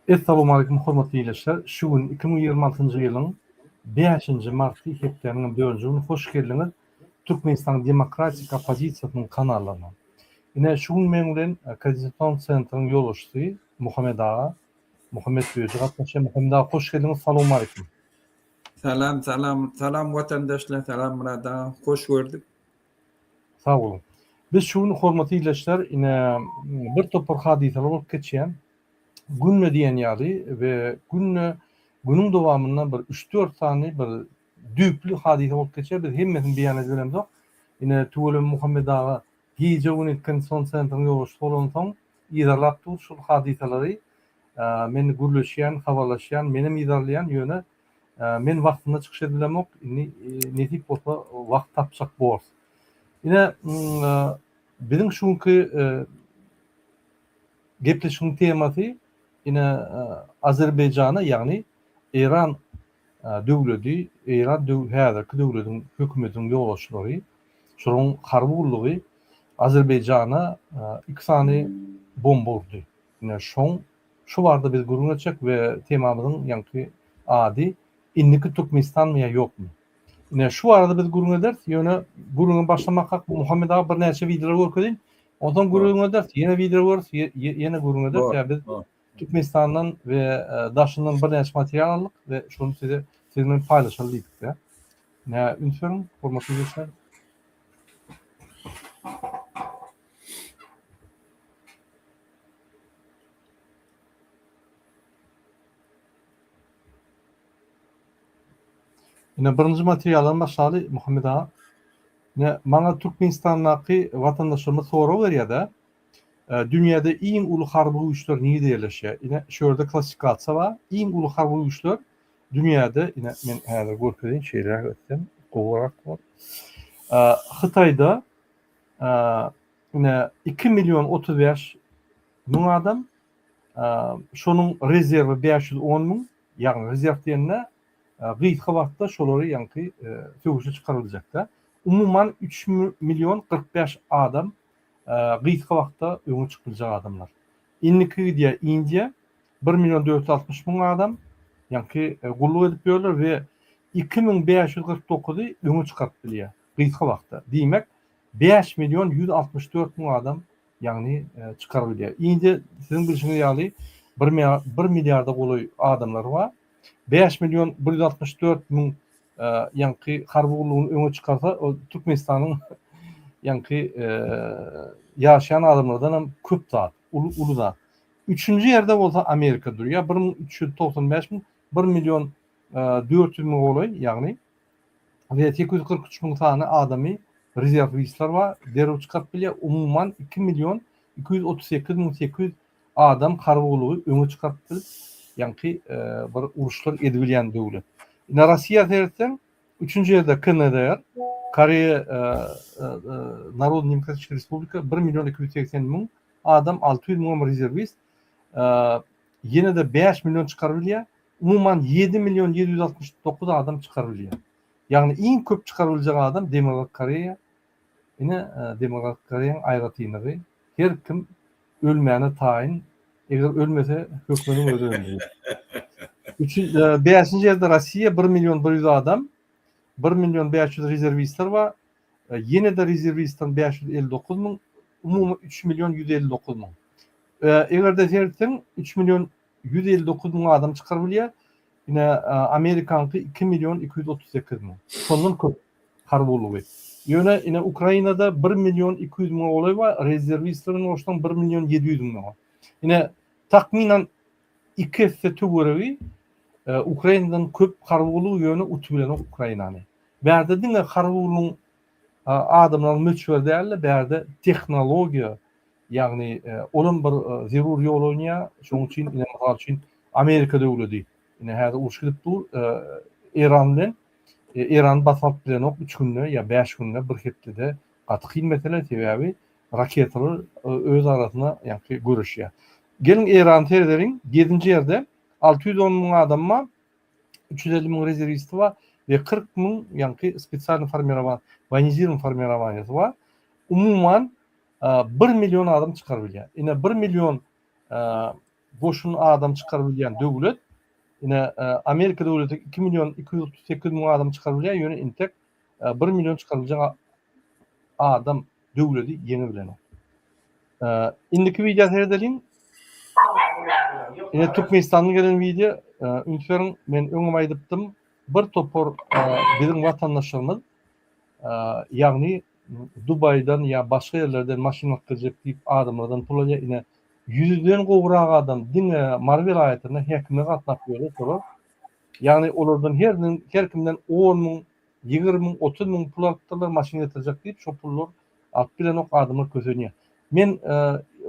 Essalawmaleýkum hormatly ildeşler! Şu gün 2026-njy ýylyň bäşinji marty hepdäniň dördünji güni hoş geldiňiz Türkmenistanyň demokratik oppozisiýasynyň kanallaryna. Ine şu gün meň bilen Koordinasion sentryň ýolbaşçysy Muhammet aga, Muhammet Böji gatnaşýar. Muhammet aga hoş geldiňiz salowmaleýkum. Salam salam salam watandaşlar salam Myrat aga hoş gördük. Sag boluň. Biz şu gün hormatly ildeşler ine bir topar hadysalar bolup geçýär. Günde diýen ýaly we günde günüň dowamynda bir üç-dört sany bir düýpli hadysa bolup geçýär. Biz hemmesini beýan edip bilemzok. Ine tüweleme Muhammet aga gije-gündiz Konstitusion sentryň ýolbaşçysy bolansoň yzarlap dur şul hadysalary. Men gürleşýän, habarlaşýan, menem yzarlaýan ýöne Men wagtynda çykyş edibilemok, indi nesip bolsa wagt tapjak borus. Ine, biziň şu günki gepleşigiň temasy ine Azerbaýjana, ýagny Eýran döwledi, Eýran häzirki döwlediň hökümetiniň ýolbaşçylary, şolaryň harby gullugy Azerbaýjana iki sany bomba urdy. Ine şoň Şu barada biz gürrüň etjek we temamyzyň ýaňky ady Indiki Türkmenistanmy ýa ýokmy? Ine şu barada biz gürrüň ederis. Ýöne gürrüňe başlamakak Muhammet aga birnäçe wideolar görkezeyim. Onsoň gürrüň ederis, ýene wideo görüris, ýene gürrüň ederis. Ýa biz Türkmenistandan we daşyndan birnäçe material aldyk we şony size siziň bilen paýlaşaly diýdik-de. Nä üns beriň, hormatly ildeşler. Ine birinji materialdan başlaly Muhammet aga. Ine maňa Türkmenistandaky watandaşlarymyz sorag berýär-de. Dünýäde iň uly harby güýçler nirede ýerleşýär? Ine şu ýerde klassifikasiýa bar. Iň uly harby güýçler dünýäde ine men häzir görkezeýin şeýleräk etsem gowurak bolar. Hytaýda ine 2 million 35 müň adam, şonuň rezerwi 510 müň, ýagny rezerw diýende gysga wagtda şolary ýaňky söweşe çykaryljak-da. Umuman 3 million 45 adam gysga wagtda öňe çykyp biljek adamlar. Indiki gidýär Indiýa, 1 million 460 müň adam ýaňky gulluk edip ýörler we 2549-y öňe çykaryp bilýär gysga wagtda. Diýmek, 5 million 164 müň adam ýagny çykaryp bilýär. Indiýa siziň bilşiňiz ýaly bir bir milliarda golaý adamlary bar. 5 million 164 müň ýaňky harby gullugyny öňe çykarsa, o Türkmenistanyň ýaňky ýaşaýan adamlardan hem köp zat, uly uly zat. Üçünji ýerde bolsa Amerika durýar. 1395 müň, 1 million 400 müň golaý, ýagny we 843 müň sany adamy rezerwistler bar, derrew çykaryp bilýär. Umuman 2 million 238 müň 800 adam harby gullugy öňe çykaryp bilip, ýaňky bir uruşlar edibilýän döwlet. Ine Russiýa seretseň, üçünji ýerde KNDR, Koreýa Narodny Demokratiçeskiý Respublika 1 million 280 müň adam, 600 müňem rezerwist, ýene-de 5 million çykaryp bilýär. Umuman 7 million 769 adam çykaryp bilýär. Ýagny iň köp çykaryp biljek adam Demirgazyk Koreýa. Ine Demirgazyk Koreýaň aýratynlygy her kim ölmäne taýyn, eger ölmese hökmeniň özi öldürýär. Üçin bäşinji ýerde Russiýa 1 million 100 adam, 1 million 500 rezerwistler bar. Ýene-de rezerwistler 559 müň, umumy 3 million 159 müň. Eger-de seretseň 3 million 159 müň adam çykaryp bilýär. Ine Amerikanyňky 2 million 238 müň. Şondan köp harby gullugy. Ýöne ine Ukrainada 1 million 200 müňe golaý bar, rezerwistleriň goşsaň 1 million 700 müňe bar. Ine takmynan iki esse töweregi Ukrainadan köp harby gullugy ýöne utup bilenok Ukrainany. Bärde diňe harby gullugyň adamlaryň möçberi däl-de, bärde tehnologiýa Ýagny olam bir zerur ýol oýnaýar. Şonuň üçin ine mysal üçin Amerika döwledi ine häzir uruş gidip dur Eýran bilen. Eýrany basyp alyp bilenok üç günde ýa bäş günde bir hepdede gaty kyn mesele sebäbi raketalar öz arasynda ýaňky göreşýär. Geliň Eýrany seredeliň. Ýedinji ýerde 610 müň adam bar. 350 müň rezerwisti bar we 40 müň ýaňky spesialny formirowan woýnizirowany formirowaniýasy bar. Umuman 1 million adam çykaryp bilýär. Ine 1 million. goşun adam çykaryp bilýän döwlet. Ine, Amerika döwleti 2 million 238 müň adam çykaryp bilýär, ýöne intek 1 million çykaryljak adam döwleti ýeňe bilenok. Indiki wideo seredeliň. Ine Türkmenistandan gelen wideo. Üns beriň, men öňem aýdypdym. Bir topar biziň watandaşlarymyz ýagny Dubaýdan ýa başga ýerlerden maşyn alyp geljek diýip adamlardan pul alýar. Ine ýüzden gowrak adam diňe Mary welaýatynda häkime gatnap ýörler şolar. Ýagny olardan heriniň her kimden on müň, 20 müň, 30 müň pul alypdyrlar maşyn getirjek diýip şo pullar alyp bilenok adamlar kösenýär. Men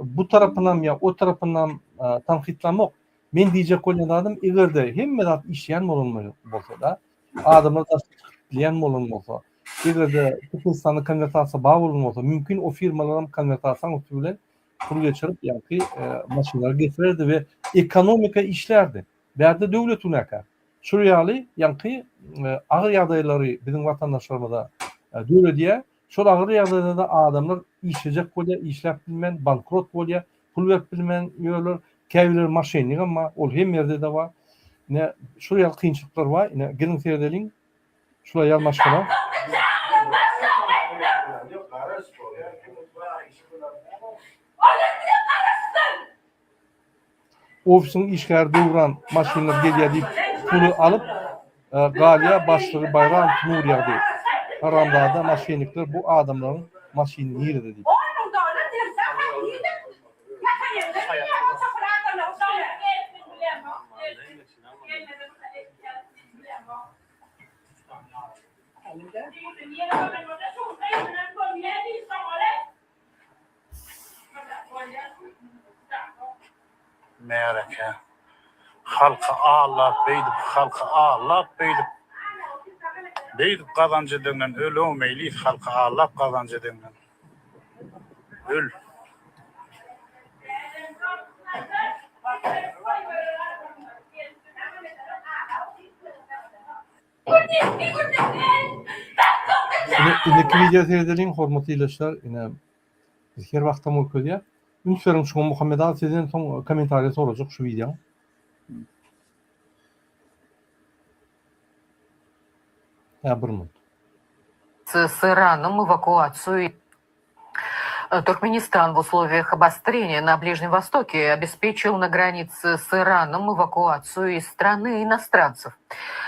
bu tarapynam ýa o tarapynam tankytlamok. Men diýjek bolýan zadym egerde hemme zat işleýän bolan bolsa-da, adamlar daşa çykyp bilýän bolan bolsa, egerde Türkmenistanda konwertasiýa bar bolan bolsa, mümkin o firmalaram konwertasiýanyň üsti bilen pul geçirip, ýaňky maşynlary getirerdi we ekonomika işlärdi. Bärde döwlet günäkär. Şul ýaly ýaňky agyr ýagdaýlary biziň watandaşlarymyza döredýär. Şol agyr ýagdaýlarda adamlar işlejek bolýar, işläp bilmän bankrot bolýar, pul berip bilmän ýörler. Käbirleri moşennikam bar, ol hemme ýerde-de bar. Ine, şul ýaly kynçylyklar bar. Ine, geliň seredeliň. Şul aýal maşgala. Ofisiň işgäri Döwran maşynlar gelýär diýip puly alyp galýar başlygy Baýramow Nurýagdy haramzada maşennikler bu adamlaryň maşyny nirede diýip. Märeke. Halky aldap beýdip halky aldap beýdip beýdip gazanç edenden öl-ow Meýlis halky aldap gazanç edenden öl. Ine indiki wideo seredeliň hormatly ildeşler ine biz her wagtam görkezýär. Üns beriň şuňa Muhammet aga sizden soň kommentariýa sorajak şu wideoň. Hä bir minut. S Ираном эвакуацию Туркменистан в условиях обострения на Ближнем Востоке обеспечил на границе с Ираном эвакуацию из страны иностранцев.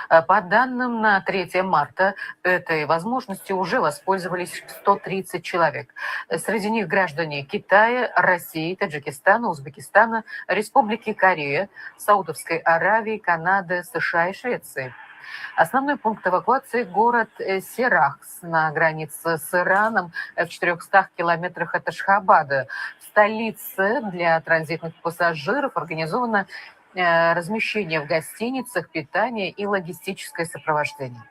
По данным на 3 марта, этой возможностью уже воспользовались 130 человек. Среди них граждане Китая, России, Таджикистана, Узбекистана, Республики Корея, Саудовской Аравии, Канады, США и Швеции. Основной пункт эвакуации – город э, Серахс на границе с Ираном э, в 400 километрах от Ашхабада. В столице для транзитных пассажиров организовано э, размещение в гостиницах, питание и логистическое сопровождение.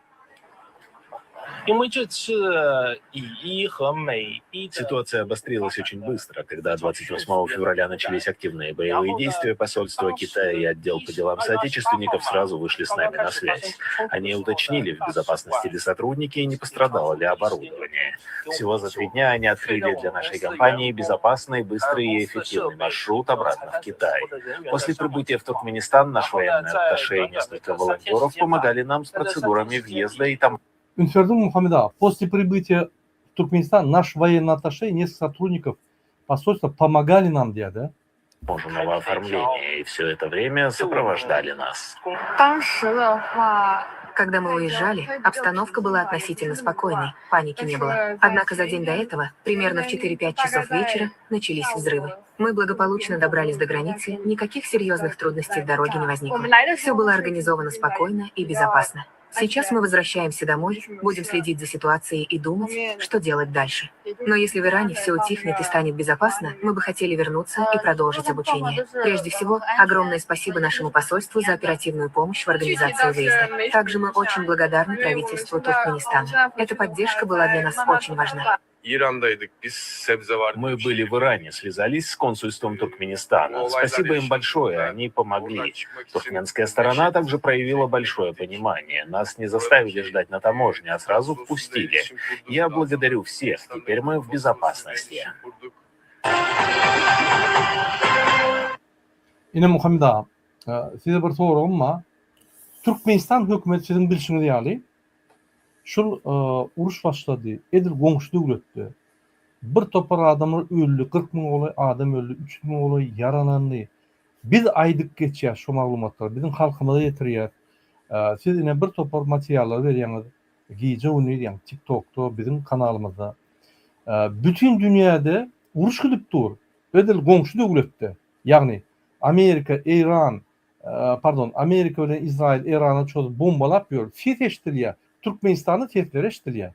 Ситуация обострилась очень быстро, когда 28 февраля начались активные боевые действия, посольство Китая и отдел по делам соотечественников сразу вышли с нами на связь. Они уточнили, в безопасности ли сотрудники и не пострадало ли оборудование. Всего за три дня они открыли для нашей компании безопасный, быстрый и эффективный маршрут обратно в Китай. После прибытия в Туркменистан наш военный атташе и несколько волонтеров помогали нам с процедурами въезда и там Üns berdiňmi Muhammet aga? После прибытия в Туркменистан наш военный атташе и несколько сотрудников посольства помогали нам diýýär-de. таможенного оформления, и все это время сопровождали нас. Когда мы уезжали, обстановка была относительно спокойной, паники не было. Однако за день до этого, примерно в 4-5 часов вечера, начались взрывы. Мы благополучно добрались до границы, никаких серьезных трудностей в дороге не возникло. Все было организовано спокойно и безопасно. Сейчас мы возвращаемся домой, будем следить за ситуацией и думать, что делать дальше. Но если в Иране все утихнет и станет безопасно, мы бы хотели вернуться и продолжить обучение. Прежде всего, огромное спасибо нашему посольству за оперативную помощь в организации выезда. Также мы очень благодарны правительству Туркменистана. Эта поддержка была для нас очень важна. Мы были в Иране, связались с консульством Туркменистана. Спасибо им большое, они помогли. Туркменская сторона также проявила большое понимание. Нас не заставили ждать на таможне, а сразу впустили. Я благодарю всех, теперь мы в безопасности. Ine Muhammet aga, size bir soragym bar. Türkmenistan hökümeti siziň bilşiňiz ýaly şul uruş başlady, edil goňşy döwletde. Bir topar adamlar öldi, 40 müňe golaý adam öldi, 300 müňe golaý ýaralandy. Biz aýdyp geçýäs şu maglumatlary, biziň halkymyza ýetirýäs. Siz ine bir topar materiallar berýäňiz, gije-gündiz ýaňy TikTokda, biziň kanalymyzda. Bütin dünýäde uruş gidip dur, edil goňşy döwletde, ýagny Amerika, Eýran, pardon, Amerika bilen Izrail Eýrana çozup bombalap ýör, ses eşidilýär, Türkmenistanda sesler eşidilýär.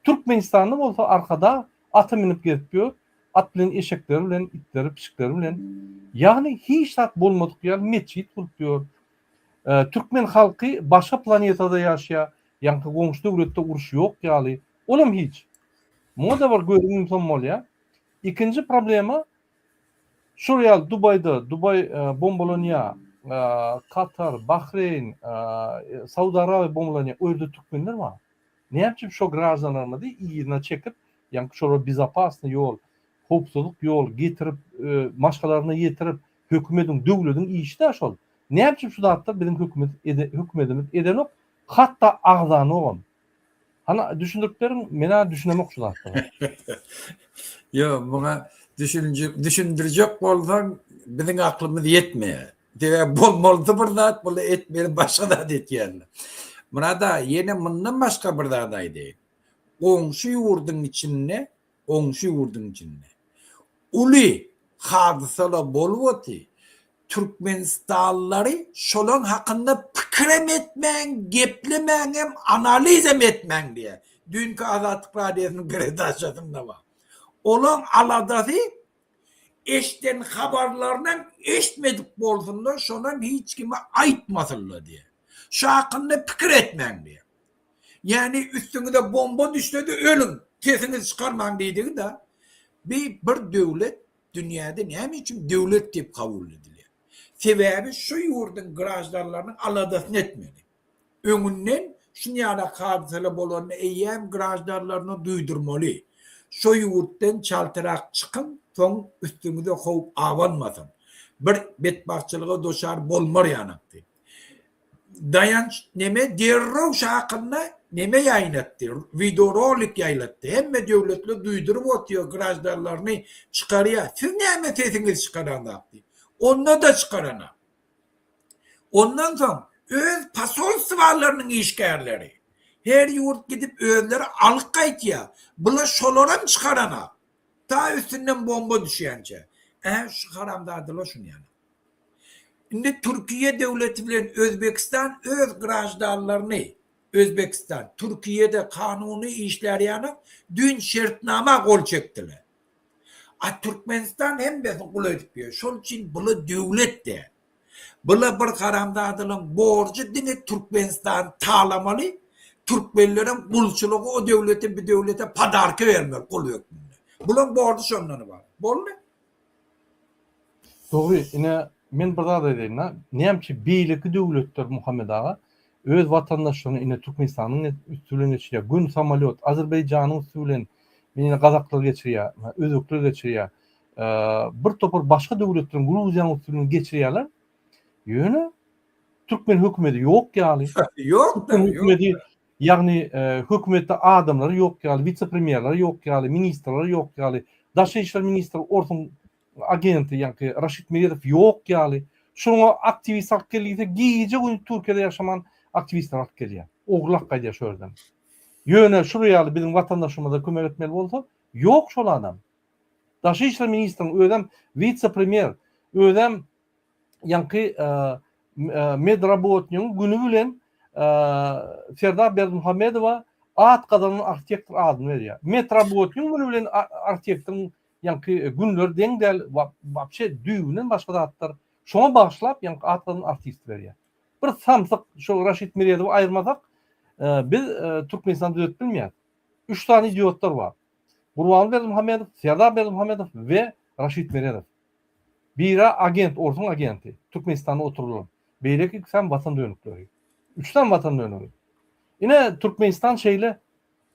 Türkmenistanda bolsa Arkadag ata münüp gezip ýör, at bilen eşekleri bilen, itleri, pişikleri bilen. Ýagny hiç zat bolmadyk ýaly metjit gurup ýör. Türkmen halky başga planetada ýaşaýar, ýaňky goňşy döwletde uruş ýok ýaly. Olam hiç. Muňa-da bir gözüňi ýumsam bolýar. Ikinji problema şol ýaly Dubaýda, Dubaý bombalanýar, Katar, Bahreýn, Saud Arabiýa bombalanýar, o ýerde türkmenler bar. Näme üçin şo graždanlarymyzy yzyna çekip, ýaňky şolara bezopasnyý ýol, howpsuzlyk ýol getirip, maşgalaryna ýetirip, hökümediň, döwlediň işi-dä şol. Näme üçin şu zatlar biziň hökümet hökümedimiz edenok, hatda agzanogam. Hany düşündirip beriň, men-ä düşünemok şu zatlara. Ýok, muňa düşündirjek bolsaň, biziň aklymyz ýetmeýär. Sebäbi bolmalysy bir zat, bular etmeli başga zat etýärler. Myrat aga, ýene mundan başga bir zat aýdaýyn. Goňşy ýurduň içinde, goňşy ýurduň içinde uly hadysalar bolup otyr. Türkmenistanlylary şolaň hakynda pikirem etmäň, geplemäňem, analizem etmäň diýýär. Düýnki Azatlyk Radiosynyň peredaçasynda bar. Olaň aladasy Eşden habarlarynam eştmedik bolsunlar, şonam hiç kime aýtmasynlar diýýär. Şu hakynda pikir etmäň diýýär. Ýagny üstüňize bomba düşse-de ölüň, sesiňizi çykarmaň diýdigi-de. Bi bir döwlet dünýäde näme üçin döwlet diýip kabul edilýär? Sebäbi şu ýurduň graždanlarynyň aladasyny etmeli. Öňünden şunýalak hadysalar bolanda eýýäm graždanlaryna duýdurmaly. Şo ýurtdan çaltrak çykyň, soň üstüňize howp abanmasyn. Bir betbagtçylyga duçar bolmar ýanak diýip. Daýanç neme derrew şo hakynda neme ýaýnatdy, wideorolik ýaýlatdy. Hemme döwletler duýduryp otyr, graždanlaryny çykarýar. Siz näme sesiňizi çykaraňzak diýip. Onda-da çykaranak. Ondan soň öz posolstwalarynyň işgärleri her ýurt gidip özleri alyp gaýtýar. Bular şolaram çykaranak. Ta üstünden bomba düşýänçä. Ä şu haramzadalar şuny ýaly. Indi Türkiýe döwleti bilen Özbekistan öz graždanlaryny Özbekistan Türkiýede kanuny işlär ýaly düýn şertnama gol çekdiler. A Türkmenistan hemmesini gul edip ýör. Şol üçin bula döwlet däl. Bula bir haramzadalaň borjy diňe Türkmenistany talamaly, türkmenlerem gulçulygy o döwlete bi döwlete podarka bermeli gul hökmünde. Bulaň borjy şondan ybarat. Boldy. Dogry, ine men bir zat aýdaýyn-da, näme üçin beýleki döwletler Muhammet aga öz watandaşlaryny ine Türkmenistanyň üsti bilen geçirýär, göni samolýot Azerbaýjanyň üsti bilen ine gazaklar geçirýär, özbekler geçirýär, bir topar başga döwletleriň Gruziýanyň üsti bilen geçirýärler. Ýöne türkmen hökümeti ýok ýaly. Ýok da, hökümeti ýagny hökümetde adamlary ýok ýaly, wise-premýerler ýok ýaly, ministrler ýok ýaly, daşary işler ministri orsuň agenti ýaňky Raşid Meredow ýok ýaly. Şoňa aktiwist alyp gel diýse, gije-gündiz Türkiýede ýaşaman aktiwistleri alyp gelýär. Ogurlap gaýdýar şo ýerden. Ýöne şular ýaly biziň watandaşymyza kömek etmeli bolsa, ýok şol adam. Daşary işler ministriniň özem wise-premýer, özem ýaňky medrabotnigiň güni bilen Serdar Berdimuhamedowa at gazanan arhitektor adyny berýär. Medrabotnigiň güni bilen arhitektoryň Ýaňky günler deň däl wapşe düýbünden başga zatlar. Şoňa bagyşlap ýaňky at gazanan artist berýär. Bir samsyk şo Raşid Meredowy aýyrmasak biz Türkmenistany düzetip bilmeýäs. Üç sany idiotlar bar. Gurbanguly Berdimuhamedow, Serdar Berdimuhamedow we Raşid Meredow. Biri agent, orsuň agenti, Türkmenistanda oturylan. Beýleki ikisem watan dönükleri. Üçüsem watan dönügi. Ine Türkmenistan şeýle,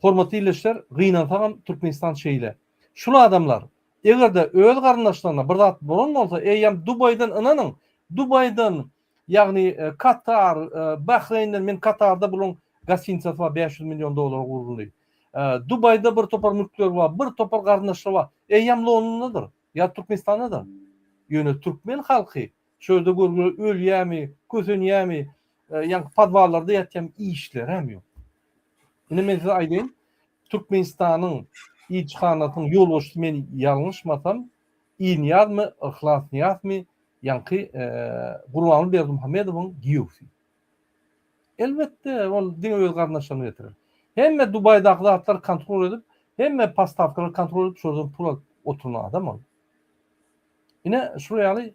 hormatly ildeşler, gynansagam Türkmenistan şeýle. Şul adamlar. Eger-de öz garyndaşlaryna bir zat bolan bolsa, eýýäm Dubaýdan ynanyň, Dubaýdan, ýagny Katar, Bahreýnden, men Katarda bulaň gostinitsasy bar 500 million dollara guruldy. Dubaýda bir topar mülkleri bar, bir topar garyndaşlary bar. Eýýäm Londondadyr ýa Türkmenistandadyr. Ýöne türkmen halky şu ýerde görgüli ölýärmi, kösenýärmi, ýaňky podwallarda ýatýarmy işlerem ýok. Indi men size aýdaýyn, Türkmenistanyň ilçihanasynyň ýolbaşçysy men ýalňyşmasam Ilnyýazmy, Yhlas Nyýazmy ýaňky Gurbanguly Berdimuhamedowyň giýewsi. Elbetde ol diňe öz garyndaşlaryny getirer. Hemme Dubaýdaky zatlary kontrol edip, hemme postawkalary kontrol edip şolardan pul alyp oturan adam ol. Ine şular ýaly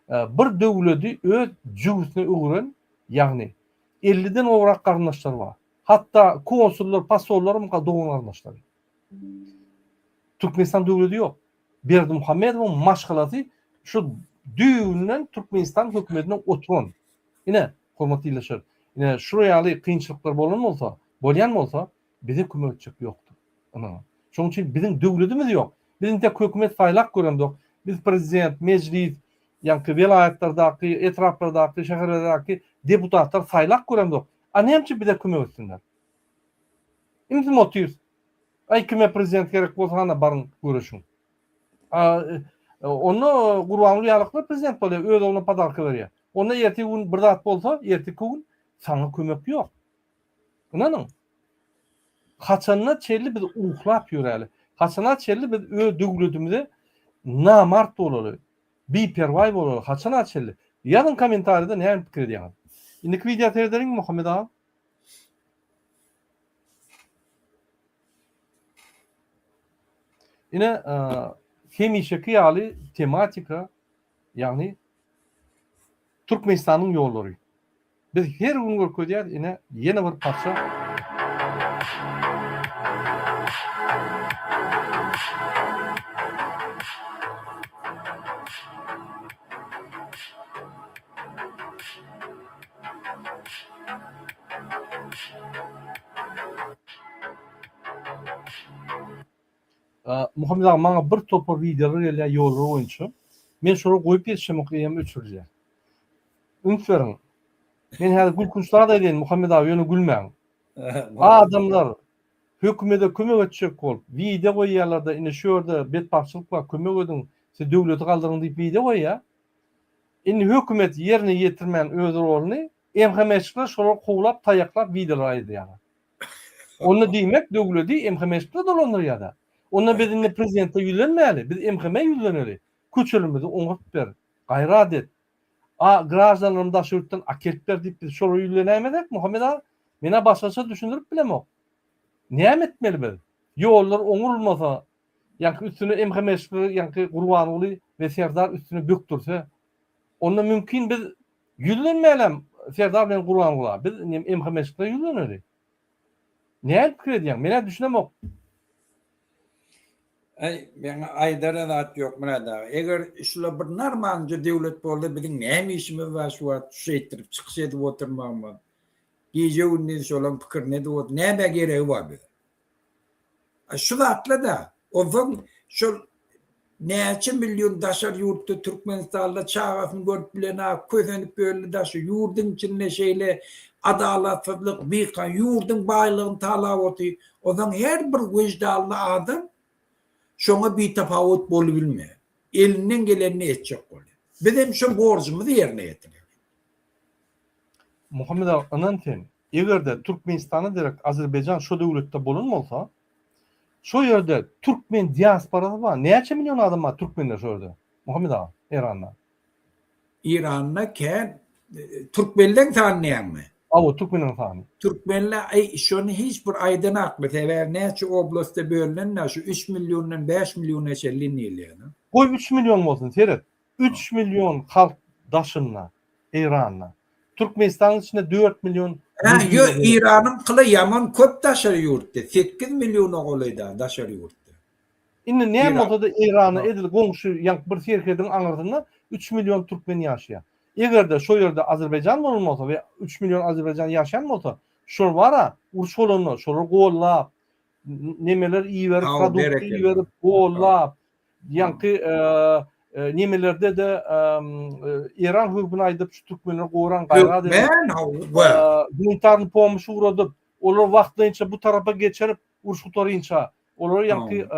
bir döwledi öz jübüsine öwüren ýagny elliden gowrak garyndaşlary bar. Hatda konsullar, posollar dogan garyndaşlary. Türkmenistan döwledi ýok. Berdimuhamedowyň maşgalasy şu düýbünden Türkmenistan hökümetinde oturan. Ine, hormatly ildeşler, ine şular ýaly kynçylyklar bolan bolsa, bolýan bolsa, bize kömek etjek ýokdur. Ynanyň. Şonuň üçin biziň döwledimiz ýok. Biz intek hökümet saýlap göremzok. Biz prezident, mejlis, ýaňky welaýatlardaky, etraplardaky, şäherlerdäki deputatlar saýlap göremzok. A näme üçin bize kömek etsinler? Ümsüm otyrys. Aý kime prezident gerek bolsa hana baryň göreşiň. A onda Gurbanguly ýalaklar prezident bolýar, öz ogluna podarka berýär. Onda ertir gün bir zat bolsa, erteki gün saňa kömek ýok. Ynanyň. Haçana çenli biz uklap ýöräli? Haçana çenli biz öz döwletimize namart bolaly? Biperwaý bolaly? Haçana çenli? Ýazyň kommentariýada näme pikir edýäňiz? Indiki wideo seredeliňmi Muhammet aga? Ine, hemişeki ýaly tematika, ýagny Türkmenistanyň ýollary. Biz her gün görkezýäris, ine, ýene bir parça. Muhammet aga maňa bir topar wideolar gelýär ýollar boýunça. Men şolary goýup ýetişemok eýýäm öçürilýär. Üns beriň. Men häzir gülkünç zat aýdaýyn Muhammet aga ýöne gülmäň. Adamlar hökümede kömek etjek bolup wideo goýýarlarda ine şu ýerde betbagtçylyk bar kömek ediň siz döwleti galdyryň diýip wideo goýýar. Indi hökümet ýerine ýetirmän öz roluny MHM-çiler şolary kowlap taýaklap wideolar aýdýarlar. Onda diýmek döwledi MHM-çiler dolandyrýar-da. Onda biz indi prezidente ýüzlenmäli, biz MHM-e ýüzleneli. Köçelerimizi oňaryp ber, gaýrat et. A graždanlarymy daşary ýurtdan akelip ber diýip biz şolara ýüzlenäýmezek Muhammet aga? Men-ä başgaça düşündirip bilemok. Näme etmeli biz? Ýollar oňurylmasa, ýaňky üstüne MHM-çiler ýaňky Gurbanguly we Serdar üstüne bökdürse, onda mümkin biz ýüzlenmälem Serdar bilen Gurbangula, biz MHM-çilere ýüzleneli. Näme pikir edýäň? Men-ä düşünemok. Äý, meň aýdara zat ýok Myrat aga. Eger şular bir normalnyja döwlet bolsa biziň näme işimiz bar şu wagt şeýtdirip çykyş edip oturmagymyz. Gije-gündiz şolaň pikirini edip otur. Nämä geregi bar bize? Şu zatla-da, onsoň şol näçe million daşary ýurtda Türkmenistanda çagasyny görüp bilenok, kösenip ýörli daşy ýurduň içinde şeýle adalatsyzlyk, bikan ýurduň baýlygyny talap otyr. Onsoň her bir wyždanly adam şoňa bitapawut bolubilmeýär. Elinden gelenini etjek bolýar. Bizem şo borjumyzy ýerine ýetirýäris. Muhammet aga ynan sen, Eger-de Türkmenistana derek Azerbaýjan şo döwletde bolan bolsa, şo ýerde türkmen diasporasy bar. Näçe million adam bar türkmenler şo ýerde? Muhammet aga, Eýranda. Eýranda kän türkmenleň sany näme? Hawa, türkmenleň sany. Türkmenler aý şony hiç bir aýdanakmy sebäbi näçe oblastda bölünen şu üç milliondan bäş milliona çenli diýilýär. Goý üç million bolsun seret. Üç million halk daşynda Eýranda. Türkmenistanyň içinde 4 million Hä, ýo, Eýranyň kyly ýaman köp daşary ýurtda. 8 milliona golaý da daşary ýurtda. Indi näme bolsa-da Eýranda edil goňşy ýaňky bir serhediň aňyrsynda 3 million türkmen ýaşaýar. Eger-de şo ýerde Azerbaýjan bolan bolsa we 3 million Azerbaýjan ýaşaýan bolsa, şol bar-a, uruş bolanda şolary gollap, nemeler iberip, Hawa, produkt berekella. iberip, gollap, Ýaňky nemelerde-de Eýran hökmüni aýdyp şu türkmenleri goran gaýrat edip. Hökmän hawa. Gumanitarny pomyş ugradyp, olary wagtlaýynça bu tarapa geçirip, uruş gutarynça, olara ýaňky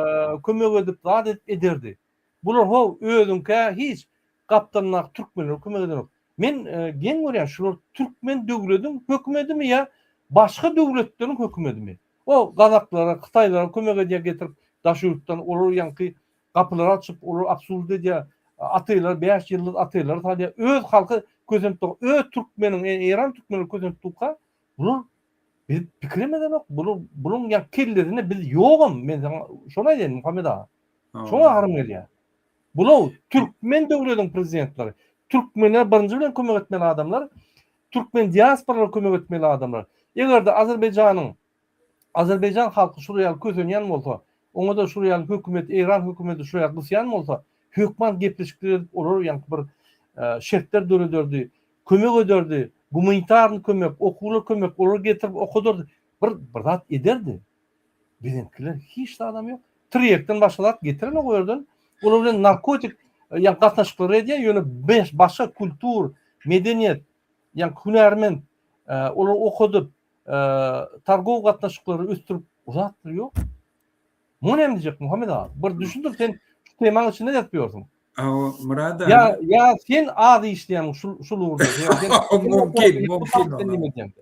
kömek edip, zat edip ederdi. Bular how özüňkä hiç gapdalyndaky türkmenlere kömek edenok. Men geň görýän şular türkmen döwlediň hökümedimi ýa başga döwletleriň hökümedimi? O gazaklara, hytaýlara kömek edýär getirip daş ýurtdan olar ýaňky gapylary açyp olar absurd edýär. Otelleri 5 ýyldyz otelleri salýar. Öz halky kösenip dur. Öz türkmeniň, Eýran türkmenleri kösenip durka bular biz pikir hem edenok. Bular buluň ýa kellesinde biz ýogam. Men saňa şony aýdaýyn Muhammet aga. Şoňa ahrym gelýär. Bular türkmen döwlediň prezidentleri. Türkmenler birinji bilen kömek etmeli adamlar. Türkmen diasporalara kömek etmeli adamlar. Eger-de Azerbaýjanyň Azerbaýjan halky şular ýaly kösenýän bolsa, oňa-da şular ýaly hökümet, Eýran hökümeti şular ýaly gysýan bolsa, hökman gepleşikler edip olar ýaňky bir şertler dörederdi, kömek ederdi, gumanitarny kömek, okuwlar kömek, olary getirip okadardy, bir bir zat ederdi. Biziňkiler hiç zadam ýok. Tirýekden başga zat getirenok o ýerden. Olar bilen narkotik ýa gatnaşyklary edýär, ýöne beş başga kultur, medeniýet, ýa hünärment, olary okadyp, targow gatnaşyklary ösdürip o zatlar ýok. Muny näme diýjek Muhammet aga? Bir düşündir sen şu temaň içinde ýatyp ýörsüň. Hawa, Myrat aga. Ýa ýa sen az işleýäň şul şul ugurda. Mümkin, mümkin.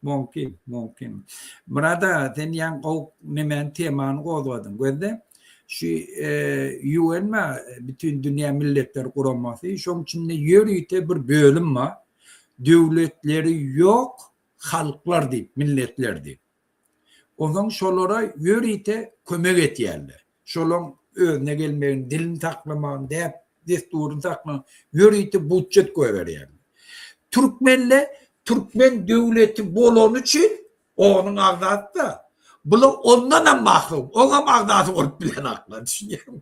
Mümkin, mümkin. Myrat aga, sen ýaňy gowy nemäni temany gozgadyň. Gözle, şu UN bar, Bütin dünýä milletler guramasy, şoň içinde ýörite bir bölüm bar. Döwletleri ýok halklar diýip, milletler diýip. Onsoň şolara ýörite kömek etýärler. Şolaň özüne gelmegini, dilini saklamagyny, däp dessuryny saklamagyny ýörite budjet goýberýärler. Türkmenle türkmen döwleti bolany üçin onuň agzasy-da. Bular ondanam mahrum, oňam agzasy bolup bilenaklar, düşünýäňmi?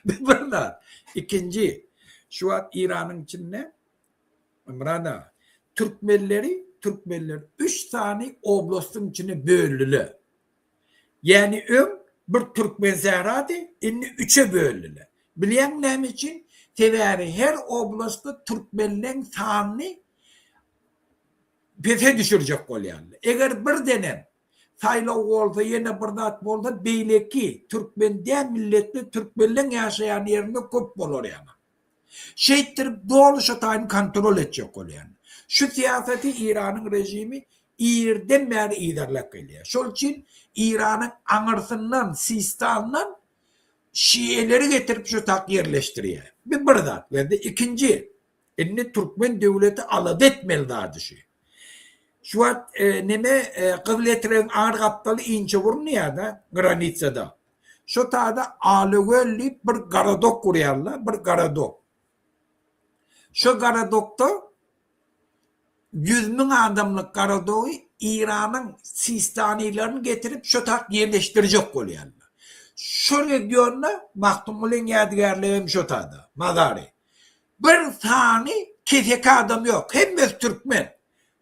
Bu bir zat. Ikinji, şu wagt Eýranyň içinde Myrat aga, türkmenleri, türkmenler üç sany oblastyň içine böldüler. Ýagny öň bir Türkmensährady, indi üçe böldüler. Bilýäňmi näme üçin? Sebäbi her oblastda türkmenleň sanyny pese düşürjek bolýarlar. Eger birdenem saýlaw bolsa, ýene bir zat bolsa, beýleki türkmen däl milletli türkmenleň ýaşaýan ýerinde köp bolar ýaly. Şeýtdirip doly şo taýyny kontrol etjek bolýan. Şu syýasaty Eýranyň režimi irden bäri yzarlap gelýär. Şol üçin Eýranyň aňyrsyndan Sistandan şiýeleri getirip şu tak ýerleşdirýär. Bu bir zat. We ikinji indi türkmen döwleti alada etmeli zady şu. Şu wagt neme Gyzyletregiň aňry gapdaly Inçeburun diýýär-de, granitsada. Şo taýda Alagöl diýip bir gorodok gurýarlar, bir gorodok. Şo gorodokda 100 müň adamlyk gorodogy Eýranyň sistanilerini getirip şo tak ýerleşdirjek bolýarlar. Şo regionda Magtymgulyň ýadygärligi hem şo taýda, mazary. Bir sany keseki adam ýok, hemmesi türkmen.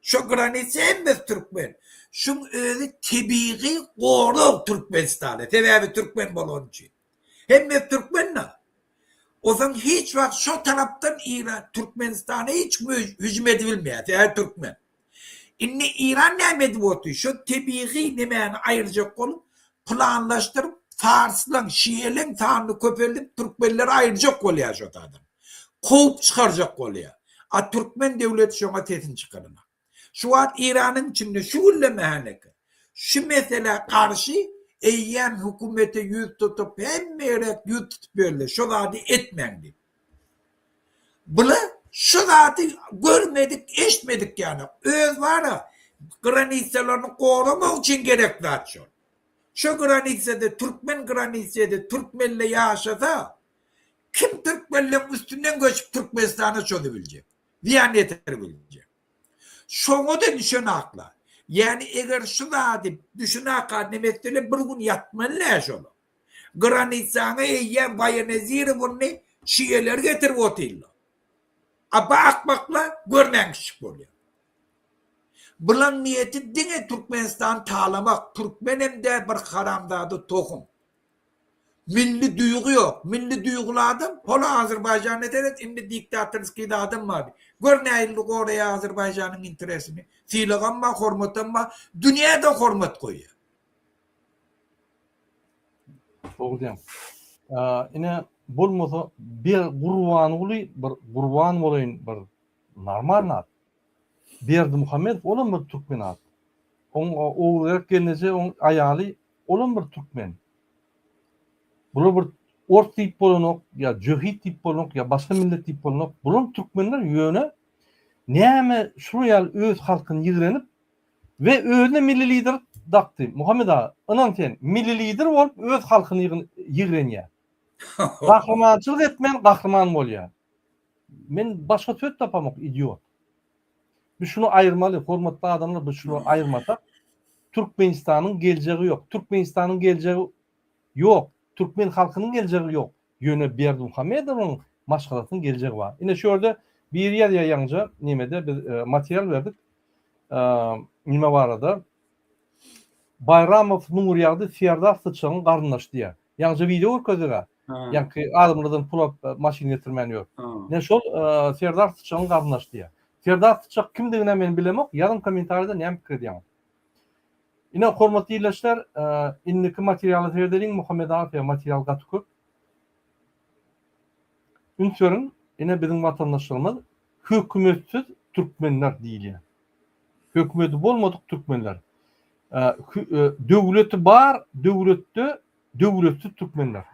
Şo granitsa hemmesi türkmen. Şuň özi tebigy gorag Türkmenistana. Sebäbi türkmen bolany üçin. Hemmesi türkmen-de. Onsoň hiç wagt şo tarapdan Eýran Türkmenistana hiç kim hüjüm edibilmeýär. Sebäbi türkmen. Indi Eýran näme edip otyr? Şo tebigy nemäni aýyrjak bolup planlaşdyryp farslaň, şieleň sanyny köpeldip türkmenleri aýyrjak bolýar şo taýdan. Kowup çykarjak bolýar. A türkmen döwleti şoňa sesini çykaranok. Şu wagt Eýranyň içinde şu günde häneki şu meselä garşy eýýäm hökümete ýüz tutup hemme ýere ýüz tutup ýörler şo zady etmäň diýip. Bular şu zady görmedik eşitmedik ýaly öz bara granitsalaryny goramak üçin gerek zat şol. Şo granitsada türkmen granitsada türkmenle ýaşasa kim türkmenleň üstünden göçüp Türkmenistana çozubiljek zyýan ýetiribiljek. Şoňa-da düşenaklar. Ýani eger şu zady düşünaka neme etseler bir gün ýatmaly däl şolar. Granitsaňa eýýäm waýenezirownyny şiýeleri getirip otyrlar. A bu akmaklar görmän kiçjik bolýar. Bulaň niýeti diňe Türkmenistany talamak, türkmenem däl bir haramzada tohum. Milli duýgy ýok. Milli duýguly adam, hol Azerbaýjana seret, indi diktatorskiý zadam bar. Gör nähili goraýar Azerbaýjanyň interesini. Sylagam bar, hormatam bar. Dünýä-de hormat goýýar. Dogry diýýäň. Ine, bolmasa bir Gurbanguly bir gurban bolaýyn bir normal at. Berdimuhamedow olam bir türkmen at. Oň Ogulgerek gelneje oň aýaly olam bir türkmen. Bular bir ors diýip bolanok, ýa jöhit diýip bolanok, ýa başga millet diýip bolanok. Bulam türkmenler ýöne näme şular ýaly öz halkyny ýigrenip we özüne milli lider dakdy. Muhammet aga, ynan sen, milli lider bolup öz halkyny ýigrenýär. Gahrymançylyk etmän gahryman bolýar. Men başga söz tapamok idiot. Biz şuny aýyrmaly, hormatly adamlar biz şuny aýyrmasak Türkmenistanyň geljegi ýok. Türkmenistanyň geljegi ýok. Türkmen halkynyň geljegi ýok. Ýöne Berdimuhamedowyň maşgalasynyň geljegi bar. Ine şu ýerde biri ýazýar ýaňyja nemede biz material berdik. Nime barada? Baýramow Nurýagdy Serdar Syçagyň garyndaşy diýýär. Ýaňyja wideo görkezdik-ä. Ýaňky adamlardan pul alyp maşyn getirmän ýör. Ine şol Serdar Syçagyň garyndaşy diýýär. Serdar Syçak kimdigini men bilemok. Ýazyň kommentariýada näme pikir edýäňiz. Ine hormatly ildeşler, indiki materiala seredeliň Muhammet aga material gaty köp. Üns beriň, ine biziň watandaşlarymyz hökümetsiz türkmenler diýilýär. Hökümeti bolmadyk türkmenler. Döwleti bar, döwletde döwletsiz türkmenler.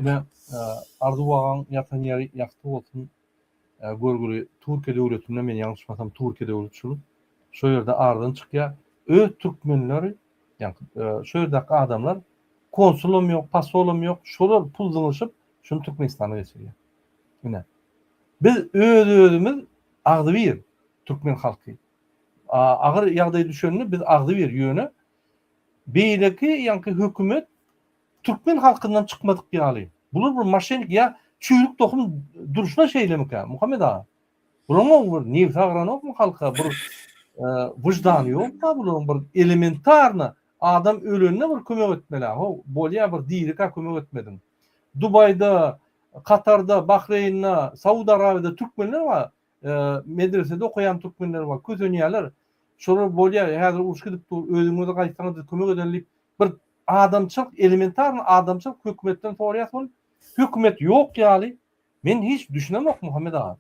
Ine, Arzuw agaň ýatan ýeri ýagty bolsun. Görgüli Türkiýe döwletinde, men ýalňyşmasam Türkiýe döwleti şul. Şo ýerde aradan çykýar. Öz türkmenleri, ýagny şo ýerdäki adamlar konsulam ýok, posolam ýok, şolar pul zyňyşyp, şuny Türkmenistana geçirýär. Ine. Biz öz-özümiz agzybir türkmen halky. Agyr ýagdaý düşende biz agzybir, ýöne beýleki ýaňky hökümet Türkmen halkyndan çykmadyk ýaly. Bular bir moşennik ýa çüýrük tohum durşuna şeýlemikä Muhammet aga? Bularyň bir nebsi agyranokmy halka bir wyždany ýokma bularyň bir elementarny adam ölende bir kömek etmeli how bolýa bir dirika kömek etmediň. Dubaýda, Katarda, Bahreýnde, Saud Arabiýada türkmenler bar. Medresede okaýan türkmenler bar. Kösenýärler. Şolar bolýa häzir uruş gidip dur özüňize gaýtsaňyz biz kömek edeli diýip bir adamçylyk elementarny adamçylyk hökümetden soraýas ol hökümet ýok ýaly men hiç düşünemok Muhammet aga.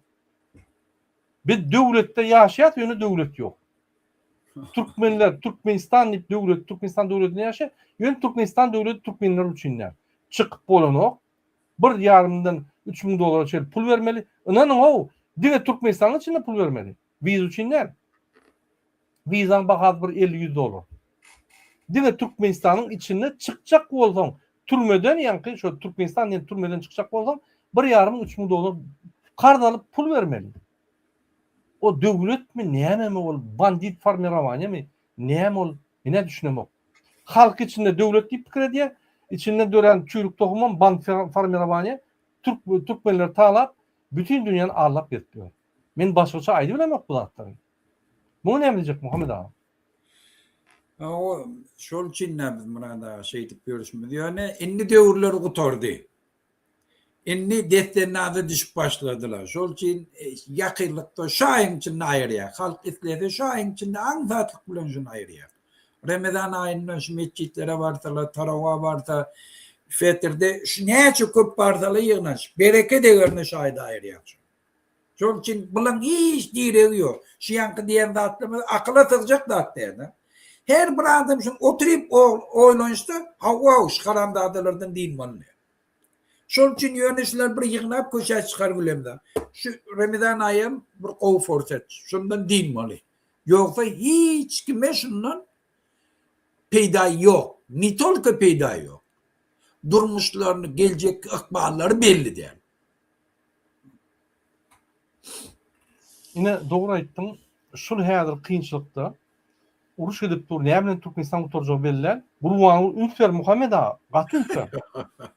Biz döwletde ýaşaýas ýöne döwlet ýok. Türkmenler Türkmenistan diýip döwlet Türkmenistan döwletinde ýaşaýar ýöne Türkmenistan döwleti türkmenler üçin däl. Çykyp bolanok. Bir ýarymdan 3000 dollara çenli pul bermeli. Ynanyň how diňe Türkmenistanyň içinde pul bermeli. Wiza üçin däl. Wizaň bahasy bir 50-100 dollar. Diňe Türkmenistanyň içinde çykjak bolsaň, türmeden ýaňky şo Türkmenistan diýen türmeden çykjak bolsaň, bir ýarym 3000 dollar karz alyp pul bermeli. O döwletmi, nämemi ol, bandit formirowaniýamy, näme ol, men-ä düşünemok. Halk içinde döwlet diýip pikir edýär, içinden dörän çüýrük tohumam band formirowaniýa, türk türkmenleri talap, bütin dünýäni aldap gezip ýör. Men başgaça aýdybilemok bu zatlary. Muňa näme diýjek Muhammet aga? Hawa, şol üçin-dä biz Myrat aga şeýdip ýörüşimiz. Ýöne indi döwürler gutardy. Indi dessennaza düşüp başladylar. Şol üçin ýakynlykda şu aýyň içinde aýyrýar. Halk islese şu aýyň içinde aňsatlyk bilen şuny aýyrýar. Remezan aýynda şu metjitlere barsalar, tarawa barsa, fetrde şu näçe köp barsalar ýygnanyşyp, bereket egerini şu aýda aýyrýar. Şonuň üçin bulaň hiç diregi ýok. Şu ýaňky diýen zatlarymyz akyla sygjak zat däl. Her bir adam şuny oturyp oýlanyşsa, hawa, şu haramzadalardan dynmaly diýer. Şol üçin ýöne şular bir ýygnap köçä çykar bilemzok. Şu Remezan aýam bir gowy forsat. Şundan dynmaly. Ýogsa hiç kime şundan peýda ýok. Ne tolko peýda ýok. Durmuşlaryny, geljekki ykballary belli däl. Ine dogry aýtdyň. Şul häzir kynçylykda uruş edip dur näme bilen Türkmenistan gutarjagy belli däl. Gurbanguly üns ber Muhammet aga gaty üns ber.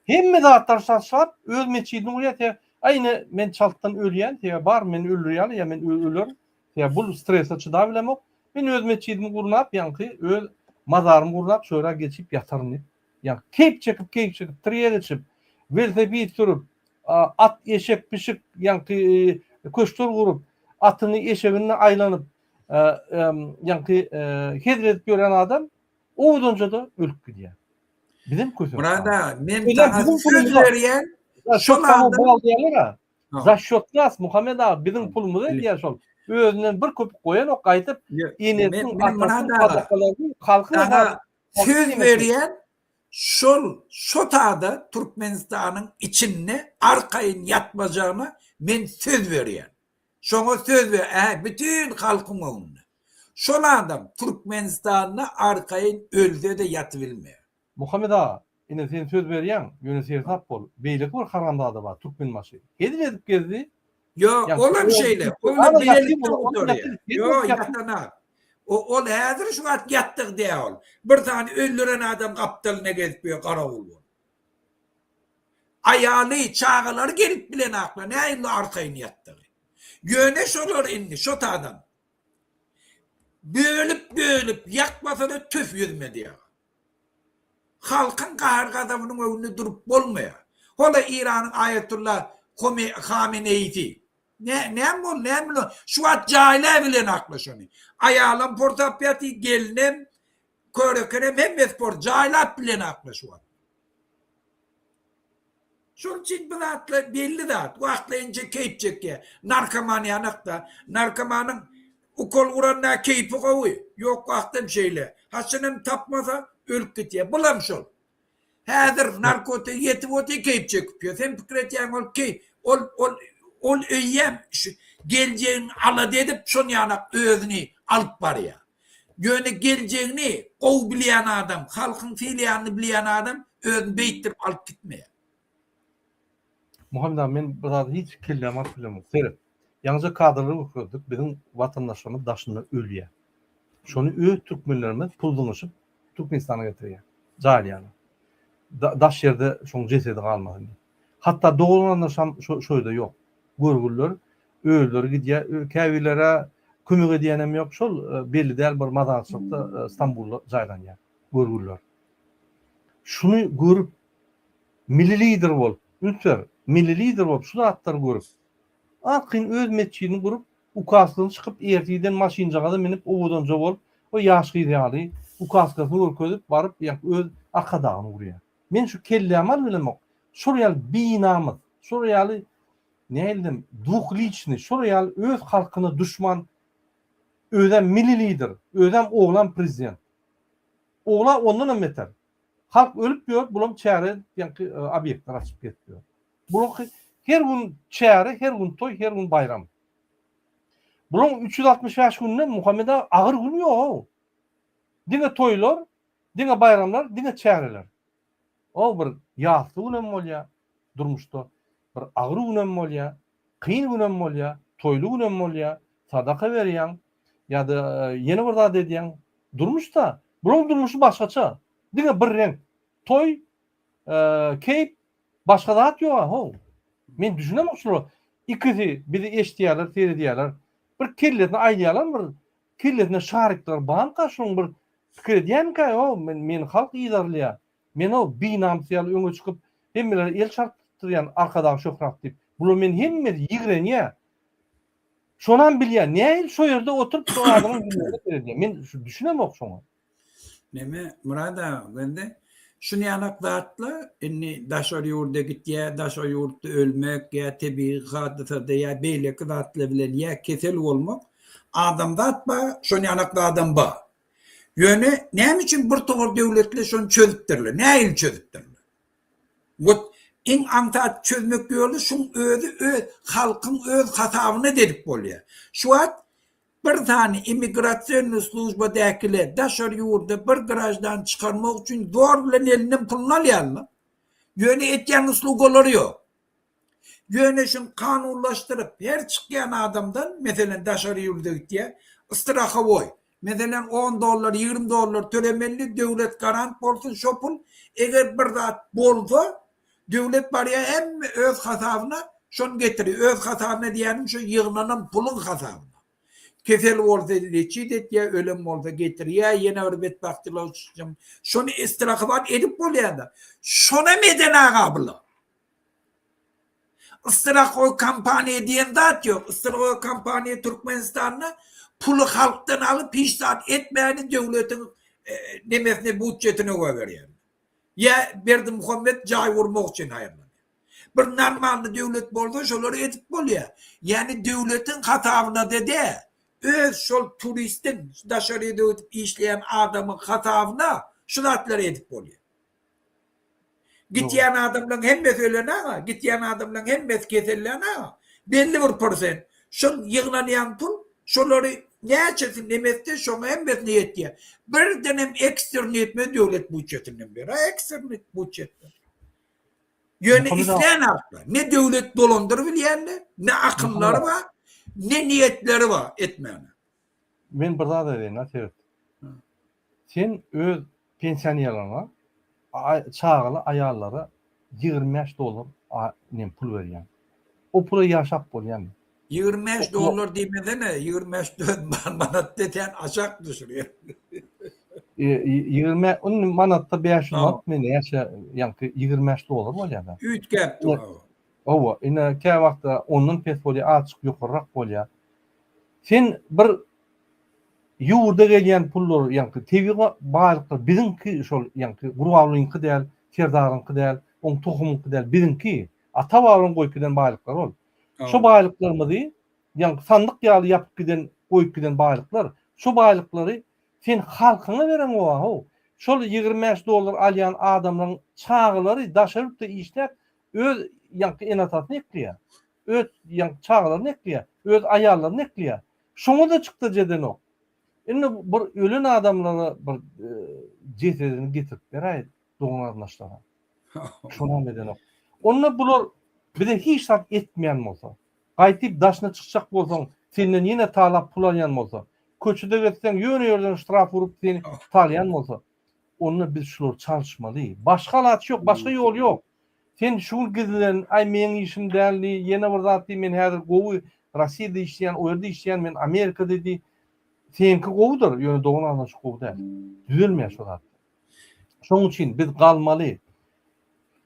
Hemme zatlary taşlap öz metjidini gurýar se aý ine men çaltdan ölýän sebäbi bar meni öldürýärler ýa men ölerin sebäbi bul strese çydap bilemok. Men öz metjidimi gurnap ýaňky öz mazarymy gurnap şöra geçip ýataryn diýip ýaňky keýp çekip keýp çekip tirýek içip welosiped sürüp at, eşek, pişik, ýaňky köşkler gurup, atyny, eşegini aýlanyp, ýaňky hezil edip ýören adam owadanjada ölüp gidýär. Bizem kösenip Murad aga, men saňa söz berýän, şol adam Za şýot nas, Muhammet aga, biziň pulumyzy edýär şol. Özünden bir köpük goýanok, gaýdyp enesiniň, atasynyň sadakalaryny halkyň Saňa söz berýän, Şol şo tada Türkmenistanyň içinde arkaýyn ýatmajagyna men söz berýän. Şoňa söz ber, ä bütin halkyň öňünde. Şol adam Türkmenistanda arkaýyn ölse-de ýatybilmeýär. Muhammet aga, ine sen söz berýäň, ýöne seresap bol, beýleki bir haramzada bar, Türkmenbaşy. Hezil edip gezdi, Ýok, olam şeýle. O bilen bilelikde gutarýar. Ýok, ýatanak. O ol häzir şu wagt ýatdygy däl ol. Bir sany öldüren adam gapdalyna gezip ýör garawul bolup. Aýaly, çagalary gelip bilenaklar, nähili arkaýyn ýatdygy. Ýöne şolar indi şo adam bölüp-bölüp ýakmasa-da tüf ýüzüme diýýär. Halkyň gahar-gazabynyň öňünde durup bolmaýar. Hol-a Eýranyň Aýatullah Hameneýisi. Näme boldy, näme bilen? Şu wagt jaýlabilenakla şony. Aýalam porsap ýatyr, gelnem, körekenem hemmesi por, jaýlap bilenakla şu wagt. Şonuň üçin bu zatlar belli zat. Wagtlaýynça keýp çekýär. Narkoman ýanakda. Narkomanyň ukol uranda keýpi gowy. Ýok wagtam şeýle. Haçanam tapmasa ölüp gitýär. Bulam şol. Häzir narkotik ýetip otyr keýp çekip ýör. Sen pikir etýäň ol keýp ol ol ol öýýäm şu geljegini alada edip şon ýanak özüni alyp barýar. Ýöne geljegini gowy bilýän adam, halkyň sylaýanyny bilýän adam özüni beýtdirip alyp gitmeýär. Muhammet aga men bir zady hiç kelläme alyp bilemok. Seret. Ýaňyja kadrlary görkezdik, biziň watandaşlarymyz daşynda ölýär. Şony öz türkmenlerimiz pul zyňyşyp Türkmenistana getirýär. Jaýlaýarlar. Daş ýerde şoň jesedi galmasyn diýip. Hatda dogan-garyndaşam şo ýerde ýok. Görgüliler özleri gidýär. Käbirleri kömek edýänem ýok. Şol belli däl bir mazarçylykda Stambulda jaýlanýar görgüliler. Şuny görüp, milli lider bolup, üns ber, milli lider bolup şu zatlary görüp, arkaýyn öz metjidini gurup, ukaskasyny çykyp ertirden maşynjagaza münüp owadanja bolup, o ýaş gyz ýaly ukaskasyny görkezip baryp ýa öz arkadagyny gurýar. Men şu kellämi alyp bilemok. Şol ýaly binamys, şol ýaly nähili dwuhliçnyý, şol ýaly öz halkyna duşman, özem milli lider, özem oglam prezident. Ogla ondanam beter. Halk ölüp ýör, bulam çäre ýaňky obýektler açyp gezip ýör. Bulaňky her gün çäre, her gün toý, her gün baýram. Bulaň 365 günde Muhammet aga agyr gün ýog-ow. Diňe toýlar, diňe baýramlar, diňe çäreler. O bir ýasly günem bolýar durmuşda, bir agyr günem bolýar, kyn günem bolýar, toýly günem bolýar, sadaka berýäň ýa-da ýene bir zat edýäň. Durmuş-da, bularyň durmuşy başgaça. Diňe bir reňk. Toý, keýp, başga zat ýog-a, how. Men düşünemok şulara. Ikisi bizi eşidýärler, seredýärler. Bir kellesine aýdýarlarmy bir kellesinde şarikler barmyka şunuň bir Pikir edýänmikä ýo men meni halk yzarlaýar. Men o binamys ýaly öňe çykyp hemmelere el çarpdyrýan Arkadag şöhrat diýip. Bular meni hemmesi ýigrenýär. Şonam bilýän. Nähili şo ýerde oturyp şo adamyň ýüzüne seredýär. Men şu düşünemok şoňa. Neme Myrat aga bende şuny ýanak zatla indi daşary ýurda gitýä daşary ýurtda ölmek ýa tebigy hadysada ýa beýleki zatlar bilen ýa kesel bolmak adamzat bar şony ýanak zadam bar. Ýöne näme üçin bir topar döwletler şony çözüpdirler? Nähili çözüpdirler? Wot. Iň aňsat çözmek ýoly şuň özi öz halkyň öz hasabyna edip bolýar. Şu wagt bir sany immigrasionnyý službadäkiler daşary ýurda bir graždan çykarmak üçin zor bilen elinden puluny alýarlar. Ýöne etýän uslugalary ýok. Ýöne şuny kanunlaşdyryp her çykýan adamdan meselem daşary ýurda gitýär strahowoý meselem on dollar 20 dollar tölemeli döwlet garant bolsun şo pul eger bir zat bolsa döwlet barýar hemme öz hasabyna şony getirýär öz hasabyna diýýänim şo ýygnanan puluň hasabyna kesel bolsa leçit etýär ölen bolsa getirýär ýene bir betbagtçylyga uçrasaň şony strahowat edip bolýar-da şonam edenaga bular. Strahoý kompaniýa diýen zat ýok. Strahoý kompaniýa Türkmenistanda puly halkdan alyp hiç zat etmäni döwletiň nemesine budjetine goýberýär. Ýa Berdimuhamet jaý gurmak üçin haýyrlanýar. Bir normalny döwlet bolsa şolary edip bolýar. Ýani döwletiň hasabyna-da däl, öz şol turistiň daşary ýerde gidip işleýän adamyň hasabyna şu zatlary edip bolýar. Gitýän adamlaryň hemmesi ölen aga, gitýän adamlaryň hemmesi kesellän aga. Belli bir prosent. Şol ýygnanýan pul şolary näçesi nemetse şoň hemmesine ýetýär. Birdenem eksterni ýetmez döwlet budjetinden ber. Ha eksterni budjetden. Ýöne islän akla. Ne döwlet dolandyryp bilýänler, ne akyllary bar, ne niýetleri bar etmäne. Men bir zat aýdaýyn-a seret. Sen öz pensionerleriňe, çagaly aýallara 25 dollar nem pul berýäň. O pula ýaşap bolýarmy? 25 dollar diýmesene, 24 manat desen aşak düşürýär. 20 indi manatda 500 manatmy näçe, ýaňky 25 dollar bolýar-da. Üýtgäp dur. Hawa, ine käwagtda ondan pes bolýar, azajyk ýokarrak bolýar. Sen bir Ýurda gelýän pullar ýaňky tebigy baýlyklar biziňki şol ýaňky Gurbangulyňky däl, Serdaryňky däl, oň tohumyňky däl, biziňki. Ata-babaň goýup giden baýlyklary ol. Şo baýlyklarymyzy ýaňky sandyk ýaly ýapyp giden, goýup giden baýlyklar. Şo baýlyklary sen halkyňa bereňoga how. Şol 25 dollar alýan adamlaryň çagalary daşary ýurtda işläp öz ýaňky ene-atasyny ekleýär. Öz ýaňky çagalaryny ekleýär, öz aýallaryny ekleýär. Şoňa-da çykdajy edenok. Indi bir ölen adamlara bir jesedini getirip beräý dogan-garyndaşlara. Şonam edenok. Onda bular bize hiç zat etmeýän bolsa, gaýtyp daşyna çykjak bolsaň, senden ýene talap pul alýan bolsa, köçede gezseň ýöne ýerden ştraf urup seni talýan bolsa, onda biz şulary çalyşmaly. Başga alaç ýok, başga ýol ýok. Sen şu gün gizlen, aý meň işim däl diý, ýene bir zat diý, men häzir gowy Rossiýada işleýän, o ýerde işleýän, men Amerikada diý. Seňki gowudyr, ýöne dogan garyndaşy gowy däl. Düzelmeýär şo zat. Şoň üçin biz galmaly.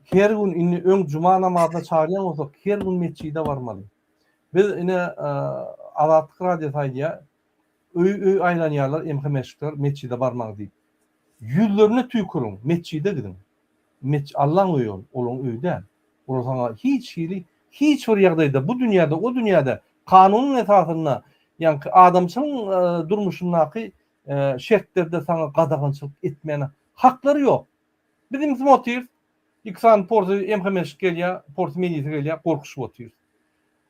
Her gün indi öň juma namazyna çagyrýan bolsak, her gün metjide barmaly. Biz ine Azatlyk radiosy aýdýar, öý-öý aýlanýarlar MHM-şikler metjide barmaň diýip. Ýüzlerine tüýküriň, metjide gidiň. Metjit Allaň öýi ol, olaň öýi däl. Olar saňa hiç hili, hiç bir ýagdaýda bu dünýäde, o dünýäde kanunyň esasynda, ýaňky adamçylygyň durmuşyndaky şertlerde saňa gadagançylyk etmäne haklary ýok. Biz indi otyrys, iki sany porsy MHM-şik gelýär, porsy milisiýa gelýär, gorkuşyp otyrys.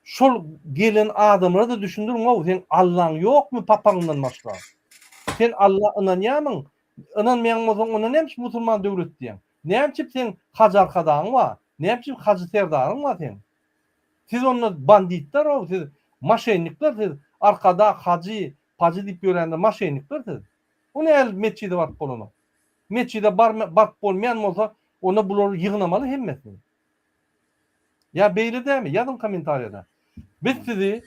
Şol gelen adamlara-da düşündiriň-ow, seň Allaň ýokmy papagyňdan başga? Sen Alla ynanýarmyň? Ynanmaýan bolsaň onda näme üçin musulman döwleti diýýäň? Näme üçin seň Hajy Arkadagyň bar? Näme üçin Hajy Serdaryň bar seň? Siz onda banditler-ow siz maşennikler siz Arkadag, Hajy, Pajy diýip ýöränler maşennikler siz. O näl metjide baryp bolanok? Metjide baryp bolmaýan bolsa onda bulary ýygnamaly hemmesini. Ýa beýle dämi? Ýazyň kommentariýada. Biz sizi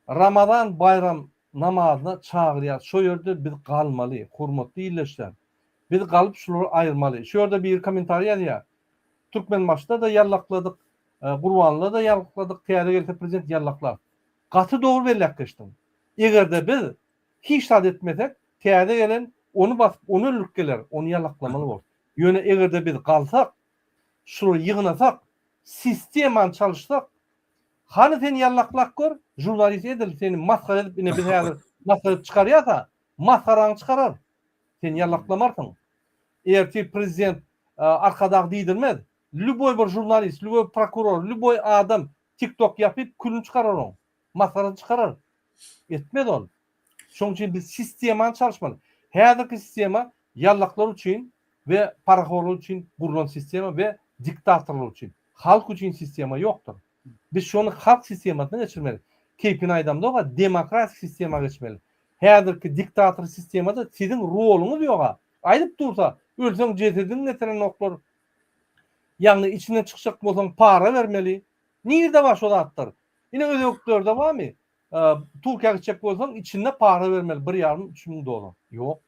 Ramazan baýram namazyna çagyrýas şo ýerde biz galmaly hormatly ildeşler biz galyp şulary aýyrmaly şu ýerde biri kommentariý ýazýar Türkmenbaşyda-da ýallakladyk Gurbanlyda-da ýallakladyk täze gelse prezident ýallaklar gaty dogry belläp geçdiň egerde biz hiç zat etmesek täze gelen ony basyp ony öldürip geler ony ýallaklamaly bolar ýöne egerde biz galsak şulary ýygnasak sistemany çalyşsak Hany sen ýallaklap gör, žurnalist edil seni masgara edip ine biz häzir masgara edip çykarýas-a, masgaraňy çykarar. Sen ýallaklamarsyň. Ertir prezident Arkadag diýdirmez. Lýuboý bir žurnalist, lýuboý prokuror, lýuboý adam TikTok ýapyp külüni çykarar oň. Masgarasyny çykarar. Etmez ol. Şonuň üçin biz sistemany çalyşmaly. Häzirki sistema ýallaklar üçin we parahorlar üçin gurlan sistema we diktatorlar üçin. Halk üçin sistema ýokdur. Biz şony halk sistemasyna geçirmeli. Keýpini aýdamzok-a, demokratik sistema geçmeli. Häzirki diktator sistemada siziň roluňyz ýog-a. Aýdyp dursa, ölseň jesediňi getirenoklar. Ýagny içinden çykjak bolsaň para bermeli. Nirde bar şo zatlar? Ine özbeklerde barmy? Türkiýä gitjek bolsaň içinde para bermeli bir ýarym 3000 dollar. Ýok.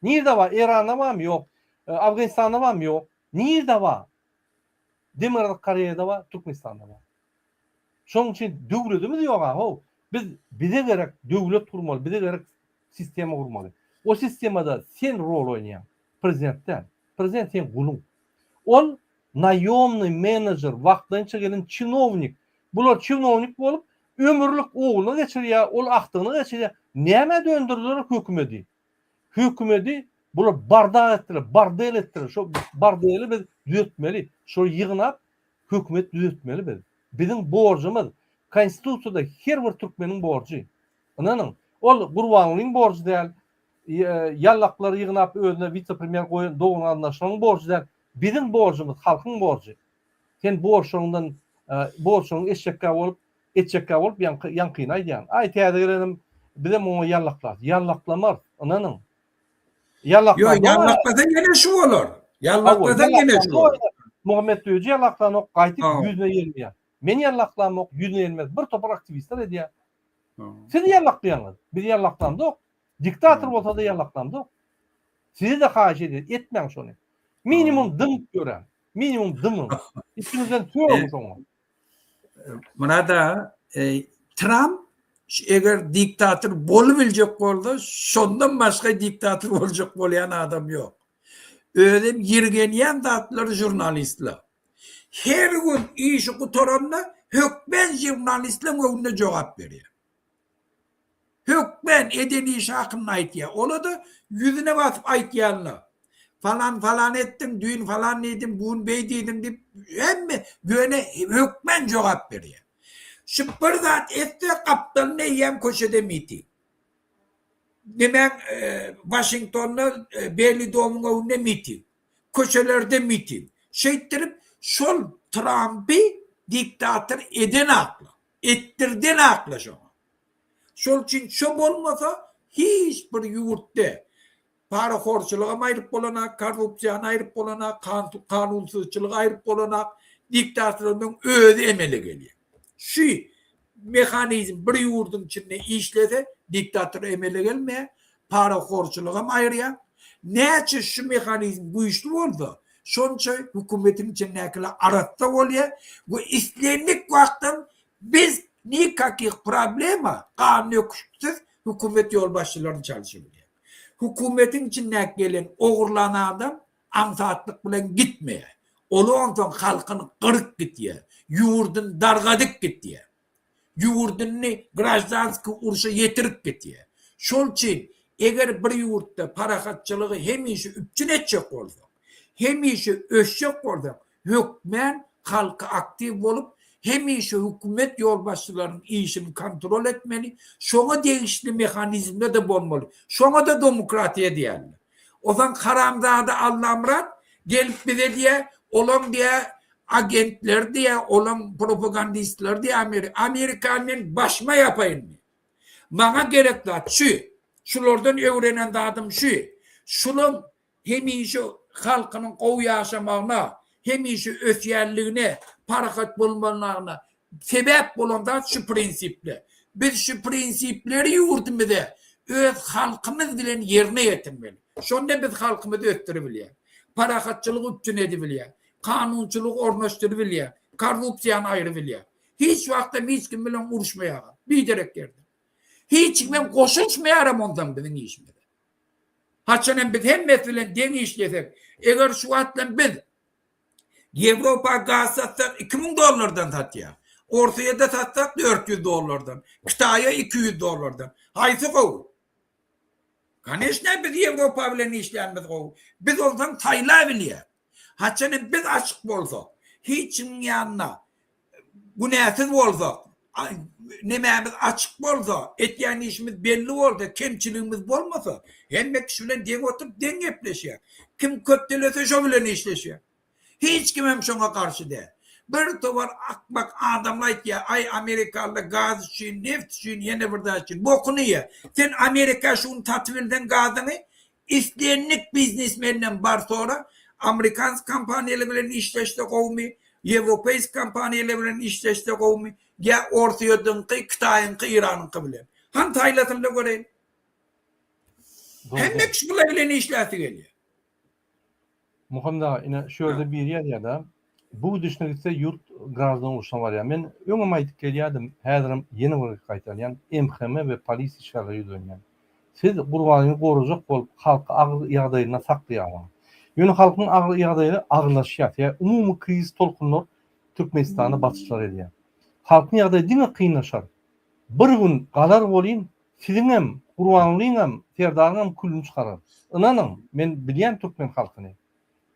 Nirde bar? Eýranda barmy? Ýok. Afganistanda barmy? Ýok. Nirde bar? Demirgazyk Koreýada bar, Türkmenistanda bar. Şonuň üçin döwletimiz ýok-a, how. Biz bize gerek döwlet gurmaly, bize gerek sistema gurmaly. O sistemada sen rol oýnaýaň, prezident däl. Prezident seň guluň. Ol naýomnyý menejer, wagtlaýynça gelen çinownik. Bular çinownik bolup, ömürlik ogluna geçirýär, ol agtygyna geçirýär. Nämä döndürdiler hökümedi? Hökümedi bular bardak etdiler, bardel etdiler. Şo bardeli biz düzetmeli. Şo ýygnap hökümet düzetmeli biz. Biziň borjumyz konstitusiýada her bir türkmeniň borjy. Ynanyň, ol Gurbangulyň borjy däl, ýallaklary ýygnap özüne wise-premýer goýan dogan-garyndaşlaryň borjy däl. Biziň borjumyz, halkyň borjy. Sen borçlaryňdan borçlaryň eşekkä bolup, etjekkä bolup ýaňky ýaňkyny aýdýaň. Aý täze gelenim bizem oňa ýallaklarys. Ýallaklamars, ynanyň. Ýok, ýallaklasa ýene şu bolar. Ýallaklasa ýene şu bolar. Muhammet Döji ýallaklanok, gaýtyp ýüzüne gelmeýär. Men ýallaklamok, ýüzüne gelmez. Bir topar aktiwistler edýär. Siz ýallaklaýaňyz. Biz ýallaklamzok. Diktator bolsa-da ýallaklamzok. Size-de haýyş edýän, etmäň şony. Minimum dymyp ýöräň. Minimum dymyň. Içiňizden sögüň şoňa. Myrat aga, Tramp eger diktator bolubiljek bolsa, şondan başga diktator boljak bolýan adam ýok. Özem ýirgenýän zatlary žurnalistler. Her gün işi gutaranda hökmän žurnalistleň öňünde jogap berýär. Hökmän eden işi hakynda aýtýar. Ola-da ýüzüne basyp aýtýanlar. Falan falan etdiň, düýn falan diýdiň, bu gün beý diýdiň diýip hemme ýöne hökmän jogap berýär. Şu bir zat etse gapdalynda eýýäm köçede miting. Nemäň Waşingtonda Belli domyň öňünde miting. Köçelerde miting. Şeýtdirip şol Trampy diktator eden akla. Etdirden akla şoňa. Şol üçin şo bolmasa hiç bir ýurtda parahorçulygam aýryp bolanak, korrupsiýany aýryp bolanak, kanunsyzçylygy aýryp bolanak, diktatorlaryň özi emele gelýär. Şu mehanizm bir ýurduň içinde işlese diktator emele gelmeýär, parahorçulygam aýyrýar. Näçe şu mehanizm güýçli bolsa, şonça hökümetiň içindäkiler arassa bolýar we islendik wagtam biz nikakih problema gan döküşiksiz hökümet ýolbaşçylaryny çalşybilýär. Hökümetiň içindäki gelen ogurlan adam aňsatlyk bilen gitmeýär. Ol onsoň halkyny gyryp gitýär, ýurduny dargadyp gitýär. Ýurduny graždanskiý urşa ýetirip gitýär. Şol üçin eger bir ýurtda parahatçylygy hemişe üpjün etjek bolsak, hemişe ösjek bolsak, hökmän halky aktiw bolup, hemişe hökümet ýolbaşçylarynyň işini kontrol etmeli, şoňa degişli mehanizmler-de bolmaly. Şoňa-da demokratiýa diýerler. Ozan haramzada Allamyrat gelip bize diýýär, olaň diýýär agentleri diýýär, olaň propagandistleri diýýär Amerika. Amerikany men başyma ýapaýyn diýýär. Maňa gerek zat şu. Şulardan öwrenen zadym şu. Şulaň hemişe halkynyň gowy ýaşamagyna, hemişe ösýänligine, parahat bolmagyna sebäp bolan zat şu prinsipler. Biz şu prinsipleri ýurdumyza öz halkymyz bilen ýerine ýetirmeli. Şonda biz halkymyzy ösdüribilýäris. Parahatçylygy üpjün edibilýäris. Kanunçylygy ornaşdyrybilýäris. Korrupsiýany aýrybilýäris. Hiç wagtam hiç kim bilen uruşmaýarys. Biderek ýerde. Hiç kimem goşulyşmaýaram onsoň biziň işimize. Haçan hem biz hemmesi bilen deň işlesek, eger şu wagt bilen biz Ýewropa gaz satsak 2000 dollardan satýar. Orsyýede satsak 400 dollardan, Hytaýa 200 dollardan. Haýsy gowy? Koneçne biz Ýewropa bilen işlänimiz gowy. Biz onsoň saýlabilýäs. Haçan hem biz açyk bolsak, Hiç kimiň ýanynda günäsiz bolsak, nemämiz açyk bolsa, etýän işimiz belli bolsa, kemçiligimiz bolmasa, hemme kişi bilen deň oturyp, deň gepleşýär. Kim köp tölese, şo bilen işleşýär. Hiç kimem şoňa garşy däl. Bir towar akmak adamlar aýtýar, aý amerikalylar gaz üçin, neft üçin, ýene bir zat üçin. Bokuny iýer. Sen Amerika şu gün satyp bilseň gazyňy, islendik biznesmenden bar sora, amerikansk kompaniýalar bilen işleşse gowumy, ýewropeýsk kompaniýalar bilen işleşse gowumy, ýa orsyýediňki, kitaýyňky, iranyňky bilen. Hany saýlasynda göreýin. Hemme kişi bular bilen işläsi gelýär. Muhammet aga, ine şu ýerde biri ýazýar-da, bu gidişine gitse ýurt graždan urşuna barýar. Men öňem aýdyp gelýärdim, häzirem ýene bir gezek gaýtalýan, MHM we polis işgärlere ýüzlenýän. Siz Gurbangulyny gorajak bolup halky agyr ýagdaýynda saklaýaňyz. Ýöne halkyň agyr ýagdaýy agyrlaşýar, sebäbi umumy krizis tolkunlar Türkmenistanda basyşlar edýär. Halkyň ýagdaýy diňe kynlaşar. Bir gün galar welin Siziňem, Gurbangulyňam, Serdaryňam külüni çykarar. Ynanyň, men bilýän türkmen halkyny.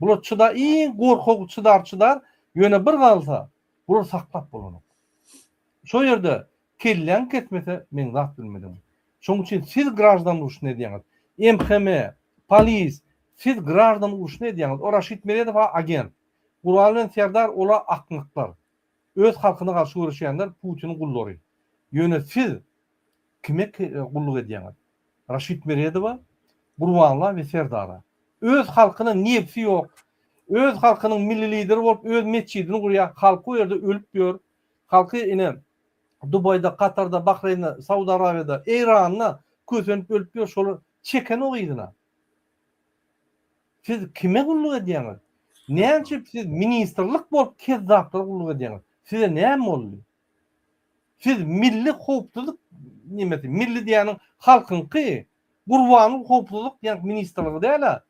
Bular çyda iň gorkak çydar çydar, ýöne bir galsa, bular saklap bolanok. Şo ýerde kelläň kesmese meň zat bilmedigiň. Şoň üçin siz graždan urşuny edýäňiz. MHM, polis, siz graždan urşuny edýäňiz. O Raşid Meredow-a agent. Gurbanguly bilen Serdar ola akmaklar. Öz halkyna garşy göreşýänler Putiniň gullary. Ýöne siz Kime gulluk edýäňiz? Raşid Meredowa, Gurbanla we Serdara. Öz halkyna nebsi ýok. Öz halkynyň milli lideri bolup öz metjidini gurýar. Halky o ýerde ölüp ýör. Halky ine Dubaýda, Katarda, Bahreýnde, Saud Arabiýada, Eýranda kösenip ölüp ýör. Şolar çekenok yzyna. Siz kime gulluk edýäňiz? Näme üçin siz ministrlik bolup kezzaplara gulluk edýäňiz? Size näme boldy? Siz milli howpsuzlyk nemesi, milli diýýäniň halkyňky, Gurbanguly howpsuzlyk ýaňky ministrligi däl-ä,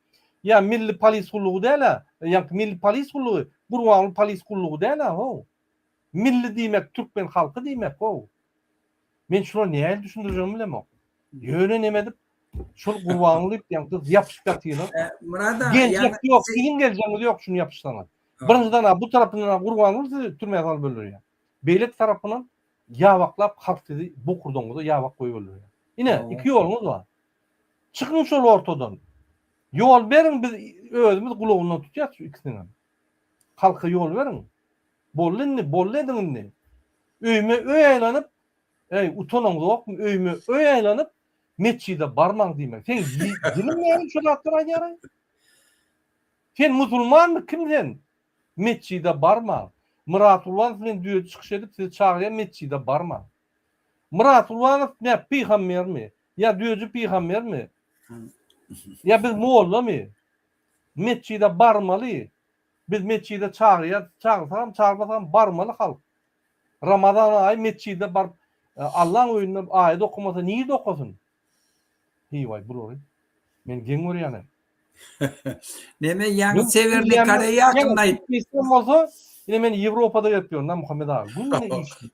ýa milli polis gullugy däl-ä, ýaňky milli polis gullugy Gurbanguly polis gullugy däl-ä how. Milli diýmek türkmen halky diýmek how. Men şulary nähili düşündirjegimi bilemok. Ýöne neme edip şol Gurbanguly ýaňky ýapyşyp ýatyrlar. Myrat aga, Geljek ýok, siziň geljegiňiz ýok şuny ýapyşsaňyz. Birinjiden-ä bu tarapyndan-a Gurbanguly sizi türmä salyp öldürýär. Beýleki tarapyndan ýabaklap halk sizi bokurdagyňyza ýabak goýup öldürýär. Ine, iki ýoluňyz bar. Çykyň şol ortadan. Ýol beriň biz özümiz gulagyndan tutýas şu ikisiniňem. Halka ýol beriň. Boldy indi, boldy ediň indi. Öýme öý aýlanyp, eý utanaňzokmy öýme öý aýlanyp metjide barmaň diýmek. Seň diliň näme şu zatlary aýdýaraý? Sen musulmanmy kim sen? Metjide barmaň. Myrat Gurbanow bilen düýede çykyş edip sizi çagyrýan metjide barmaň. Myrat Gurbanow nä pygambermi? Ýa düýeji pygambermi? Ýa biz mollamy? Metjide barmaly. Biz metjide çagyrýas, çagyrsagam çagyrmasagam barmaly halk. Ramazan aýy metjide baryp Allaň öýünde aýat okamasa nirde okasyn? Hiý-waý bulary men geň görýänem. Neme ýaňy Sewernyý Koreýa hakynda aýt. Türkmenistan bolsa, ine men Ýewropada gezip ýörün da Muhammet aga. Günde işli.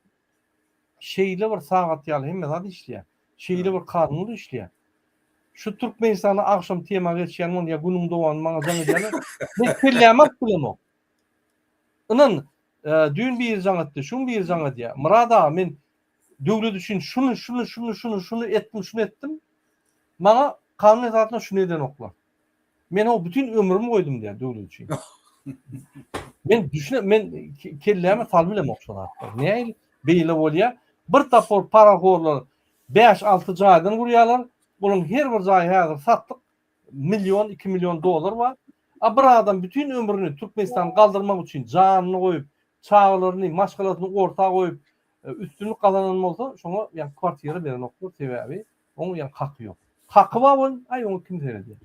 Şeýle bir sagat ýaly hemme zat işleýär. Şeýle bir kanun işleýär. Şu Türkmenistanda agşam tema geçýän bolýar, günüň dowamynda maňa jaň edýärler. Men kellämi alyp bilemok. Ynan, düýn biri jaň etdi, şu gün biri jaň edýär. Myrat aga men döwlet üçin şuny, şuny, şuny, şuny, şuny etdim, şuny etdim. Maňa kanun esasynda şuny edenoklar. Men o bütün ömrümi goýdum diýýär döwlet üçin. Men düşüne men kelläme salyp bilemok şo zatlar. Nähili beýle bolýar? Bir topar parahorlar 5-6 jaýdan gurýarlar. Olaryň her bir jaýy häzir satlyk million, 2 million dollar bar. A bir adam bütün ömrüni Türkmenistany galdyrmak üçin janyny goýup, çagalaryny, maşgalasyny orta goýup, üstünlik gazanan bolsa, şoňa ýa kwartira berenoklar, sebäbi oň ýa haky ýok. Haky bar bolun, aý oňa kim seredýär?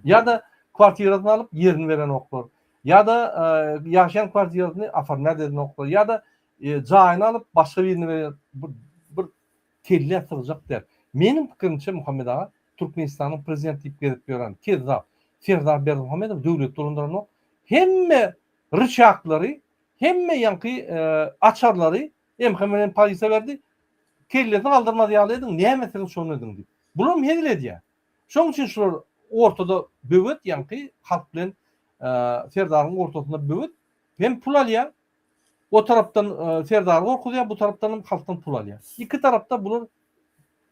Ýa-da kwartirasyny alyp ýerini berenoklar. Ýa-da ýaşaýan kwartirasyny oformlýat edenoklar. Ýa-da jaýyny alyp başga birine berýär. Bir kellä sygjak däl. Meniň pikirimçe Muhammet aga Türkmenistanyň prezident diýip gezip ýören kezzap Serdar Berdimuhamedow döwleti dolandyranok. Hemme ryçaklary, hemme ýaňky açarlary MHM bilen polisiýa berdi. Kellesini galdyrmaz ýaly ediň, näme etseňiz şony ediň diýip. Bulam hezil edýär. Şoň üçin şular ortada böwet ýaňky halk bilen Serdaryň ortasynda böwet. Hem pul alýar, o tarapdan Serdary gorkuzýar, bu tarapdan hem halkdan pul alýar. Iki tarapda bular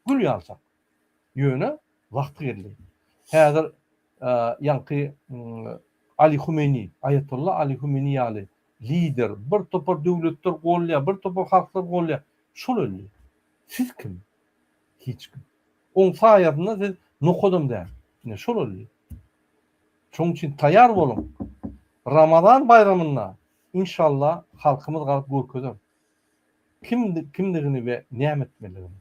gül ýalyjak. Ýöne wagty geldi. Häzir ýaňky Ali Humeýni, Aýatolla Ali Humeýni ýaly lider, bir topar döwletler golýar, bir topar halklar golýar. Şol öldi. Siz kim? Hiç kim. Oň saýasynda siz nokadam däl. Ine şol öldi. Şonuň üçin taýýar boluň. Ramazan baýramynda inşallah halkymyz galyp görkezer. Kim kimdigini we näme etmelidigini.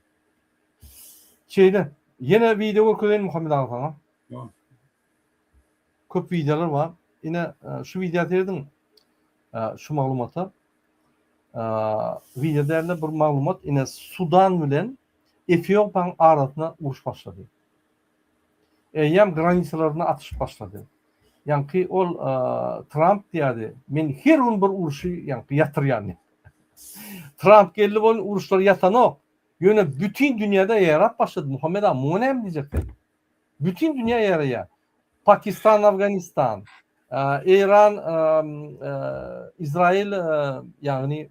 Şeýle. Ýene wideo görkezeýin Muhammet aga saňa. Köp wideolar bar. Ine şu wideo serediň. Şu maglumata. Wideo dälde bir maglumat. Ine Sudan bilen Efiopiýanyň arasynda uruş başlady. Eýýäm granisalarynda atyşyp başlady. Ýaňky ol Tramp diýýärdi, men her gün bir urşy ýaňky ýatyrýan diýip. Tramp geldi bolun uruşlar ýatanok. Ýöne bütin dünýäde ýarap başlady. Muhammet aga muňa näme diýjek sen? Bütin dünýä ýaraýar. Pakistan, Afganistan, Eýran, Izrail, ýagny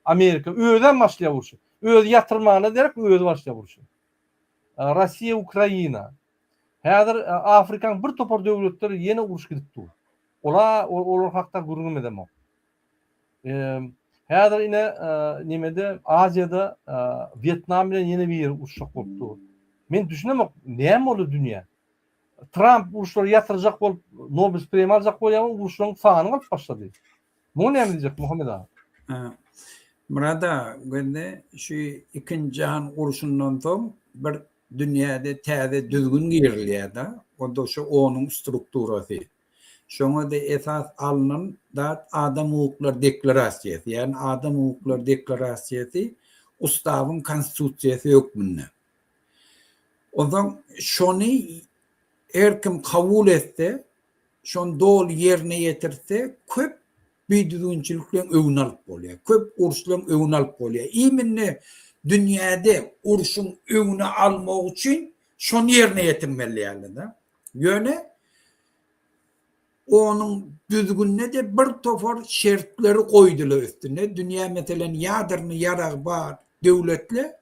Amerika özem başlaýar urşy. Özi ýatyrmana derek özi başlaýar urşy. Russiýa, Ukraina. Häzir Afrikanyň bir topar döwletleri ýene uruş gidip dur. Ola olar hakda gürrüňem edemok. Häzir ine nemede Aziýada Wýetnam bilen ýene biri uruşjak bolup dur. Men düşünemok, näme boldy dünýä? Tramp uruşlary ýatyrjak bolup Nobel premiýa aljak bolýar, uruşlaryň sany galyp başlady. Muňa näme diýjek Muhammet aga? Myrat aga, gözle şu ikinji jahan urşundan soň bir dünýäde täze düzgün girilýär-de, o-da şu onuň strukturasy. Şoňa-da esas alnan zat Adam hukuklary deklarasiýasy, ýagny Adam hukuklary deklarasiýasy ustawyň konstitusiýasy hökmünde. Onsoň şony her kim kabul etse, şony doly ýerine ýetirse, köp bidüzgünçilikleriň öňüni alyp bolýar, köp uruşlaryň öňüni alyp bolýar. Imенно dünýäde urşuň öňüni almak üçin şony ýerine ýetirmeli ýaly-da. Ýöne onuň düzgünine-de bir topar şertleri goýdular üstüne. Dünýä meselem ýadrny ýaragy bar döwletle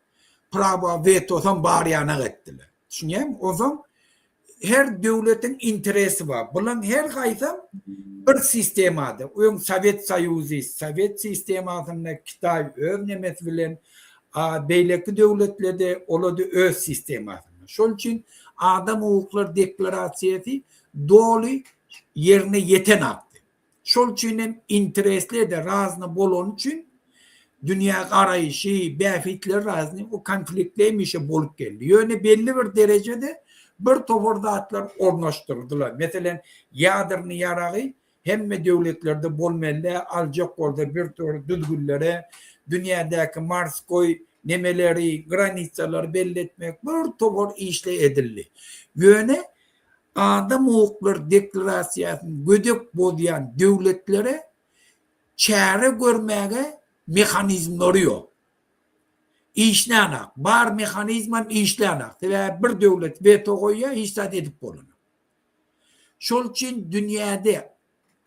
prawa wetosam bar ýanak etdiler. Düşünýäňmi? Onsoň her döwletiň interesi bar. Bulaň her haýsam bir sistemada. Öň Sowet Soýuzy, sowet sistemasynda Kitaý öz nemesi bilen, a beýleki döwletlerde ola-da öz sistemasynda. Şol üçin adam hukuklary deklarasiýasy doly ýerine ýetenakdy. Şol üçin hem interesli-de razny bolany üçin dünýä garaýşy, bähbitleri razny o konfliktler hemişe bolup geldi. Ýöne belli bir derejede bir topar zatlar ornaşdyrdylar. Meselem, ýadrny ýaragy hemme döwletlerde bolmaly, aljak bolsa bir topar düzgünlere, dünýädäki morskoý nemeleri, granitsalary belli etmek bir topar işler edildi. Ýöne Adam hukuklary deklarasiýasyny gödek bozýan döwletlere çäre görmäge mehanizmleri ýok. Işlänak. Bar mehanizmem işlänak. Sebäbi bir döwlet weto goýýar, hiç zat edip bolanok. Şol üçin dünýäde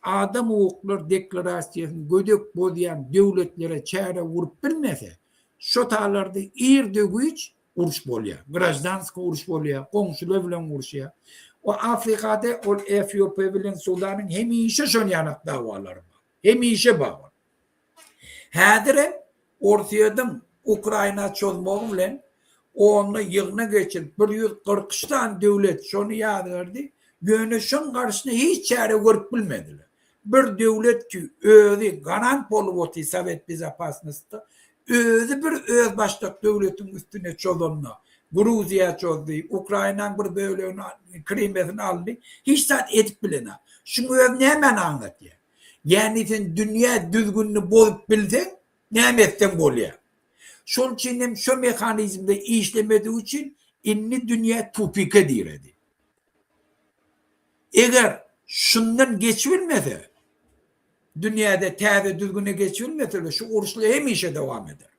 Adam hukuklary deklarasiýasyny gödek bozýan döwletlere çäre gurup bilmese, şo talarda ir-de-güýç uruş bolýar. Graždanskiý uruş bolýar, goňşular bilen uruşýar. O Afrikada ol Efiopiýa bilen Sudanyň hemişe şon ýanak dawalary bar. Hemişe bar ol. Häzirem Orsýetiň Ukraina çozmagy bilen onda ýygnak geçirip 143 sany döwlet şony ýazgardy, ýöne şoň garşysyna hiç çäre görüp bilmediler. Bir döwlet ki özi garant bolup otyr Sowet bezopasnostda, özi bir özbaşdak döwletiň üstüne çozanda, Gruziýa çozdy, Ukrainaň bir bölegini Krimesini aldy, hiç zat edip bilenok. Şuň özi nämäni aňlatýar? Ýagny sen dünýä düzgünini bozup bilseň, näme etseň bolýar. Şol üçin hem şo mehanizmde işlemedigi üçin indi dünýä tupike diredi. Eger şundan geçibilmese, dünýäde täze düzgüne geçibilmeseler, şu uruşlar hemişe dowam eder.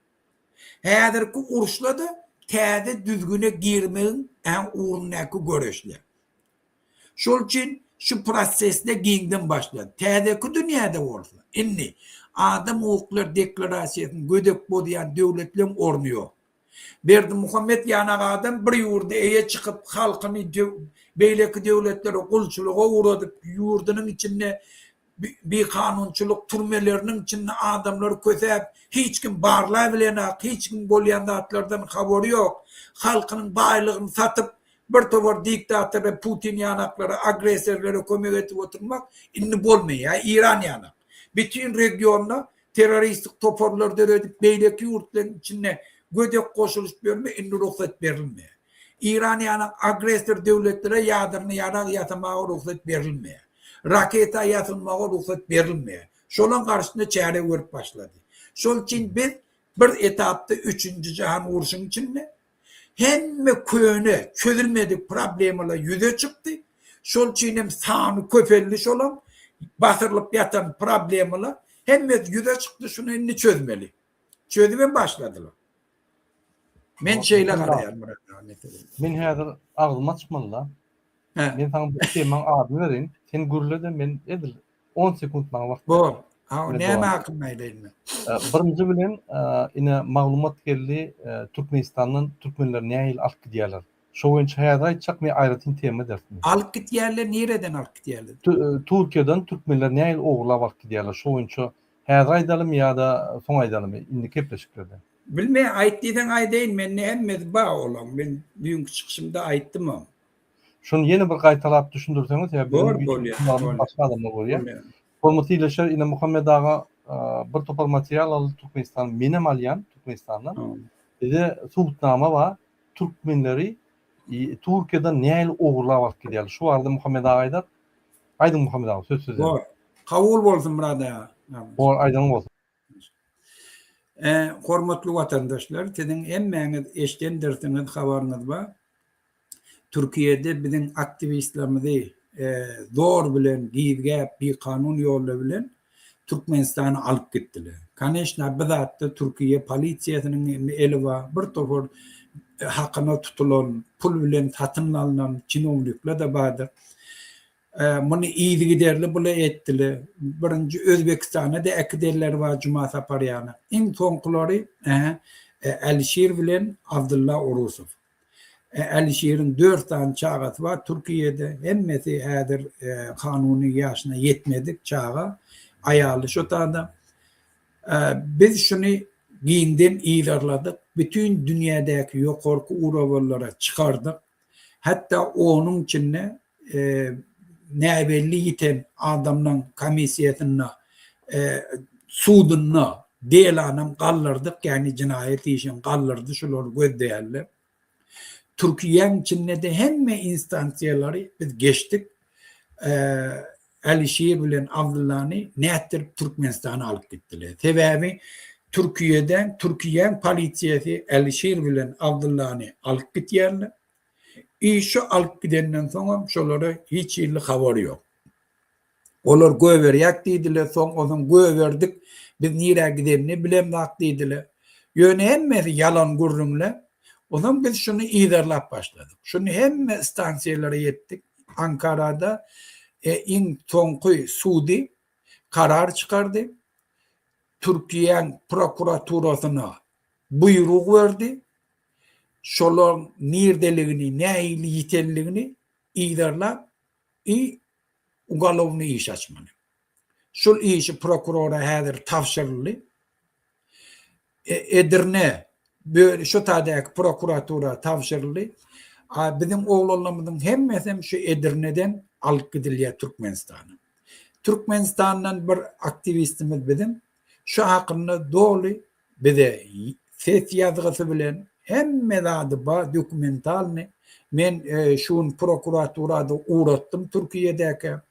Häzirki uruşlar-da täze düzgüne girmegiň ugrundaky göreşler. Şol üçin. Şu prosesde giňden başlady. Täzeki dünýäde bolsa, indi Adam hukuklary deklarasiýasyny gödek bozýan döwletleň orny ýok. Berdimuhamet ýanak adam bir ýurda eýe çykyp, halkyny beýleki döwletlere gulçulyga ugradyp, ýurdunyň içinde bikanunçylyk türmeleriniň içinde adamlary kösäp, hiç kim barlabilenak, hiç kim bolýan zatlardan habary ýok, halkynyň baýlygyny satyp, bir topar diktatora, Putin ýanaklara, agressorlara kömek edip oturmak indi bolmaýar, Eýran ýanak. Bütin regionda terroristik toparlar döredip, beýleki ýurtlaryň içinde gödek goşulyşyp ýörme indi rugsat berilmeýär. Eýran ýanak agressor döwletlere ýadrny ýarag ýasamaga rugsat berilmeýär. Raketa ýasylmaga rugsat berilmeýär. Şolaň garşysyna çäre görüp başlady. Şol üçin biz bir etapda üçünji jahan urşuň içinde Hemme köne, çözülmedik problemalar ýüze çykdy. Şol üçin hem sany köpeldi şolaň. Basyrylyp ýatan problemalar hemmesi ýüze çykdy, şuny indi çözmeli. Çözüp hem başladylar. Men şeýle garaýan Myrat aga meselä. Men häzir agzymy açmaly-da. Men saňa bir temaň adyny bereýin. Sen gürle-de men edil On sekunt maňa wagt ber. Bor. Ha, näme hakynda aýdaýyn men? Birinji bilen ine maglumat geldi, Türkmenistandan türkmenleri nähili alyp gidýärler. Şo boýunça häzir aýtjak men aýratyn tema ederis. Alyp gidýärler, nireden alyp gidýärler? Türkiýeden türkmenleri nähili ogurlap alyp gidýärler, şo boýunça häzir aýdalymy ýa-da soň aýdalymy indi gepleşiklerde? Bilmeýän, aýt diýseň aýdaýyn, mende hemmesi bar olaň, men düýnki çykyşymda aýtdymam. Şuny ýene bir gaýtalap düşündirseňiz, sebäbi Bor, biziň bolýar, kanalymyz bolýar. başga adamlar görýär. Bolýar. Hormatly ildeşler, ine Muhammet aga bir topar material aldy Türkmenistan, menem alýan Türkmenistandan. Bize subutnama bar, türkmenleri Türkiýeden nähili ogurlap alyp gidýärler. Şu barada Muhammet aga aýdar. Aýdyň Muhammet aga, söz sizde. Bor. Kabul bolsun Myrat aga. Bor, aýdanyň bolsun. Hormatly watandaşlar, siziň hemmäňiz eşdendirsiňiz, habaryňyz bar. Türkiýede biziň aktiwistlerimizi zor bilen gizgäp, bikanun ýollar bilen Türkmenistana alyp gitdiler. Koneçna bu zatda Türkiýe polisiýasynyň hem eli bar, bir topar hakyna tutulan, pul bilen satyn alnan çinownikler-de bardyr. Muny yzygiderli bula etdiler. Birinji Özbegistana-da äkidenleri bar Juma Saparýana. Iň soňkulary Älişir bilen Abdylla Orusow. Älişiriň dört sany çagasy bar Türkiýede. Hemmesi häzir kanuny ýaşyna ýetmedik çaga. Aýaly şo tada. Biz şuny giňden yzarladyk. Bütin dünýädäki ýokarky urowallara çykardyk. Hatda onuň içinde näbelli ýiten adamlaň komissiýasynda, sudunda delanam galdyrdyk, ýagny jenaýat işini galdyrdy, şulary gözleýärler. Türkiýäň içinde-de hemme instansiýalary biz geçdik. Älişir bilen Abdyllany nätdirip Türkmenistana alyp gitdiler. Sebäbi Türkiýeden, Türkiýäň polisiýasy Älişir bilen Abdyllany alyp gitýärler. I şu alyp gidenden soňam şolara hiç hili habar ýok. Olar göberýäk diýdiler, soň onsoň göberdik, biz nirä gidenini bilemzak diýdiler. Ýöne hemmesi ýalan gürrüňler. Onsoň biz şuny yzarlap başladyk. Şuny hemme stansiýalara ýetdik. Ankarada iň soňky sudy karar çykardy. Türkiýäň prokuraturasyna buýruk berdi. Şolaryň nirdeligini, nähili ýitenligini yzarlap i ugalownyý iş açmaly. Şul işi prokurora häzir tabşyryldy. Edirne şu taýdaky prokuratura tabşyryldy. A biziň oglanlarymyzyň hemmesem şu Edirneden alyp gidilýär Türkmenistana. Türkmenistandan bir aktiwistimiz biziň şu hakynda doly bize ses ýazgysy bilen hemme zady bar dokumentalny. Men şu gün prokuraturada ugratdym Türkiýedäkä.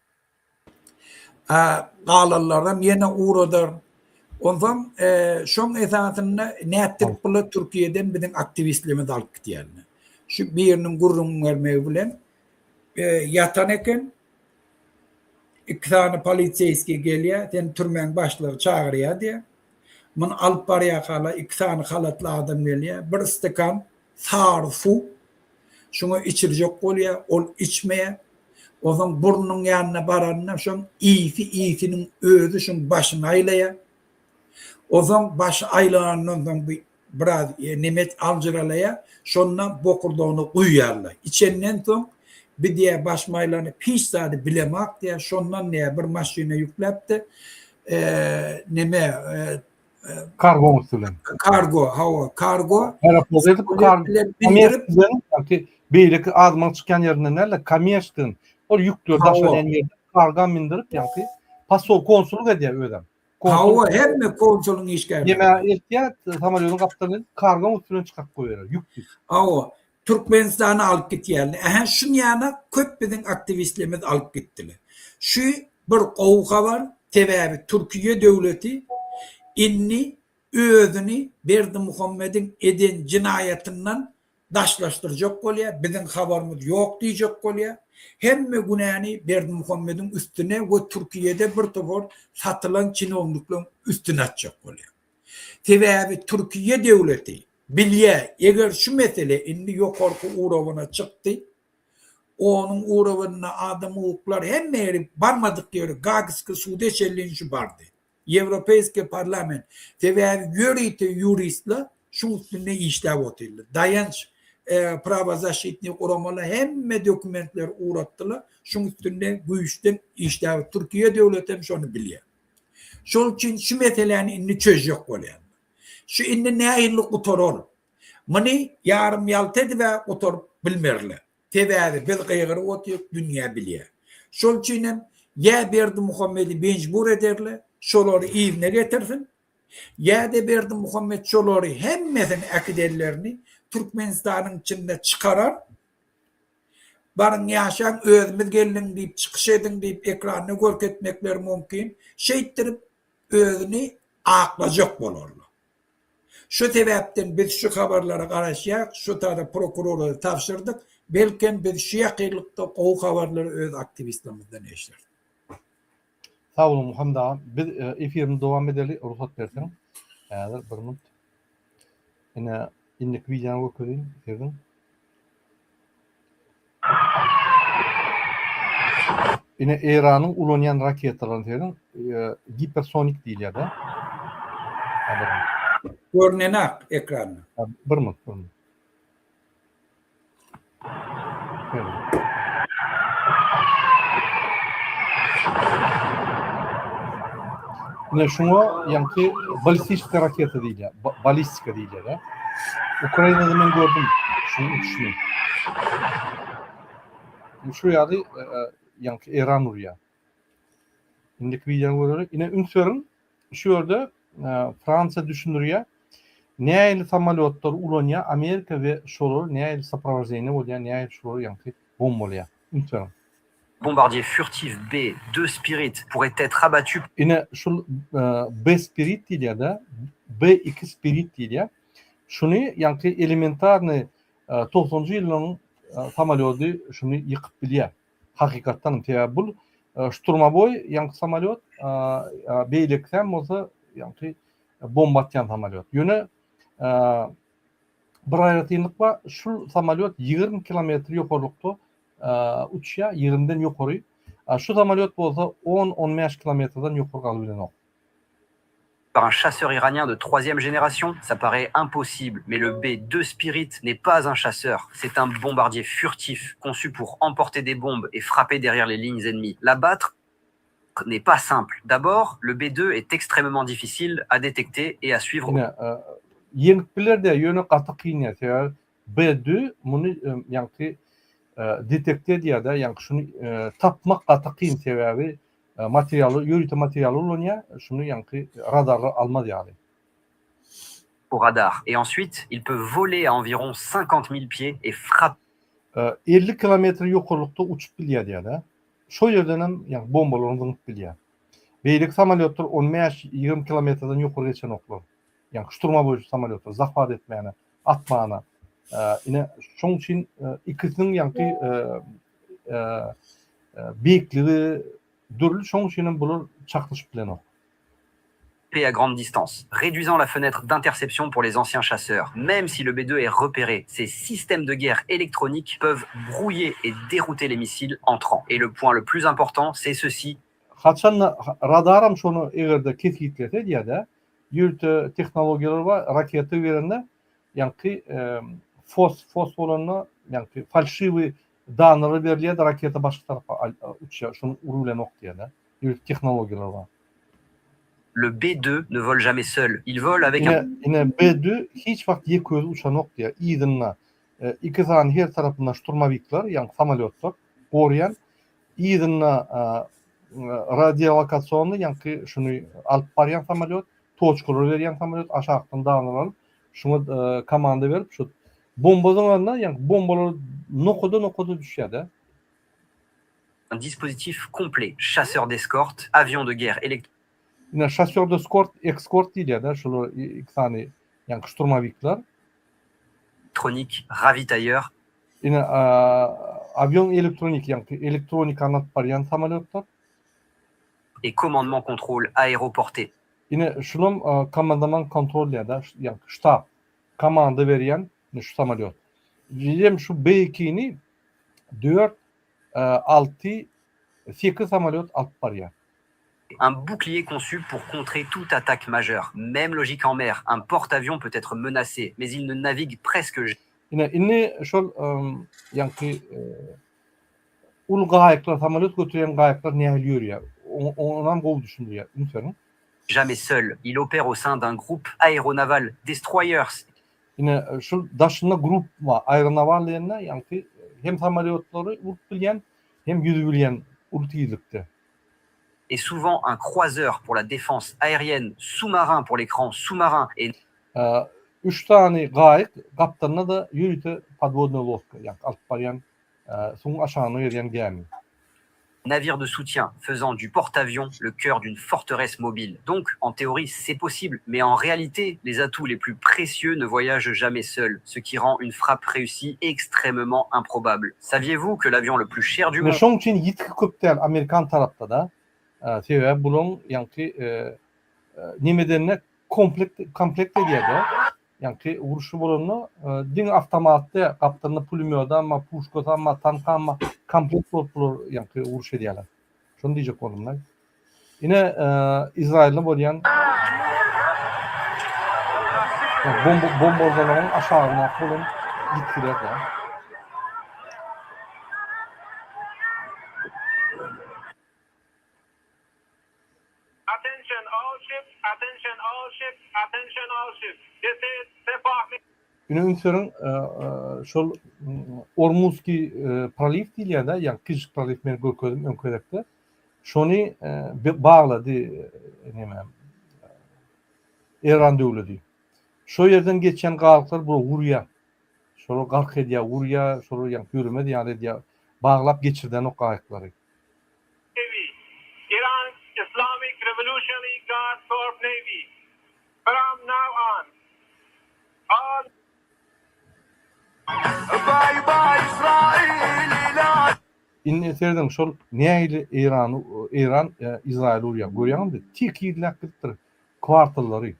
Galanlaram ýene ugradar. Onsoň şoň esasynda nätdirip bular Türkiýeden biziň aktiwistlerimizi alyp gidýärler. Şu biriniň gürrüň bermegi bilen ýatan eken. Iki sany poliseýskiý gelýär, seni türmäň başlygy çagyrýar diýýär. Muny alyp barýarkalar iki sany halatly adam gelýär. Bir stakan sary suw şuňa içirjek bolýar, ol içmeýär. Onsoň burnunyň ýanyna baranda şoň ysy ysiniň özi şoň başyny aýlaýar. Onsoň başy aýlanandan soň bu biraz nemet aljyralaýar. Şonda bokurdagyna guýýarlar. Içenden soň bi diýýär başym aýlanyp hiç zady bilemak diýýär. Şondan diýýär bir maşyna ýükläp-de neme Kargo üsti bilen. Kargo, hawa, kargo. Aeroplot edip kargo. Beýleki adamyň çykýan ýerinden däl-de, kommersiýadan. Ol ýükleri daşalýan ýerde karga mindirip, ýaňky posol konsullyk edýär özem. Hawa, hemme konsulyň işgärleri. Neme eltýär, samolýotyň gapdalyny kargoň üsti bilen çykaryp goýberýär, ýük diýip. Hawa, Türkmenistana alyp gitýärler. Ähä, şunýana köp biziň aktiwistlerimiz alyp gitdiler. Şu bir gowy habar, sebäbi Türkiýe döwleti indi özüni Berdimuhamediň eden jenaýatyndan daşlaşdyrjak bolýar, biziň habarymyz ýok diýjek bolýar. Hemme günäni Berdimuhamediň üstüne we Türkiýede bir topar satylan çinownikleriň üstüne atjak bolýar. Sebäbi Türkiýe döwleti Bilýä, eger şu mesele indi ýokarky urowyna çykdy, onuň urowynda adam hukuklar hemme ýeri barmadyk ýeri Gagski suda çenli şu bardy. Ýewropeýskiý parlament. Sebäbi ýörite ýuristler şuň üstünde işläp otyrlar. Daýanç prawozaşitnyý guramalar hemme dokumentleri ugratdylar. Şuň üstünde güýçden işläp Türkiýe döwleti hem şony bilýär. Şol üçin şu meseläni indi çözjek bolýarlar. Şu indi nähili gutarar? Muny ýarym-ýalta edib-ä gutaryp bilmerler. Sebäbi biz gygyryp otyryk, dünýä bilýär. Şol üçinem ýa Berdimuhamedi mejbur ederler, şolary yzyna getirsin, ýa-da Berdimuhamet şolary hemmesini äkidenlerini Türkmenistanyň içinde çykarar, Baryň ýaşaň özümiz geldiň diýip çykyş ediň diýip ekranda görkezmekleri mümkin. Şeýtdirip özüni aklajak bolarlar. Şu sebäpden biz şu habarlara garaşýarys, şu tada prokurora tabşyrdyk, belkem biz şu ýakynlykda gowy habarlary öz aktiwistlerimizden eşideris. Sag boluň Muhammet agam. Biz efirimizi dowam edeli, rugsat berseň. Häzir bir minut. Ine indiki wideony görkezeýin siziň. Ine Eýranyň ulanýan raketalaryny serediň, gipersonik diýilýär-de. Görnenak ekranda. Bir minut, bir minut. Ine şuňa ýaňky ballistik raketa diýilýär. Ballistika diýilýär. Ukrainada men gördüm şunuň uçuşyny. Şu ýaly e, e, ýaňky Eýran urýar. Indiki wideony göreli. Ine üns beriň. Şu ýerde e, Fransiýa düşündirýär. Nähili samolýotlar ulanýar Amerika we şolar nähili soprowojeniýe bolýar, nähili şolar ýaňky bombalýar. Üns beriň. Bombardier furtif B-2 Spirit pourrait être abattu. Ine şul B Spirit diýilýär-de, B-2 Spirit diýilýär. Şuny ýaňky elementarnyý togsanjy ýyllaryň samolýody şuny ýykyp bilýär. Hakykatdan hem sebäbi bul şturmowoý ýaňky samolýot, beýlekisem bolsa ýaňky bomba atýan samolýot. Ýöne bir aýratynlyk bar, şul samolýot 20 kilometr ýokarlykda uçýar, 20-den ýokary. Şu samolýot bolsa 10-15 kilometrden ýokary galyp bilenok. Par un chasseur iranien de troisième génération? Ça paraît impossible, mais le B-2 Spirit n'est pas un chasseur, c'est un bombardier furtif, conçu pour emporter des bombes et frapper derrière les lignes ennemies. L'abattre n'est pas simple. D'abord, le B-2 est extrêmement difficile à détecter et à suivre. Ine, ýeňip biler-de, ýöne gaty kyn ýa, sebäbi B-2 muny ýaňky detekte edýär-de, ýaňky şuny tapmak gaty kyn, sebäbi materialy, ýörite materialy ulanýar, şuny ýaňky radarlar almaz ýaly. Au radar. Et ensuite, il peut voler à environ 50 mille pieds et frapper. 50 kilometr ýokarlykda uçup bilýär diýýär-de. Şo ýerdenem ýaňky bombalaryny zyňyp bilýär. Beýleki samolýotlar on bäş, 20 kilometrden ýokary geçenoklar. Ýaňky şturmowoý samolýotlar zahwat etmäne, atmana. Ine, şoň üçin ikisiniň ýaňky beýikligi dürli, şoň üçin hem bular çaknyşyp bilenok. à grande distance, réduisant la fenêtre d'interception pour les anciens chasseurs. Même si le B-2 est repéré, ces systèmes de guerre électroniques peuvent brouiller et dérouter les missiles entrants. Et le point le plus important, c'est ceci. Haçanda radaram şony eger-de kesgitlese diýýär-de, ýörite tehnologiýalar bar, raketa berende ýaňky fos fos bolanda ýaňky falşiwiý danlara berilýär-de raketa başga tarapa uçýar, şony urubilenok diýýär-de. Ýörite tehnologiýalar bar. Le B-2 ne vole jamais seul, il vole avec un Ine, ine B-2 hiç wagt ýeke özi uçanok diýýär. Yzynda iki sany her tarapynda şturmowikler, ýagny samolýotlar goraýan. Yzynda radiolokasiony, ýaňky şuny alyp barýan samolýot, toçkalary berýän samolýot aşakdan daglar alyp, şuňa komanda berip, şu bomba zyňanda, ýaňky bombalar nokada-nokada düşýär-de. Un dispositif complet, chasseur d'escorte, avion de guerre électronique. Ine, chasseur d'escorte, ekskort diýilýär-de, şular iki sany ýaňky şturmowikler. Elektronik, ravitailleur. Ine, awion elektronik, ýaňky elektronikany alyp barýan samolýotlar. Et commandement contrôle aéroporté. Ine, şulam kommandaman kontrol diýýär-de, ýaňky ştab, komanda berýän ine şu samolýot. Hem şu B-2-ni dört, alty, sekiz samolýot alyp barýar. Un bouclier conçu pour contrer toute attaque majeure. Même logique en mer, un porte-avions peut être menacé, mais il ne navigue presque Ine, indi şol ýaňky uly gaýyklar, samolýot göterýän gaýyklar nähili ýörýär? Onam gowy düşündirýär. Üns beriň. Jamais seul, il opère au sein d'un groupe aéronaval, destroyers. Ine, şul daşynda grup bar. Aeronaval diýende, ýaňky hem samolýotlary urup bilýän, hem ýüzüp bilýän uly tizlikde. Et souvent un croiseur pour la défense aérienne, sous-marin pour l'écran sous-marin et. Üç sany gaýyk, gapdalynda-da ýörite podwodnyý lodka, ýagny alyp barýan, suwuň aşagynda gezýän gämi. Navire de soutien, faisant du porte-avions le cœur d'une forteresse mobile. Donc, en théorie, c'est possible, mais en réalité, les atouts les plus précieux ne voyagent jamais seuls, ce qui rend une frappe réussie extrêmement improbable. Saviez-vous que l'avion le plus cher du Ine monde şoň üçin ýitgi köp däl amerikan tarapda-da. Sebäbi bulaň ýaňky nemedende komplekt komplekt edýär-de. Ýaňky urşy bolanda diňe awtomat däl, gapdalynda pulemýodam bar, puşkasam bar, tankam bar. Komplekt bolup bular ýaňky uruş edýärler. Şony diýjek boldum-da. Ine Izraýylda bolýan bomba bombardalaryň aşagyndaky bolan ýitgiler-de. Attention all ships, attention all ships, attention all ships. This is Sepah. Ine üns beriň, şol Ormuzskiý proliw diýilýär-dä, ýagny kiçijik proliw men görkezdim öňki gezekde. Şony baglady neme Eýran döwledi. Şo ýerden geçýän galyklar bular urýar. Şolar gark edýär, urýar, şolar ýagny ýöremez ýaly edýär. Baglap geçirdenok gaýyklary. Navy, Iran's Islamic Revolutionary Guard Corps Navy, from now on, all. Indi serediň şol nähili Eýrany Eýran Izraýyly urýar görýäňizmi tekizläp gidipdir kwartallary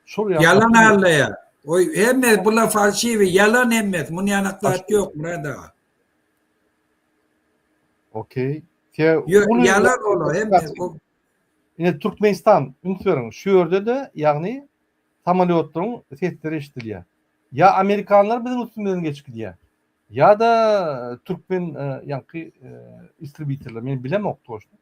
şol ýaly Ýalan aldaýar. Oý hemme bular falşiwi ýalan hemmesi muny ýanak zat ýok Myrat aga. Okey. Ýok ýalan olar hemmesi. Ine Türkmenistan üns beriň şu ýerde-de ýagny samolýotlaryň sesleri eşidilýär. Ýa amerikanlar biziň üstümizden geçip gidýär. Ýa-da türkmen ýaňky istribiterler men bilemok toçno.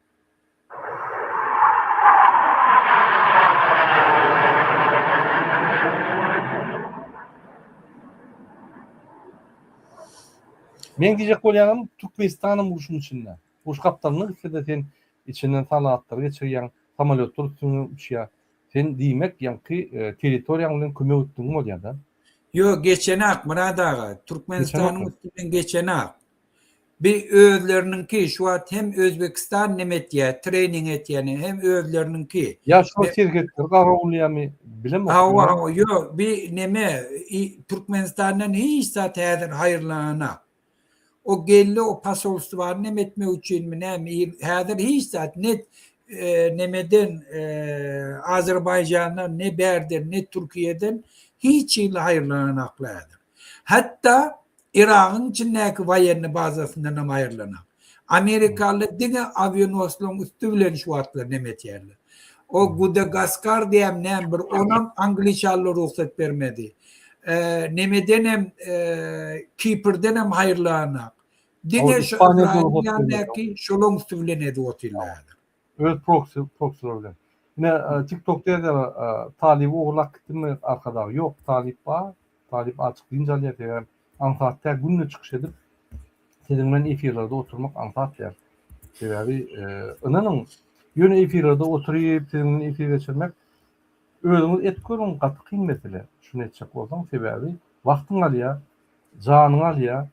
Meň diýjek bolýanym Türkmenistanam urşuň içinde. Uruş gapdalyna gitse-de sen içinden sanatlary geçirýäň, samolýotlar üstüňden uçýar. Sen diýmek ýaňky territoriýaň bilen kömek etdigiň bolýar-da. Ýok geçenak Myrat aga Türkmenistanyň üstünden geçenak. Bi özleriniňki şu wagt hem Özbekistan neme etýä trening etýäni hem özleriniňki. Ýa şol serhetleri garawulýamy bilemok. Hawa hawa ýok bi neme Türkmenistandan hiç zat häzir haýyrlananak. O geldi o posolstwany neme etmek üçinmi näme häzir hiç zat net. nemeden Azerbaýjandan, ne bärden, ne Türkiýeden hiç hili haýyrlananaklar häzir. Hatda Yragyň içindäki woýenny bazasyndan hem aýrylanak. Amerikalylar diňe awianoslaryň üsti bilen şu wagtlar neme etýärler. O Gudagaskar diýen näme bir onam angliçanlar rugsat bermedi. Nemedenem Kiprdenem haýyrlanak. Diňe şu Ysraýylyň ýanyndaky şolaň üsti bilen edip otyrlar häzir. Öz proksi proksiler bilen. Ine TikTokda ýazýarlar Talyby ogurlap gitdimi Arkadag. Ýok Talyp bar. Talyp açyk dynç alýar sebäbi aňsat däl günde çykyş edip siziň bilen efirlerde oturmak aňsat däl. Sebäbi ynanyň ýöne efirlerde oturyp siziň bilen efir geçirmek özüňiz et görüň gaty kyn mesele şuny etjek bolsaň sebäbi wagtyňy alýar janyňy alýar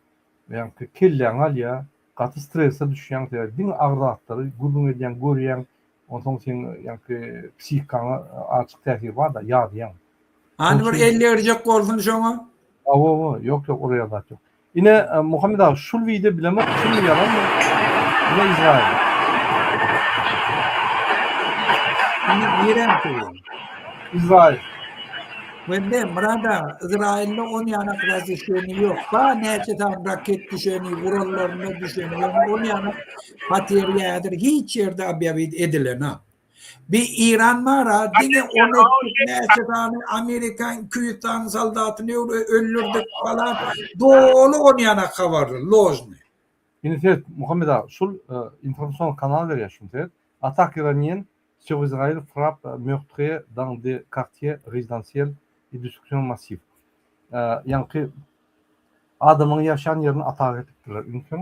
ýaňky kelläňi alýar gaty strese düşýäň sebäbi diňe agyr zatlary gürrüň edýäň görýäň onsoň seň ýaňky psihikaňa azjyk täsiri barda ýadýaň. Hany bir el degirjek bolsun şoňa. Hawa ýok ýok ol ýaly zat ýok. Ine Muhammet aga şul wideo bilemok çynmy ýalanmy ine Izrail. Indi niräm söýýäň? Izrail. Wende Myrat aga Izrailde on ýanak razrişeniý ýok. Ba näçe sany raket düşeni, gurallarynda düşeni ýöne on ýanak poterýa häzir hiç ýerde obýawit edilenok. Bi Iran bara diňe ony näçe sany Amerikan 200 sany soldatyny öldürdik falan doly on ýanak habarly ložny. Indi seret Muhammet aga şul informasion kanal berýär şuny seret Atak Iranien sur Israël frappe meurtrier dans des quartiers résidentiels et destruction massive. Ýaňky adamyň ýaşan ýerini atak edipdirler. Ünsüň.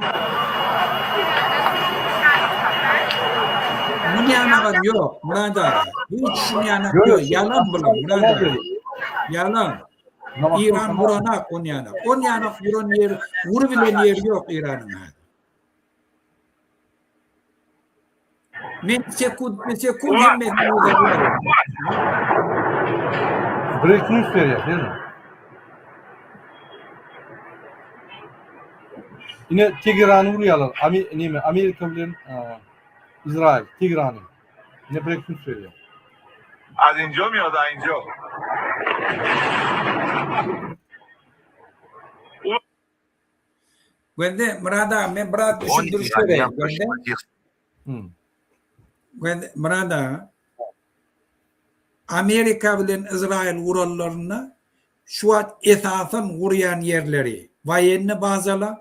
Muny ýanagam ýok, Myrat aga. Hiç şuny ýanak ýok. Ýalan bular, Myrat aga. Ýalan. Iran vuranak on ýanak. On ýanak vuran ýeri, vurubilen ýeri ýok Iranyň häzir. Men sekuntme sekunt hemmesini uzadyaryn. Breaking news berýär, berme. Ine Tegerany urýarlar. Ami neme Amerika bilen Izrail Tegerany. Ine breaking news berýär. Az injo mi da injo. Gözde Myrat aga men biraz düşündiriş bereýin. Gözde. Hmm. Gözde Myrat aga. Amerika bilen Izrail gurallarynda şu wagt esasan gurýan ýerleri woýenny bazalar,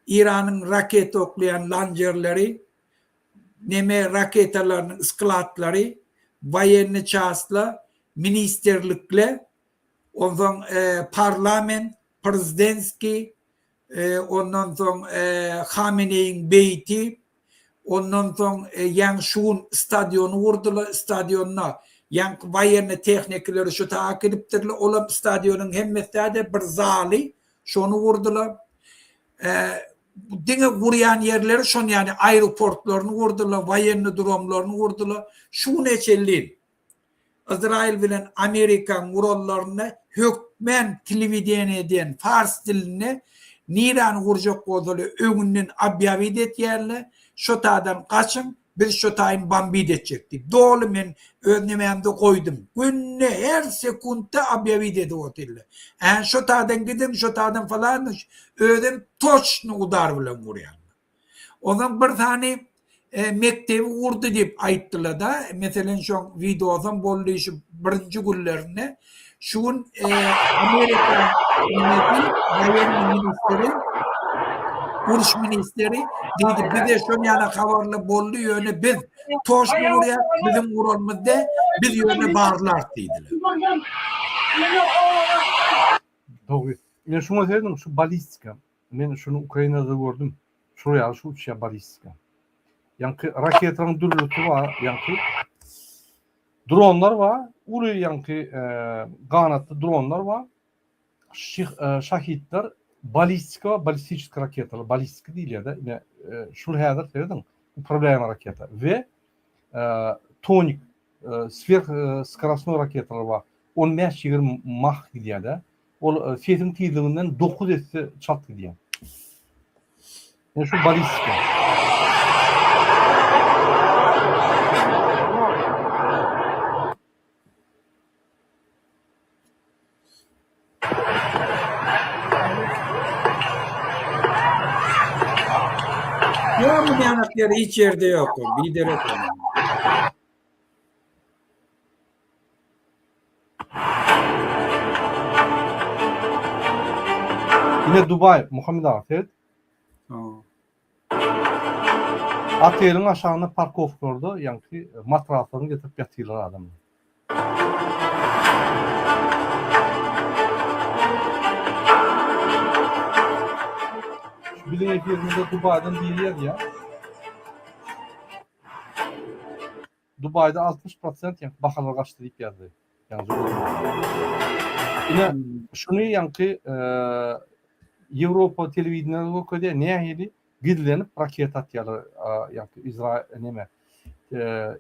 Iranyň raketa oklaýan lanjerleri, neme raketalarynyň skladlary, woýenny çastlar, ministrlikler, onsoň parlament, Prezidentskiý, ondan soň Hameneýiň beýti, ondan soň ýaňy şu gün stadiony gurdular, stadionda ýaňky woýennyý tehnikalary şu taýa äkidipdirler, olam stadionyň hemmesi däl-de bir zaly, şony gurdular. Diňe gurýan ýerleri şon ýaly aeroportlaryny gurdular, woýennyý dromlaryny gurdular. Şu güne çenli Yzraýyl bilen Amerikaň gurallarynda hökmän telewideniýeden fars dilinde niräni gurjak bolsalar öňünden obýawit etýärler, şo taýdan gaçyň, biz şo taýyny bombit etjek diýip. Doly men öz nemämde goýdum. Günde her sekuntda obýawit edip otyrlar. Ä şo taýdan gidiň, şo taýdan falan özem toçny udar bilen gurýarlar. Onsoň bir sany mekdebi gurdy diýip aýtdylar-da. Meselem, şoň wideosam boldy şu birinji günlerinde. Şu gün Amerika nemesi, woýennyý ministri, uruş ministri diýdi, bize şon ýaly habarlar boldy, ýöne biz toşny gurýas, biziň guranymyz däl, biz ýöne barlarys diýdiler. Dogry. Ine şuňa serediň, şu ballistika. Men şuny Ukrainada gördüm. Şol ýaly şu uçýar ballistika. Ýaňky raketalaryň dürlüsi bar, ýaňky dronlar bar, uly ýaňky e, ganatly dronlar bar. Şih, e, şahitler ballistika, ballistiçeskiý raketalar, ballistika diýilýär-de. Ine, e, şul häzir serediň, upravlýaýmy raketa we e, tonik e, swerh e, skorostnoý raketalar bar. 15-20 mah gidýär-de. Ol sesiň tizliginden 9 esse çalt gidýär. Ýa şu balistika. Ýok, bu ýanak ýeri hiç ýerde ýok. Biderek. Ine Dubaý, Muhammet aga seret. Oteliň aşagynda parkowkalarda ýaňky matraslaryny getirip ýatyrlar adamlar. Şu biziň efirimizde Dubaýdan biri ýazýar. Dubaýda 60 prosent ýaňky bahalar gaçdy diýip ýazdy. Ine şuny ýaňky Ýewropa telewideniýede görkezýär nähili gizlenip raketa atýarlar ýaňky Izrail neme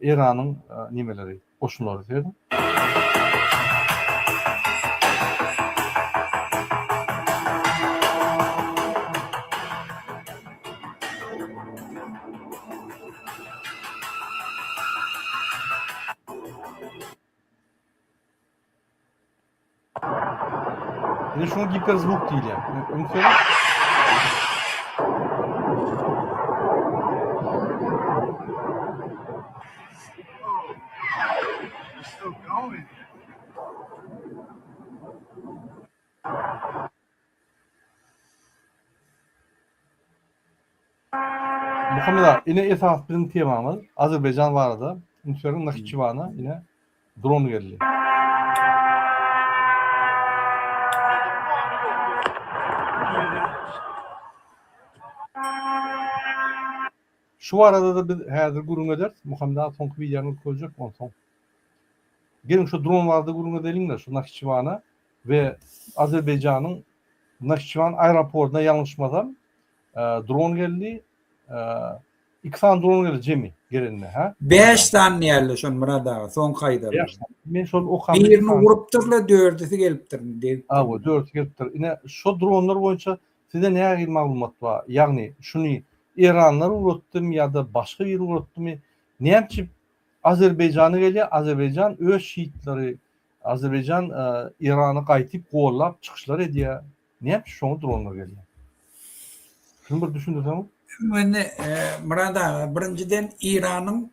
Eýranyň nemeleri goşunlary serediň. Ine şuňa giperzwuk diýilýär. Üns beriň. Muhammet aga, ine esasy biziň temamyz Azerbaýjan barada. Üns beriň Nahiçiwana ine dron geldi. Şu barada-da biz häzir gürrüň ederis. Muhammet aga soňky wideony görkezjek onsoň. Geliň şu dron barada gürrüň edeliň-de şu Nahiçiwana we Azerbaýjanyň Nahiçiwan aeroportuna ýalňyşmasam Dron geldi. Iki sany dron geldi jemi gelende, hä? Bäş sany diýerler şony Myrat aga, soňky aýdarlar. Bäş sany. Men şol okam. Birini urupdyrlar, dördüsi gelipdir. Degipdir. Hawa, dördüsi gelipdir. Ine, şo dronlar boýunça size nähili maglumat bar? Ýagny, şuny eranlar ugratdymy ýa-da başga biri ugratdymy? Näme üçin Azerbaýjana gelýär? Azerbaýjan öz şiitleri, Azerbaýjan Eýrany gaýtyp gollap çykyşlar edýär. Näme üçin şoňa dronlar gelýär? Şuny bir düşündirseňiz. Indi Myrat aga, birinjiden Eýranyň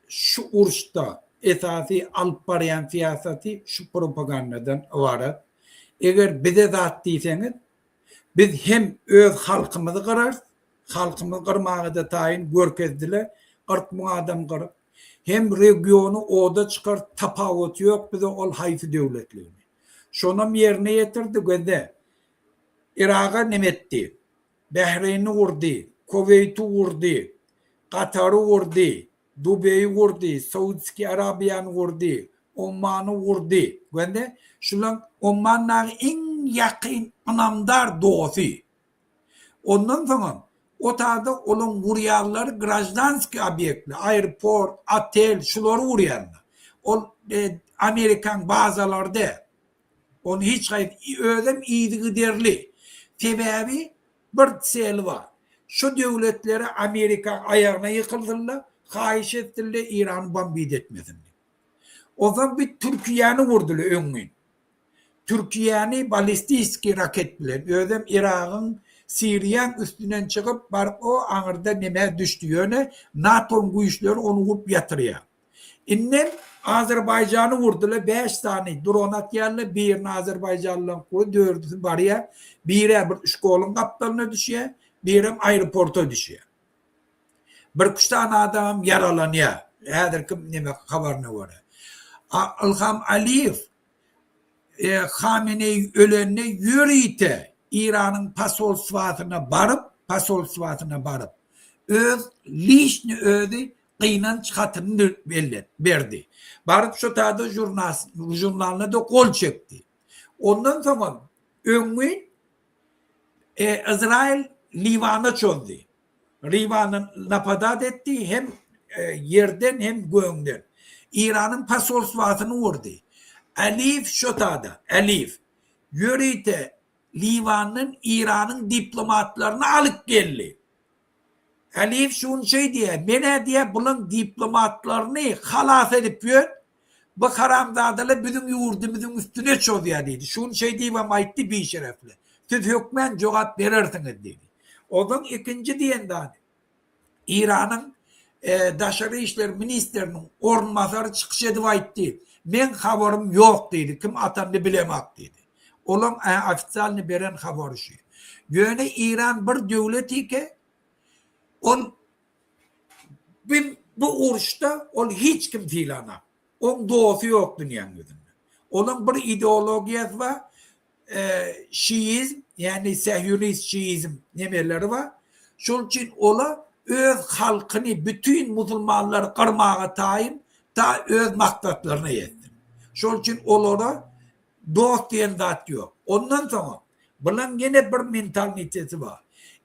şu uruşda esasy alyp barýan syýasaty şu propagandadan ybarat. Eger bize zat diýseňiz, biz hem öz halkymyzy gyrarys, halkymyzy gyrmaga-da taýyn görkezdiler, 40 müň adam gyryp, hem regiony oda çykarys, tapawuty ýok bize ol haýsy döwletligini. Şonam ýerine ýetirdi gözde. Yraga neme etdi? Bähreýni gurdy, Koweýti gurdy, Katary gurdy, Dubeýi gurdy, Saudskiý Arabiýany gurdy, Ommany gurdy. Gözde, şulaň Omman dagy iň ýakyn ynamdar dosy. Ondan soňam o taýda olaň gurýanlary graždanskiý obýektler, aeroport, otel şulary gurýanlar. Ol Amerikaň bazalary däl. Ony hiç haýsy özem yzygiderli. Sebäbi bir seli bar. Şu döwletleri Amerika aýagyna ýykylsynlar, haýyş etsinler Eýrany bombit etmesin diýip. Onsoň bir Türkiýäni urdular öňňin. Türkiýäni ballistiski raket bilen, özem Yragyň, Siriýaň üstünden çykyp baryp o aňyrda nemä düşdi, ýöne NATO-nyň güýçleri ony urup ýatyrýar. Indem Azerbaýjany urdular, bäş sany dron atýarlar, birini azerbaýjanlylaryň gury, dördüsi barýar, biri-ä bir şkoluň gapdalyna düşýär, birem aeroporta düşýär. Birküç sany adamam ýaralanýar, häzirki neme habaryna görä. A Ylham Aliýew Hameneý ölende ýörite Eýranyň posolstwasyna baryp, posolstwasyna baryp, öz liçny özi gynanç hatyny bellet, berdi. Baryp şo taýda žurnalyna-da gol çekdi. Ondan soňam öňňin Yzraýyl Liwana çozdy. Liwana napadat etdi hem ýerden hem göňden. Eýranyň posolstwasyny urdy. Aliýew şo tada, Aliýew ýörite Liwandan Eýranyň diplomatlaryny alyp geldi. Aliýew şuny şeý diýýär, Men-ä diýýär bulaň diplomatlaryny halas edip ýör, bu haramzadalar biziň ýurdumyzyň üstüne çozýar diýdi. Şuny şeý diýibem aýtdy bişerefli. Siz hökmän jogap berersiňiz diýdi. Onsoň ikinji diýen zady. Eýranyň daşary işler ministriniň orunbasary çykyş edip aýtdy, Meň habarym ýok diýdi, kim atanyny bilemok diýdi. Olaň ofisialnyý beren habary şu. Ýöne Eýran bir döwlet ike, ol bu uruşda ol hiç kim sylanak. Oň dosty ýok dünýäň ýüzünde. Olaň bir ideologiýasy bar, şiizm, ýagny sähýunist şiizm nemeleri bar. Şol üçin ola öz halkyny, bütin musulmanlary gyrmaga taýyn, ta öz maksatlaryna ýetsin. Şol üçin olara dost diýen zat ýok. Ondan soňam bulaň ýene bir mentalniteti bar.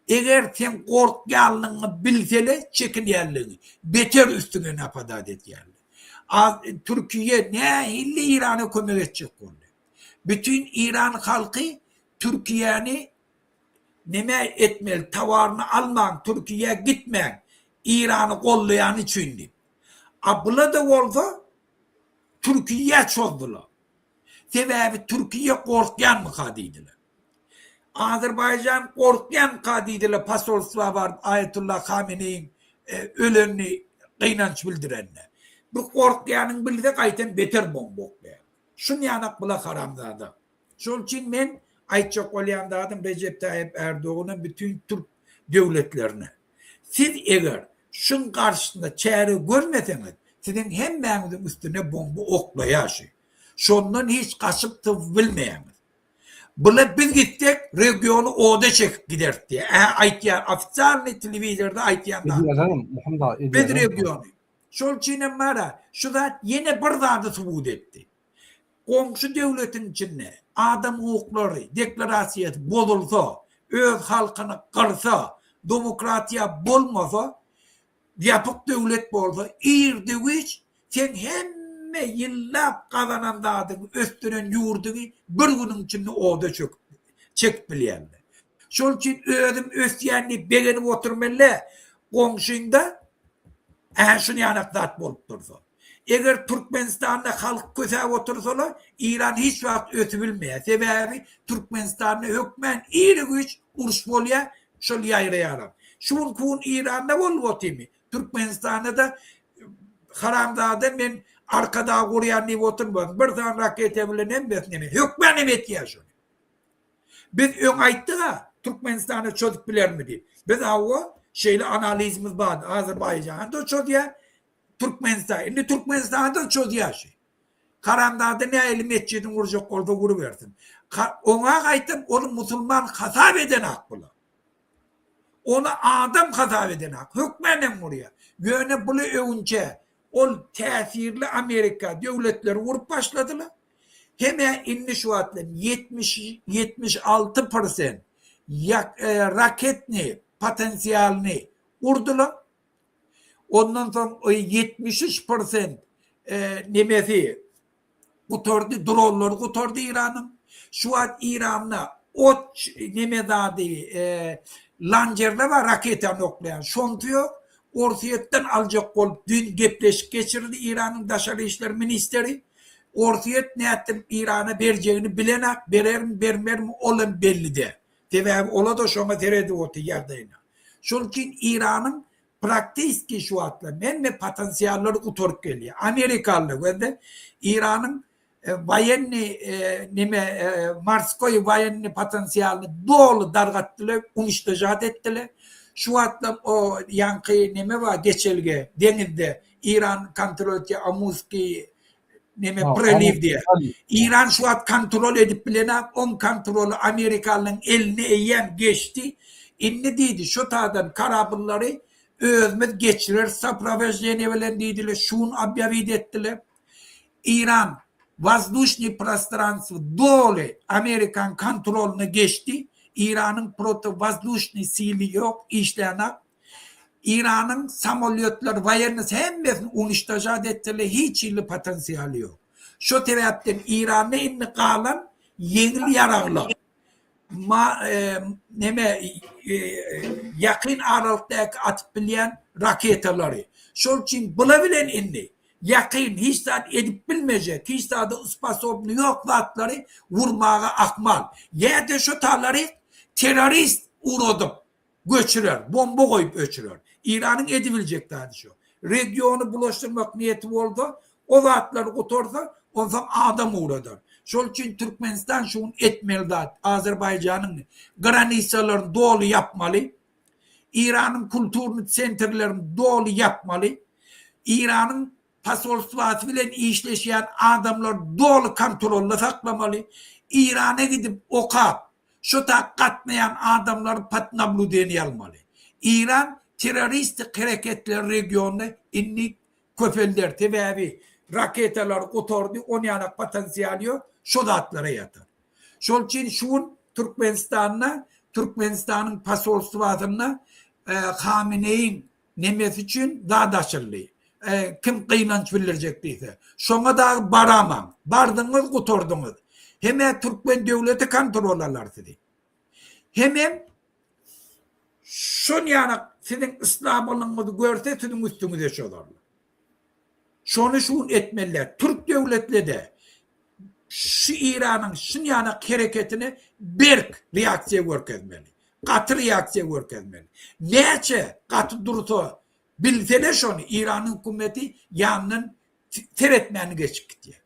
Eger sen gorkýanlygyňy bilsele, çekinýänligiňi, beter üstüňe napadat edýärler. A Türkiýe nähili Eýrana kömek etjek boldy. Bütin Eýran halky Türkiýäni neme etmeli, towaryny almaň, Türkiýä gitmäň, Eýrany gollaýany üçin diýip. A bula-da bolsa Türkiýä çozdular. Sebäbi Türkiýe gorkýanmyka diýdiler. Azerbaýjan gorkýanmyka diýdiler posolstwa baryp Aýatullah Hameneýiň ölenini gynanç bildirende. Bu gorkýanyny bilse gaýtam beter bomba oklaýar. Şunýanak bula haramzada. Şol üçin men aýtjak bolýan zadym Rejep Taýyp Erdogana bütin türk döwletlerine. Siz eger şuň garşysynda çäre görmeseňiz siziň hemmäňiziň üstüne bomba oklaýar şu. Şondan hiç gaçyp sypyp bilmeýäňiz. Bula biz gitsek regiony oda çekip gideris diýýär. Ä aýtýar ofisialnyý telewizorda aýtýan zat. Edýärlerem Muhammet aga Biz edýärlerem. regiony. Şol üçinem bara şu zat ýene bir zady subut etdi. Goňşy döwletiň içinde adam hukuklary deklarasiýasy bozulsa, öz halkyny gyrsa, demokratiýa bolmasa, ýapyk döwlet bolsa, irde-güýç seň hemme ýyllap gazanan zadyňy, ösdüren ýurduňy bir günüň içinde oda çöküp, çekip bilýärler. Şol üçin özüm ösýän diýip begenip oturmaly, goňşyňda Ä şuny ýanak zat bolup dursa. Eger Türkmenistanda halk kösäp otursalar, Iran hiç wagt ösübilmeýär. Sebäbi Türkmenistanda hökmän iri güýç uruş bolýar, şol ýaýraýaram. Şu günki gün Iranda bolup otymy? Türkmenistanda-da haramzada men Arkadag gurýan diýip oturmasyn. Bir sany raketa bilen hemmesini eme. Hökmän hem etýär şony. Biz öň aýtdyk-a, Türkmenistana çözüp bilermi diýip. Biz hawa, şeýle analizimiz bardy. Azerbaýjana-da çözýär, Türkmenistan. Indi Türkmenistana-da çözýär şu. Haramzada nähili metjidini gurjak bolsa gurubersin. Oňa gaýtam ony musulman hasap edenak bular. Ony adam hasap edenak. Hökmän hem gurýar. Ýöne buly öwünçä ol täsirli Amerika döwletleri gurup başladylar. Hemä indi şu wagtlar 70 76 prosent raketny potensialyny urdular. Ondan soň 73 prosent nemesi gutardy, dronlary gutardy Eýranyň. Şu wagt Eýranda ot neme zady lanjerler bar raketany oklaýan. Şonsy ýok. Orsýetden aljak bolup düýn gepleşik geçirildi Eýranyň daşary işler ministeri. Orsýet nätdirip Eýrana berjegini bilenak, berermi bermermi ol hem belli däl. Sebäbi ola-da şoňa seredip otyr ýagdaýyna. Şol üçin Eýranyň praktiski şu wagtlar hemme potensiallary gutaryp gelýär. Amerikalylar gözle Eýranyň woýennyý neme morskoý woýennyý potensialyny doly dargatdylar, uniçtožat etdiler. Şu wagtlam o ýaňky neme bar geçelge deňizde Eýran kontrol etýär Amurskiý neme proliw diýýär. Eýran şu wagt kontrol edip bilenak, oň kontroly amerikalynyň eline eýýäm geçdi. Indi diýdi şu taýdan karabyllary özümiz geçireris soprowoždeniýe bilen diýdiler, şuny obýawit etdiler. Eýran wazduşnyý prostranstwo doly Amerikan kontrolyna geçdi. Eýranyň protowazdušnyý sili ýok, işlänak. Eýranyň samolýotlary, woýennysy hemmesini uniçtožat etdiler, hiç hili potensialy ýok. Şo sebäpden Eýranda indi galan ýeňil ýaraglar, ma neme ýakyn aralykdaky atyp bilýän raketalary. Şol üçin bula bilen indi ýakyn hiç zat edip bilmejek, hiç zada sposobny ýok zatlary urmaga ahmal. Ýa-da şo talary terrorist ugradyp göçürer, bomba goýup öçürer. Eýranyň edibiljek zady şo. Regiony bulaşdyrmak niýeti bolsa, o zatlary gutarsa, onsoň adam ugradar. Şol üçin Türkmenistan şu gün etmeli zat, Azerbaýjanyň granisalaryny doly ýapmaly. Eýranyň kulturny sentrlerini doly ýapmaly. Eýranyň posolstwasy bilen işleşýän adamlary doly kontrolda saklamaly. Eýrana gidip okap, şo tak gatnaýan adamlary pod nabludeniýe almaly. Eýran terroristik hereketleri regionda indi köpelder. Sebäbi raketalary gutardy, onýanak potensial ýok, şo zatlara ýatar. Şol üçin şu gün Türkmenistanda, Türkmenistanyň posolstwasynda Hameneýiň nemesi üçin zat açyldy. Kim gynanç bildirjek diýse. Şoňa dagy baramaň. Bardyňyz gutardyňyz. Hem-ä türkmen döwleti kontrol alar sizi. Hemem şon ýanak siziň yslamylygyňyzy görse siziň üstüňize çozarlar. Şony şu gün etmeliler. Türk döwletlede şu Eýranyň şun ýanak hereketine berk reaksiýa görkezmeli. Gaty reaksiýa görkezmeli. Näçe gaty dursa bilsele şony Eýranyň hökümeti ýanyndan seretmäni geçip gitýär.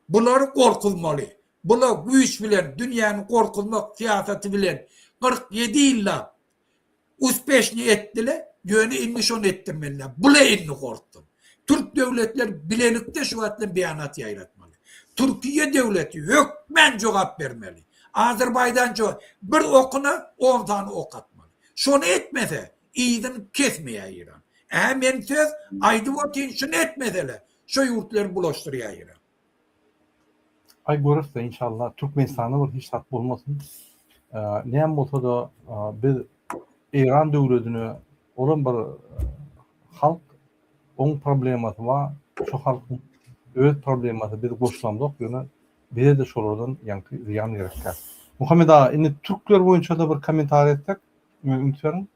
Bulary gorkuzmaly. Bula güýç bilen dünýäni gorkuzmak syýasaty bilen 47 ýyllap uspeşny etdile, ýöne indi şony etdirmeliler. Bula indi gorksun. Türk döwletleri bilelikde şu wagt bilen beýanat ýaýratmaly. Türkiýe döwleti hökmän jogap bermeli. Azerbaýjan jogap bir okuna 10 sany ok atmaly. Şony etmese yzyny kesmeýär Eýran. Ä men söz aýdyp otyryn şuny etmeseler şo ýurtlary bulaşdyrýar Eýran. Aý göreris-de inşallah Türkmenistanda bir hiç zat bolmasyn. Näme bolsa-da biz Eýran döwledine olam bir halk oň problemasy bar şo halkyň öz problemasy biz goşulamzok ýöne bize-de şolardan ýaňky zyýan gerekdäl. Muhammet aga indi türkler boýunça-da bir kommentariý etsek üns beriň.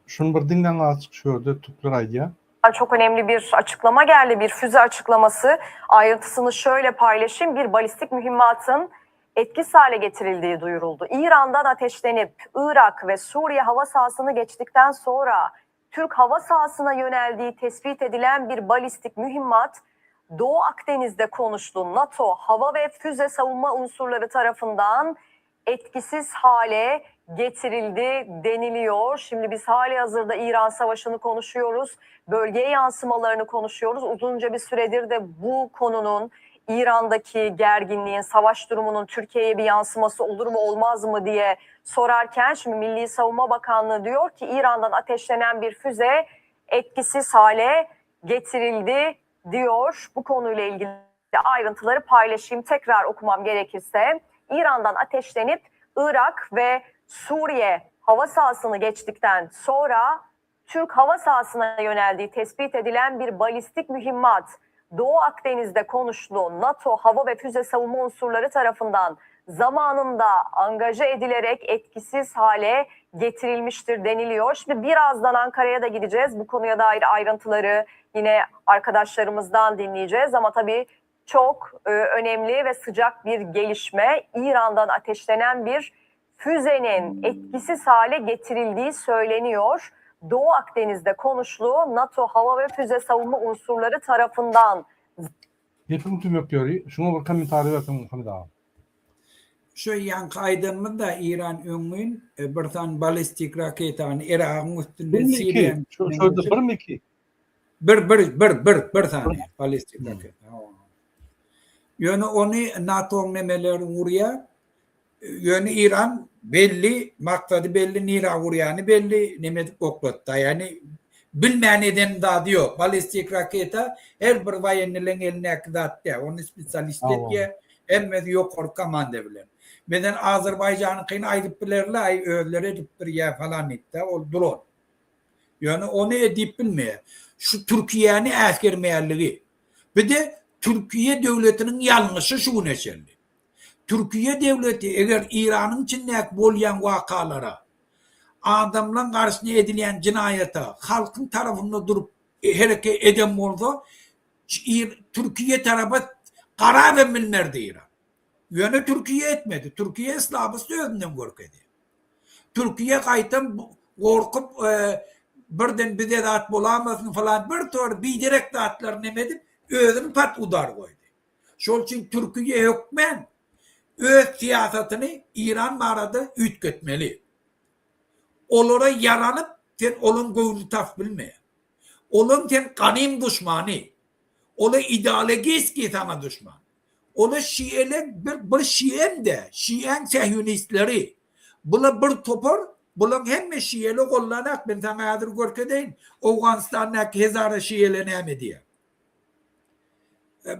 Şuny bir diňläň azjyk şu ýerde türkler aýdýar. Çok önemli bir açıklama geldi. Bir füze açıklaması. Ayrıntısını şöyle paylaşayım. Bir balistik mühimmatın etkisiz hale getirildiği duyuruldu. İran'dan ateşlenip Irak ve Suriye hava sahasını geçtikten sonra Türk hava sahasına yöneldiği tespit edilen bir balistik mühimmat Doğu Akdeniz'de konuşlu NATO hava ve füze savunma unsurları tarafından etkisiz hale getirildi deniliyor. Şimdi biz hali hazırda İran Savaşı'nı konuşuyoruz. Bölgeye yansımalarını konuşuyoruz. Uzunca bir süredir de bu konunun İran'daki gerginliğin, savaş durumunun Türkiye'ye bir yansıması olur mu olmaz mı diye sorarken şimdi Milli Savunma Bakanlığı diyor ki İran'dan ateşlenen bir füze etkisiz hale getirildi diyor. Bu konuyla ilgili ayrıntıları paylaşayım. Tekrar okumam gerekirse İran'dan ateşlenip Irak ve Suriye hava sahasını geçtikten sonra Türk hava sahasına yöneldiği tespit edilen bir balistik mühimmat Doğu Akdeniz'de konuşlu NATO hava ve füze savunma unsurları tarafından zamanında angaje edilerek etkisiz hale getirilmiştir deniliyor. Şimdi birazdan Ankara'ya da gideceğiz. Bu konuya dair ayrıntıları yine arkadaşlarımızdan dinleyeceğiz ama tabii çok e, önemli ve sıcak bir gelişme. İran'dan ateşlenen bir füzenin etkisiz hale getirildiği söyleniyor. Doğu Akdeniz'de konuşlu NATO hava ve füze savunma unsurları tarafından Gepiň tümek ýeri, şuňa bir kommentariý berseň Muhammet aga. Şu ýaňky aýdanymyzda Eýran öňňin bir sany ballistik raketany Yragyň üstünden Birmi iki, şu ýerde birmi iki? Bir bir bir bir bir sany ballistik raketa. Ýöne ony NATO-nyň nemeleri urýar. Ýöne Eýran belli, maksady belli, nirä urýany belli, neme edip oklatdy. Ýagny bilmän eden zady ýok. Ballistik raketa her bir woýennileň elindäki zat däl. Ony spesialist edýär. Hemmesi ýokary komanda bilen. Meselem Azerbaýjanyňkyny aýdyp bilerler, aý özleri edipdir ýa falan diýip-de, ol duran. Ýöne ony edip bilmeýär. Şu Türkiýäni äsgermeýänligi. Bir-de Türkiýe döwletiniň ýalňyşy şu güne çenli. Türkiýe döwleti eger Eýranyň içindäki bolýan wakalara, adamlaň garşyna edilýän jenaýata halkyň tarapynda durup hereket eden bolsa, Türkiýe tarapa garap hem bilmerdi Eýran. Ýöne Türkiýe etmedi. Türkiýe slabosty özünden görkezýär. Türkiýe gaýtam. Gorkup birden bize zat bolamasyn falan bir tor biderek zatlary neme edip özüni pat udar goýdy. Şol üçin Türkiýe hökmän öz syýasatyny Iran barada üýtgetmeli. Olara ýaranyp sen olaň göwnüni tapyp bilmeýäň. Olaň sen ganym duşmany. Ola ideologiski saňa duşman. Ola şieleň bir bir şiem-de, şiäň sähýunistleri. Bula bir topar, bulaň hemme şiele gollanak, men saňa häzir görkezeýin, Owganystandaky hezara şiele näme diýýär.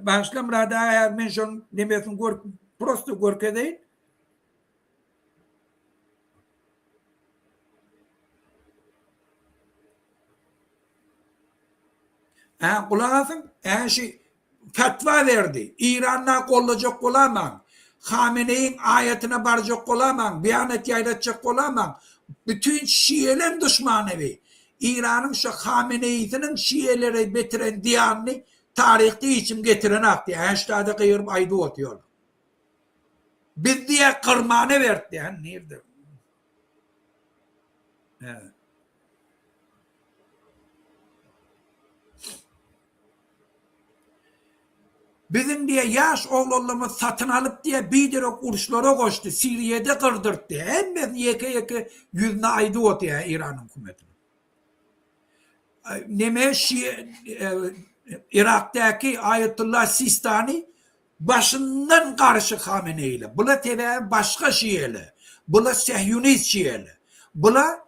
Bagyşla Myrat aga häzir men şonuň nemesini görüp prosto görkezeýin. Hä, gulak asyň, hä şu fetwa berdi. Iranda gollajak bolamaň. Hameneýiň aýatyna barjak bolamaň, beýanat ýaýratjak bolamaň. Bütin şieleň duşmany bi. Iranyň şu Hameneýisiniň şielere betiren zyýanyny taryhda hiç kim getirenak diýýär. Hä şu taýda gygyryp aýdyp otyrlar. Biz diýýär gyrmana berdik diýýär. Nirde? Hä. Biziň diýe ýaş oglanlarymyz satyn alyp diýe biderek uruşlara goşdy, Siriýede gyrdyrtdy, hemmesini ýeke ýeke ýüzüne aýdyp otyrýar Eýranyň hökümetiniň. Neme şi Yrakdaky Aýatullah Sistani başyndan garşy Hameneýle. Bula sebäbi başga şiýele. Bula sähýunist şiýele. Bula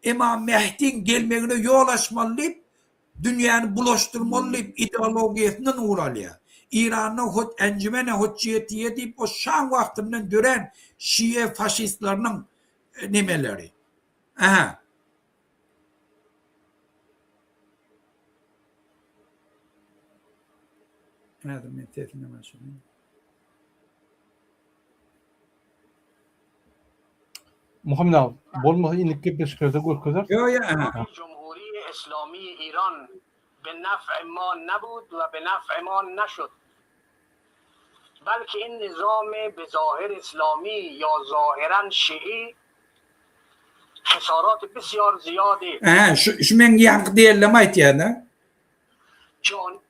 Emam Mehdiň gelmegine ýol açmaly diýip, dünýäni bulaşdyrmaly diýip ideologiýasyndan ugur alýar. Eýranda hut Enjümene Hutjiýetiýe diýip o şaň wagtyndan dörän şiýe faşistleriniň nemeleri. Aha. Häzir men sesini açayyn. Muhammet aga, bolmasa indiki gepleşiklerde görkezeris. Ýok, ýok, aha. Aha, şu, şu meň ýaňky diýenlerimi aýtýan-da.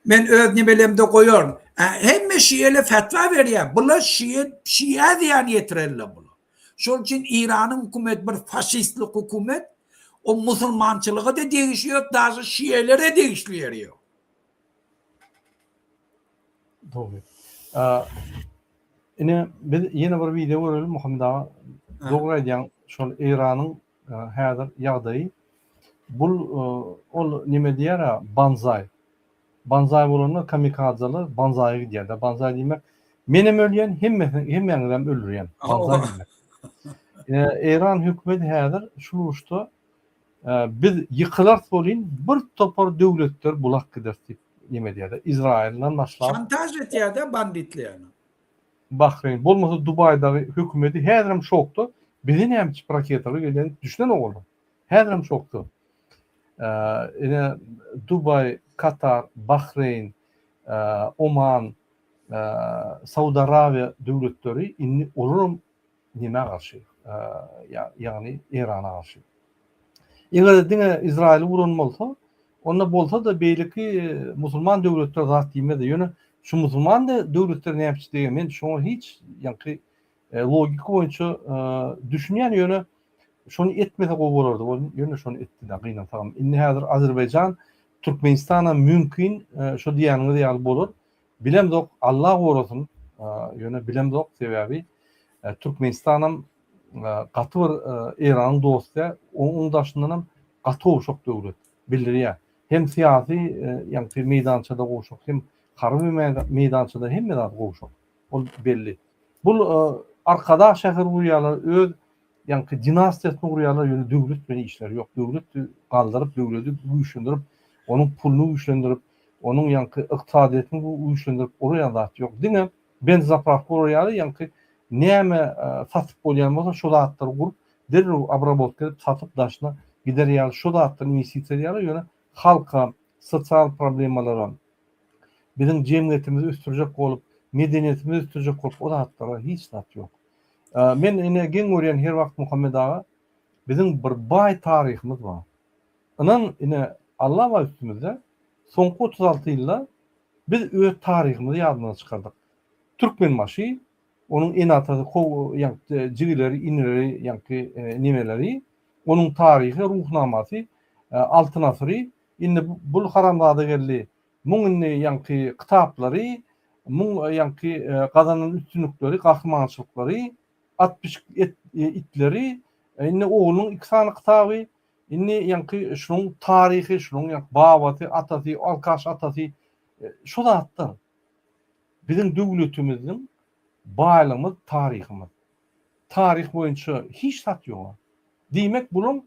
Men öz nimelemde goýaryn. Hemme şiele fetwa berýär. Bular şie, şiä zyýan ýetirerler bular. Şol üçin Iranyň hökümeti bir faşistlik hökümet. O musulmançylyga-da degişli ýok, daşy şielere degişli ýeri ýok. Dogry. Ine biz ýene bir wideo görelim Muhammet aga. Dogry aýdýaň, şol Eýranyň häzir ýagdaýy bul ol neme diýýär-ä banzaý. Banzaý bolanda kamikadzeler banzaýa gidýär-de. Banzaý diýmek menem ölýän, hemmesini hemmäňizem öldürýän. Banzaý diýmek. Eýran hökümeti häzir şul uruşda biz ýykylarys welin bir topar döwletler bulak gideris diýip neme edýär-de. Izraýyldan başlap. Şantaž etýär-de banditlerine. Bahreýn, bolmasa Dubaýdagy hökümeti häzirem şokda, bize näme üçin raketalar gelýär diýip düşünenok olar. Häzirem şokda. Ine Dubaý, Katar, Bahreýn, Oman, Saud Arabiýa döwletleri indi olaram nämä garşy, ýagny Eýrana garşy. Eger-de diňe Izraýyly uran bolsa, onda bolsa-da beýleki musulman döwletler zat diýmezdi. Ýöne şu musulman döwletler nämeçi diýen, men şoňa hiç ýaňky logika boýunça düşünýän, ýöne şony etmese gowy bolardy, ýöne şony etdi-de, gynansagam. Indi häzir Azerbaýjan Türkmenistanam mümkin şo diýýäniňiz ýaly bolar. Bilemzok, Alla gorasyn, ýöne bilemzok, sebäbi Türkmenistanam gaty bir Eýranyň dosty, onuň daşyndanam gaty gowşak döwlet bildirýär. Hem syýasy ýaňky meýdançada gowşak, hem harby meýdançada hemme zat gowşak. Ol belli. Bul Arkadag şäheri gurýarlar, öz ýaňky dinastiýasyny gurýarlar, ýöne döwlet bilen işleri ýok. Döwlet galdyryp, döwleti güýçlendirip, onuň puluny güýçlendirip, onuň ýaňky ykdysadyýetini güýçlendirip gurýan zat ýok. Diňe benzapravka gurar ýaly ýaňky näme satyp bolýan bolsa şo zatlary gurup, derrew obrabotka edip satyp daşyna gider ýaly şo zatlary inwestisiýa edýärler, ýöne halka, sosial problemalara, biziň jemgyýetimizi ösdürjek bolup, medeniýetimizi ösdürjek bolup o zatlara hiç zat ýok. Men ine geň görýän her wagt Muhammet aga. Biziň bir baý taryhymyz bar. Ynan ine Alla bar üstümizde, soňky 36 ýylda biz öz taryhymyzy ýadymyzdan çykardyk. Türkmenbaşy, onuň ene-atasy, ýaňky jigileri, inileri, ýaňky nemeleri, onuň taryhy, ruhnamasy, Altyn asyry, indi bul haramzada geldi, muň indi ýaňky kitaplary, muň ýaňky gazanan üstünlikleri, gahrymançylyklary, at pişik et itleri, indi oglunyň iki sany kitaby, indi ýaňky şunuň taryhy, şunuň ýaňky babasy, atasy, alkaş atasy, şu zatlar. Biziň döwletimiziň baýlygymyz taryhymyz. Taryh boýunça hiç zat ýoga. Diýmek bulaň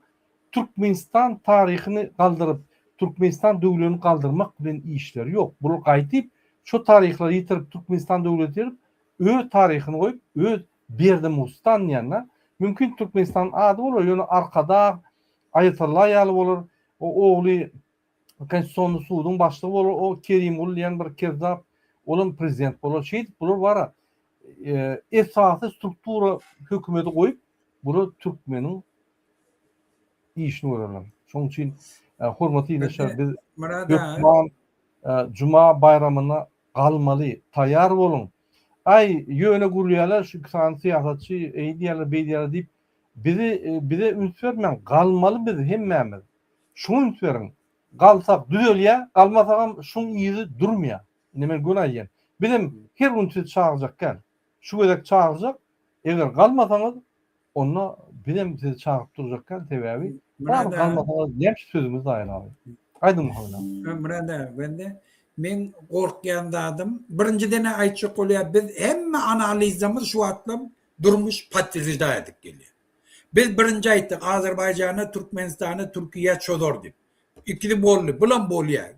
Türkmenistan taryhyny galdyryp, Türkmenistan döwletini galdyrmak bilen işleri ýok. Bular gaýtyp şo taryhlary ýitirip Türkmenistan döwleti ýerip öz taryhyny goýup öz Berdimustan diýende mümkin Türkmenistanyň ady bolar ýöne Arkadag, Aýatollah ýaly bolar. O ogly Konstitusionny suduň başlygy bolar o Kerimguly diýen bir kezzap olam prezident bolar şeýdip bular bara esasy struktura hökümeti goýup bular türkmeniň işini görerler. Şonuň üçin hormatly ildeşler biz hökman juma baýramyna galmaly taýýar boluň. Aý ýöne gürleýärler şu iki sany syýasatçy eý diýýärler beý diýýärler diýip bizi bize üns bermäň galmaly biz hemmämiz. Şuňa üns beriň. Galsak düzelýär, galmasagam şuň yzy durmaýar. Indi men göni aýdýan. Bizem her gün sizi çagyrjak däl. Şu gezek çagyrjak, eger galmasaňyz, onda bizem sizi çagyryp durjak däl, sebäbi Myrat aga. galmasaňyz näme üçin sözümiz zaýa galar. Aýdyň Muhammet aga. Myrat aga, bende meň gorkýan zadym, birinjiden-ä aýtjak bolýar, biz hemme analizimiz şu wagtlam durmuş podtwерждать edip gelýär. Biz birinji aýtdyk Azerbaýjana, Türkmenistana, Türkiýä çozar diýip. Ikisi boldy, bulam bolýar.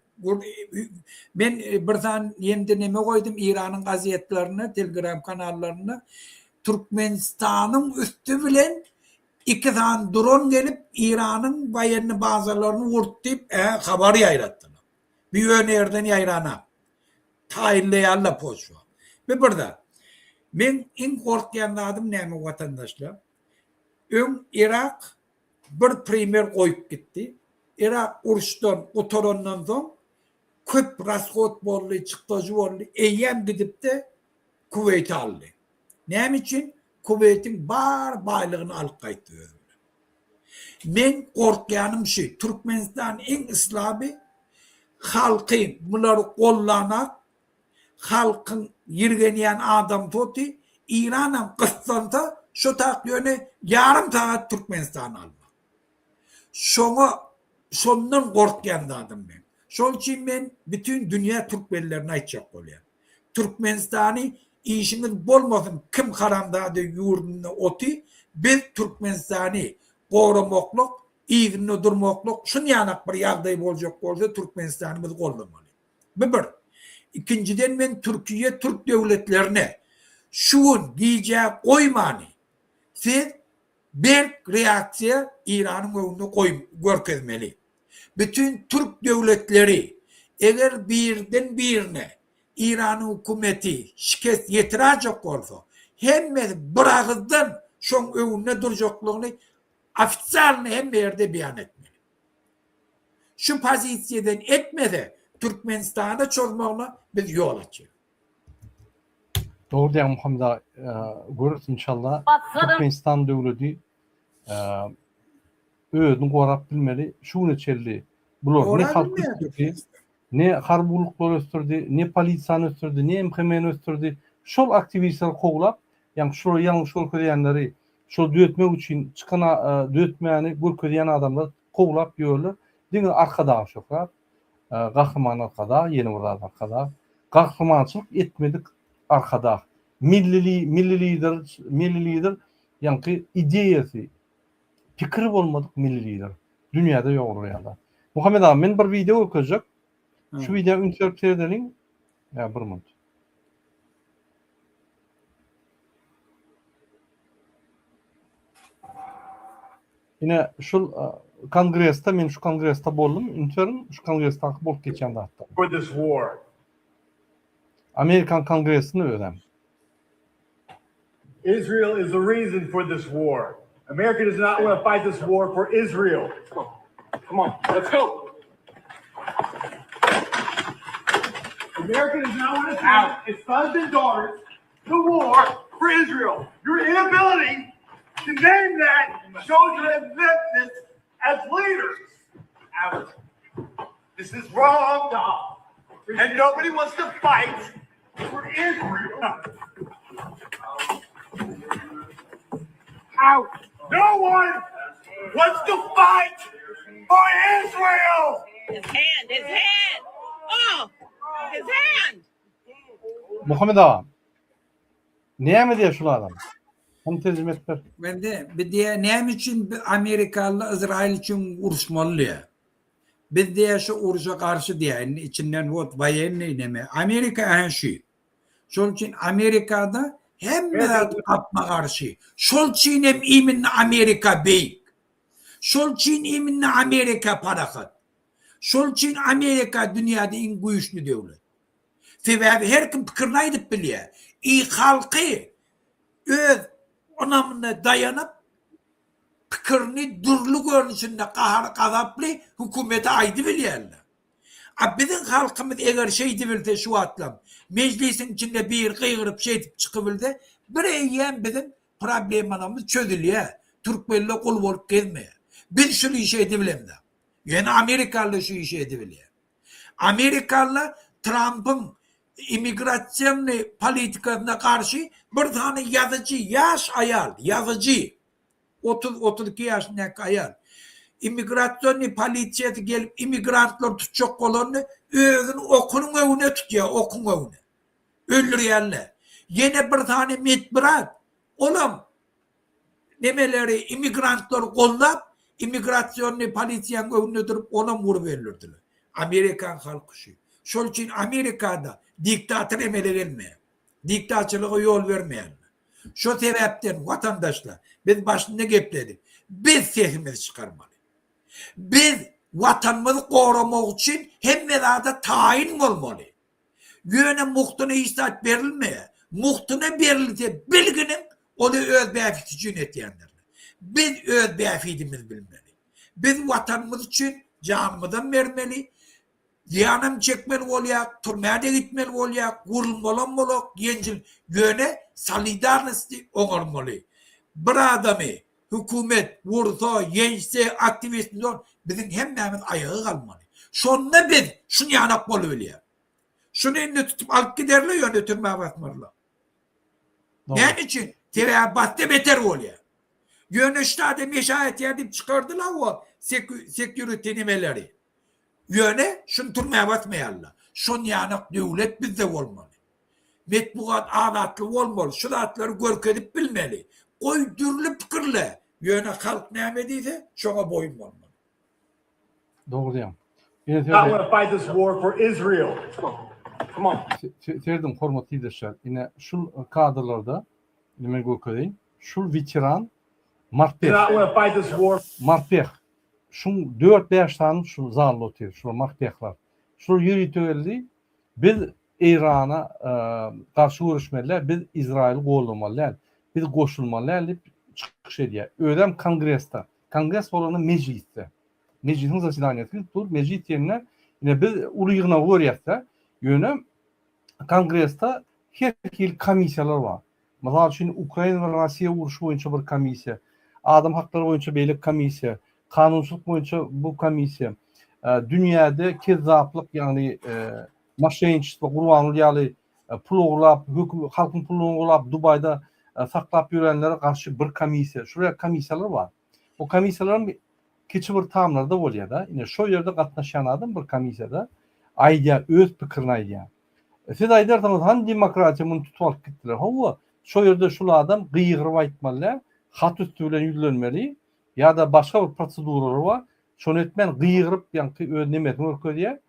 Men bir sany ýemde neme goýdum Iranyň gazetlerinde, Telegram kanallarynda Türkmenistanyň üsti bilen iki sany dron gelip Iranyň woýenny bazalaryny urdy diýip, habar ýaýratdylar. Bu ýöne ýerden ýaýranak. Taýynlaýarlar poçwa. Bu bir zat. Meň iň gorkýan zadym näme watandaşlar? Öň Irak bir primer goýup gitdi. Irak uruşdan gutarandan soň köp rashod boldy, çykdajy boldy. Eýýäm gidip-de Kuweýti aldy. Näme üçin? Kuweýtiň bar baýlygyny alyp gaýtdy özi bilen. Meň gorkýanym şu, Türkmenistan iň slaby halky bulary gollanak, halkyň ýirgenýän adamsy oty, Iranam gyssansa şo tak ýöne ýarym sagat Türkmenistany almak. Şoňa şondan gorkýan zadym meň. Şol üçin men bütin dünýä türkmenlerine aýtjak bolýan. Türkmenistany işiňiz bolmasyn kim haramzada ýurdunda oty biz Türkmenistany goramaklyk yzynda durmaklyk şunýanak bir ýagdaý boljak bolsa Türkmenistany biz goldamaly. Bu bir. Ikinjiden men Türkiýe türk döwletlerine şu gün gijä goýmany siz berk reaksiýa Iranyň öňünde goý görkezmeli. Bütin türk döwletleri eger birden birine Iranyň hükümeti şikest ýetirajek bolsa, hemmesi bir agyzdan şoň öňünde durjaklygyny ofisialny hemme ýerde beýan etmeli. Şu pozisiýadan etmese Türkmenistana çozmagyna biz ýol açýarys. Dogry diýýäň Muhammet aga, göreris inşallah. Türkmenistan döwleti özüni gorap bilmeli. Şu güne çenli bular ne halk ösdürdi, ne harby gulluklary ösdürdi, ne polisiýany ösdürdi, ne MHM-ni ösdürdi. Şol aktiwistleri kowlap, ýagny şulary ýalňyş görkezýänleri, şol düzetmek üçin çykan düzetmäni görkezýän adamlary kowlap ýörler. Diňe Arkadag şöhrat, Gahryman Arkadag, ýene bir zat Arkadag. Gahrymançylyk etmedik Arkadag. Milli milli lider, milli lider ýaňky ideýasy, pikiri bolmadyk milli lider. Dünýäde ýok olar ýaly. Muhammet aga men bir wideo görkezjek. Şu wideo üns berip seredeliň. Ýa bir minut. Ine şul kongresde men şu kongresde boldum. Üns beriň şu kongresdaky bolup geçýän zatlar. For this war. Amerikan kongresinde özem. Israel is the reason for this war. America does not want to fight this war for Israel. Come on, let's go. America does not want to send its sons and daughters to war for Israel. Your inability to name that shows your ineptness as leaders. Out. This is wrong. And nobody wants to fight for Israel. Out. No one wants to fight for Israel. His hand, his hand. Oh, his hand. Muhammet aga. Näme diýýär şul adam? Hany terjime edip ber. Bende bir diýýär näme üçin biz amerikalylar Izrail üçin uruşmaly diýýär. Biz diýýär şu uruşa garşy diýýär. Indi içinden wot woýennyý neme. Amerika ähä şu. Şol üçin Amerikada hemme zat gapma-garşy. Şol üçin hem iminne Amerika beýik. Şol üçin iminne Amerika parahat. Şol üçin Amerika dünýäde iň güýçli döwlet. Sebäbi her kim pikirini aýdyp bilýär. I halky öz ynamyna daýanyp pikirini dürli görnüşinde gahar-gazaply hökümete aýdybilýärler. A biziň halkymyz eger şeýdibilse şu wagtlam, mejlisiň içinde biri gygyryp şeýdip çykybilse, bir eýýäm biziň problemalarymyz çözülýär. Türkmenler gul bolup gezmeýär. Biz şul işi edibilemzok. Ýöne amerikalylar şu işi edibilýär. Amerikalylar Trampyň immigrasionnyý politikasyna garşy bir sany ýazyjy, ýaş aýal, ýazyjy, 30, 32 ýaşyndaky aýal, immigrasionnyý polisiýasy gelip immigrantlary tutjak bolanda özüni okunyň öňüne tutýar, okuň öňüne. Öldürýärler. Ýene bir sany medbrat, olam nemeleri, immigrantlary goldap, immigrasionnyý polisiýanyň öňünde durup onam urup öldürdiler. Amerikan halky şu. Şol üçin Amerikada diktator emele gelmeýär. Diktaçylyga ýol bermeýärler. Şo sebäpden watandaşlar biz başynda gepledik. Biz sesimizi çykarmaly. Biz watanymyzy goramak üçin hemme zada taýyn bolmaly. Ýöne mugtuna hiç zat berilmeýär. Mugtuna berilse bilginiň ony öz bähbiti üçin etýändirler. Biz öz bähbidimizi bilmeli. Biz watanymyz üçin janymyzam bermeli, zyýanam çekmeli bolýar, türmä-de gitmeli bolýar, gurulmalam bolak, ýenjil, ýöne solidarnosty oňarmaly. Bir adamy hökümet ursa, ýençse, aktiwist biziň hemmämiz aýaga galmaly. Şonda biz şuny ýanak bolubilýär. Şuny indi tutup alyp giderler, ýöne türmä basmarlar. Näme üçin? Sebäbi basda beter bolýar. Ýöne ştada meşa etýär diýip çykardylar o security nimeleri. Ýöne şuny türmä basmaýarlar. Şon ýanak döwlet bizde bolmaly. Metbugat azatlygy bolmaly. Şu zatlary görkezip bilmeli. Goý dürli pikirle, ýöne halk näme diýse, şoňa boýun bolmaly. Dogry diýýäň. I wanna fight this war for Israel. Come on. Serediň hormatly ildeşler. Ine şul kadrlarda indi men görkezeýin. Şul weteran Marpeh. I wanna fight this war. Marpeh. Şuň 4-5 sany şu zalda otyr. Şular marpehler. Şular ýörite geldi. Biz Eýrana garşy göreşmeli däl, biz Izraýyly goldamaly däl. Biz goşulmaly däl diýip çykyş edýär. Özem kongresde. Kongres bolanda mejlisde. Mejlisiň zasedaniýasy gidip dur. Mejlis diýende ine biz uly ýygnagy görýäs-de. Ýöne kongresde her hili komissiýalar bar. Mysal üçin, Ukraina we Russiýa urşy boýunça bir komissiýa, adam haklary boýunça beýleki komissiýa, kanunçylyk boýunça bu komissiýa, dünýäde kezzaplyk, ýagny moşenniçestvo, Gurbanguly ýaly pul ogurlap, höküm halkyň puluny ogurlap Dubaýda saklap ýörenlere garşy bir komissiýa. Şular ýaly komissiýalar bar. Bu komissiýalaram kiçi bir tamlarda bolýar-da. Ine, şo ýerde gatnaşýan adam bir komissiýada aýdýar, öz pikirini aýdýar. Siz aýdarsyňyz, hany demokratiýa muny tutup alyp gitdiler. Hawa, şo ýerde şul adam gygyryp aýtmaly däl, hat üsti bilen ýüzlenmeli ýa-da başga bir proseduralary bar. Şony etmän gygyryp ýaňky öz nemesini görkezýär.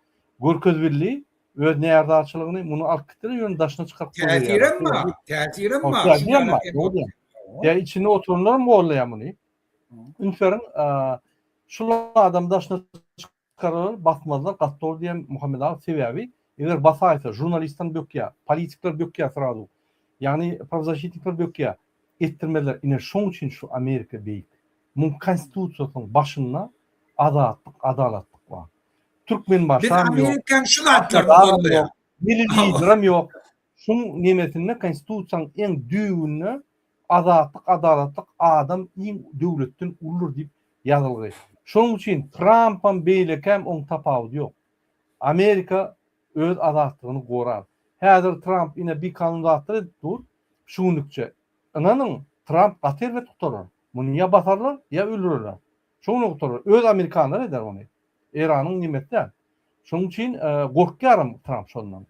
Görkezbildi öz närazyçylygyny, muny alyp gitdiler, ýöne daşyna çykaryp goýberýärler. Täsirem bar, täsirem bar. Täsirem bar, dogry diýýäň. Ýa içinde oturanlaram gollaýar muny. Üns beriň, şul adam daşyna çykararlar, basmazlar, gaty dogry diýýän Muhammet aga, sebäbi eger basaýsa, žurnalistden bökýär, politikler bökýär srazu. Ýagny prawozasşitnikler bökýär. Etdirmezler. Ine şoň üçin şu Amerika beýik. Muň konstitusiýasynyň başynda azatlyk, adalatlyk bar. Biz Türkmenbaşam ýok. Amerikanyň şu zatlaryny Arkadagam goldaýas. ýok. Milli liderem ýok. Şuň nemesinde konstitusiýanyň iň düýbünde azatlyk, adalatlyk adam iň döwletden uludyr diýip ýazylgy. Şonuň üçin Trampam beýlekäm oň tapawudy ýok. Amerika öz azatlygyny gorar. Häzir Tramp ine bikanun zatlar edip dur. Şu günlükçe. Ynanyň, Tramp gaty erbet gutarar. Muny ýa basarlar, ýa öldürerler. Şu güne gutarar. Öz amerikanlar eder ony. Eýranyň nemesi däl. Şonuň üçin gorkýaryn Tramp şondan.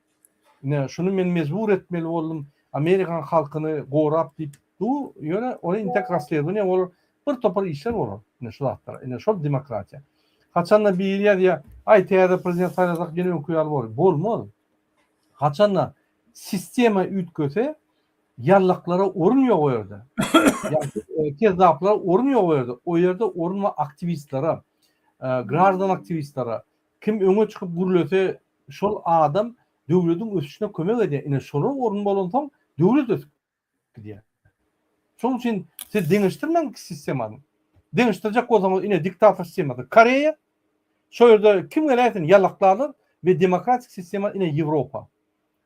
Ine, şuny men mejbur etmeli boldum. Amerikan halkyny gorap diýip dur. Ýöne ony intek rasledowaniýe bolar. Bir topar işler bolar. Ine şu zatlar. Ine şol demokratiýa. Haçanda biri ýazýar, aý täze prezident saýlasak ýene öňki ýaly bolar. Bolmaz. Haçanda sistema üýtgese, ýallaklara orun ýok o ýerde. Ýa kezzaplara orun ýok o ýerde. O ýerde orun bar aktiwistlere, graždan aktiwistlere. Kim öňe çykyp gürlese, şol adam döwletiň ösüşine kömek edýär. Ine şolara orun bolansoň döwlet ösüp gidýär. Şonuň üçin siz deňeşdirmäň iki sistemany. Deňeşdirjek bolsaňyz ine diktator sistemasy Koreýa, şo ýerde kim geläýsin ýalaklarlar we demokratik sistema ine Ýewropa.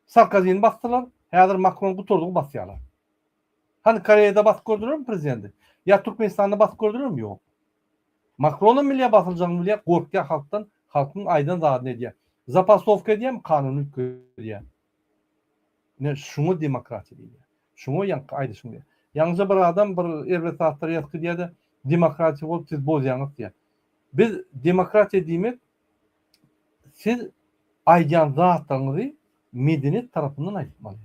Sarkozini basdylar, häzir Makron gutardygy basýarlar. Hany Koreýada basyp gördülermi prezidenti? Ýa Türkmenistanda basyp gördülermi? Ýok. Makronam bilýär basyljagyny bilýär, gorkýar halkdan, halkyň aýdan zadyny edýär. Zapastowka edýärmi? Kanuny üýtgedýär. Ine şuňa demokratiýa diýilýär. Şuňa ýaňky aýdyşyň diýýär. Ýaňyja bir adam bir erbet zatlar ýazyp gidýär-de, demokratiýa bolup siz bozýaňyz diýýär. Biz demokratiýa diýmek siz aýdýan zatlaryňyzy medeniýet tarapyndan aýtmaly.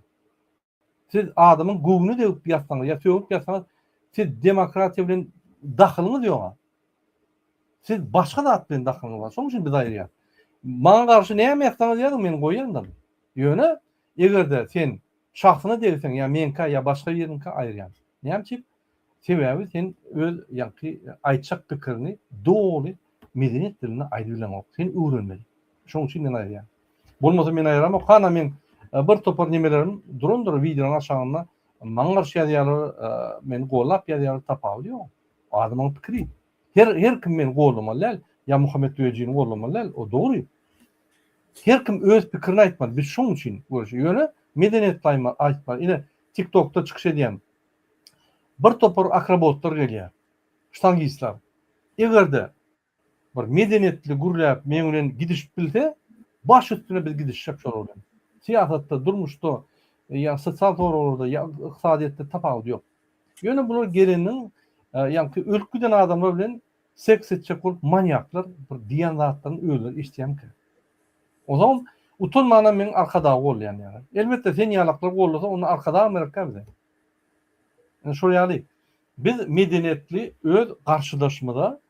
Siz adamyň göwnüne degip ýazsaňyz ýa sögüp ýazsaňyz siz demokratiýa bilen dahylyňyz ýoga. Siz başga zat bilen dahylyňyz bar. Şonuň üçin biz aýyrýas. Maňa garşy näme ýazsaňyz ýazyň men goýýandyryn. Ýöne eger-de sen şahsyna degseň ýa meňkä ýa başga biriniňkä aýyrýan. Näme üçin? Sebäbi sen öz ýaňky aýtjak pikirini doly medeniýet dilinde aýdyp bileňok. Sen öwrenmeli. Şonuň üçin men aýyrýan. Bolmasa men aýyramok. Hana meň bir topar nemelerim durandyr wideonyň aşagynda maňa garşy ýazýarlar, meni gollap ýazýarlar tapawudy ýok. Adamyň pikiri. Her her kim meni gollamaly däl, ýa Muhammet Düýejini gollamaly däl, o dogry. Her kim öz pikirini aýtmaly. Biz şoň üçin görüşi. Ýöne medeniýetli aýtmaly. Ine TikTokda çykyş edýän bir topar akrobotlar gelýär. Ştangistler. Eger-de bir medeniýetli gürläp meň bilen gidişip bilse, baş üstüne biz gidişjek şolar bilen. Syýasatda, durmuşda, ýa sosial soraglarda, ýa ykdysadyýetde tapawudy ýok. Ýöne bular geleniň ýaňky ölüp giden adamlar bilen seks etjek bolup manýaklar bir diýen zatlaryny özleri eşidýärmikä? Ozal utanmanam meň Arkadagy goldaýan ýaly. Elbetde sen ýalaklar goldasa onda Arkadagam gerekkä bize. Ine şol ýaly biz medeniýetli öz garşydaşymyza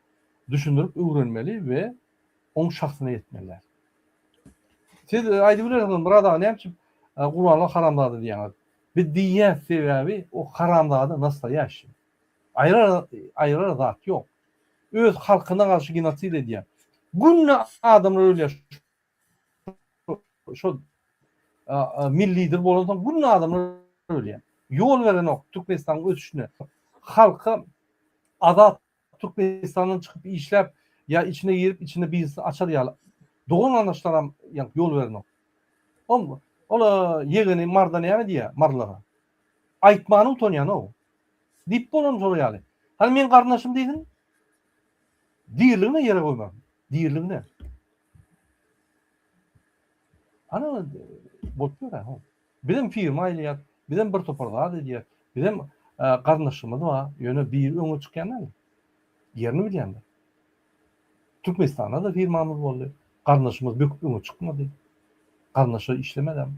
düşündirip öwrenmeli we oň şahsyna ýetmeli däl. Siz aýdyp bilersiňiz Myrat aga näme üçin Gurbanguly haramzada diýýäňiz? Biz diýýäs sebäbi o haramzada nastoýaşiý. Aýrar aýrar zat ýok. Öz halkyna garşy genosid edýär. Günde adamlar ölýär. Şol milli lider bolansoň günde adamlar ölýär. Ýol berenok Türkmenistanyň ösüşine. Halka azat Türkmenistandan çykyp işläp ýa içine girip içinde biznes açar ýaly dogan garyndaşlaram ýol berenok. Ol ol ýegeni Marda näme diýýär Marylara? Aýtmana utanýan-ow. Diýip bolan şolar ýaly. Hany meň garyndaşym diýsin. Diriligine ýere goýmaryn. Diriligine. Ana bolup ýör ha. Bizem firma aýlaýas, bizem bir topar zat edýäs, bizem garyndaşymyz bar, ýöne biri öňe çykýan däl. Ýerini bilýändir. Türkmenistanda-da firmamyz boldy. Garyndaşymyz böküp öňe çykmady. Garyndaşlar işlemedem.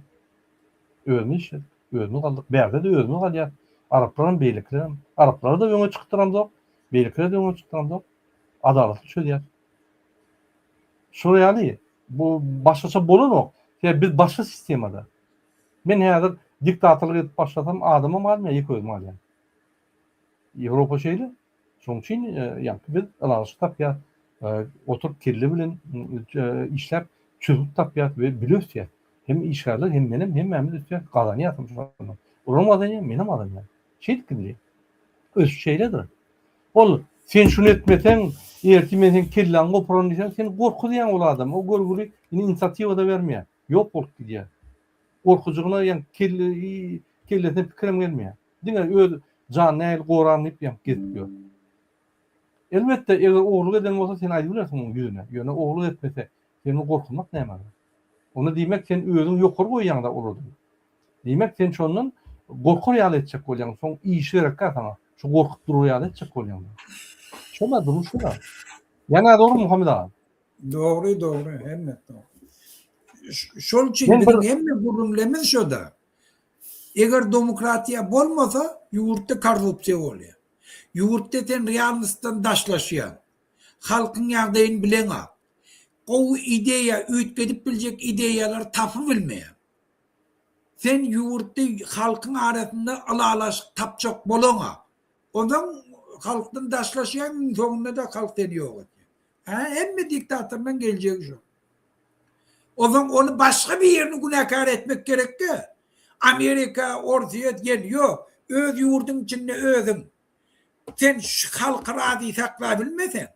Özümiz işledik, özümiz galdyk. Bärde-de özümiz galýas. Araplaram, beýlekilerem. Araplary-da öňe çykdyramzok, beýlekileri-de öňe çykdyramzok. Adalatly çözýäs. Şol ýaly, bu başgaça bolanok. Sebäbi biz başga sistemada. Men häzir diktatorlyk edip başlasam, adamam galmaýar, ýeke özüm galýan. Ýewropa şeýle. Şonuň üçin ýaňky biz ylalaşyk tapýas, oturyp kelle bilen işläp çözgüt tapýas we bile ösýäs. Hem işgärler hem menem hemmämiz ösýäs, gazanýas hem şondan. Olam gazanýar, menem gazanýan. Şeýdip gidilýär. Ösüş şeýledir. Ol, sen şuny etmeseň, ertir men seň kelläňi gopararyn diýseň, sen gorkuzýaň ol adamy. O görgüli indi inisiatiwa-da bermeýär. Ýok bolup gidýär. Gorkujygyna ýa kelle kellesine pikirem gelmeýär. Diňe öz janyny nähili goraryn diýip ýa gezip ýör. Elbetde, eger ogurlyk eden bolsa sen aýdyp bilersiň onuň ýüzüne. Ýöne ogurlyk etmese, sen ony gorkuzmak nämä gerek? Onda diýmek sen özüňi ýokary goýýaň-da olardan. Diýmek sen şondan gorkar ýaly etjek bolýaň. Soň işi gerekkä saňa. Şu gorkup durar ýaly etjek bolýaň. Şola durum şola. Ýa nädogry Muhammet aga? Dogry, dogry, hemme dogry. Şol üçin biziň hemme gürrüňlerimiz şoda. Eger demokratiýa bolmasa, ýurtda korrupsiýa bolýar. Ýurtda sen realnostdan daşlaşýaň. Halkyň ýagdaýyny bileňok. Gowy ideýa, üýtgedip biljek ideýalary tapybilmeýäň. Sen ýurtda halkyň arasynda ylalaşyk tapjak bolaňok. Onsoň halkdan daşlaşýaň, iň soňunda-da halk seni ýok edýär. Hä, hemme diktatorlaryň geljegi şo. Onsoň ony başga birini günäkär etmek gerekde. Amerika, Orsýet gel, ýok. Öz ýurduň içinde özüň. Sen şu halky razy saklabilmeseň,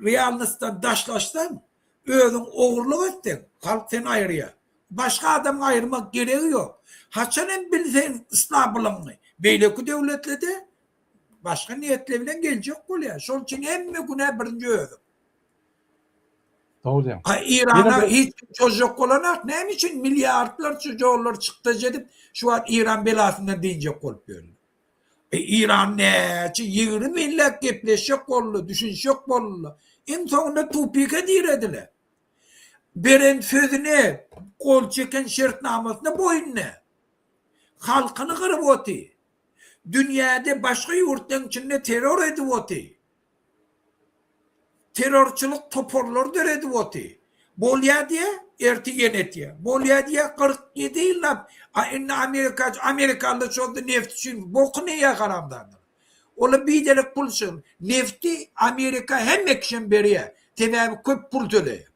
realnostdan daşlaşsaň, özüň ogurlyk etseň, halk seni aýyrýar. Başga adamyň aýyrmak geregi ýok. Haçan hem bilseň yslamylygyňy, beýleki döwletlede Başga niýetler bilen geljek bolýar. Şol üçin hemme günä birinji özüň. Dogry diýýäň. A Irana hiç kim çozjak bolanak. Näme üçin milliardlarça dollar çykdajy edip şu wagt Iran belasyndan dynjak bolup ýörler. E Iran näçe 20 ýyllap gepleşjek boldy, düşünişjek boldy. Iň soňunda tupike dirediler. Beren sözüne, gol çeken şertnamasyna boýun däl. Halkyny gyryp otyr. Dünýäde başga ýurtlaryň içinde terror edip oty. Terrorçylyk toparlary döredip oty. Bolýa diýä, ertir ýene etýä. Bolýa diýä, 47 ýyllap, a indi Amerika, amerikalylar çozdy neft üçin bokuny iýýä haramzadalar. Olar biderek pul üçin nefti Amerika hemme kişem berýä. Sebäbi köp pul töleýä.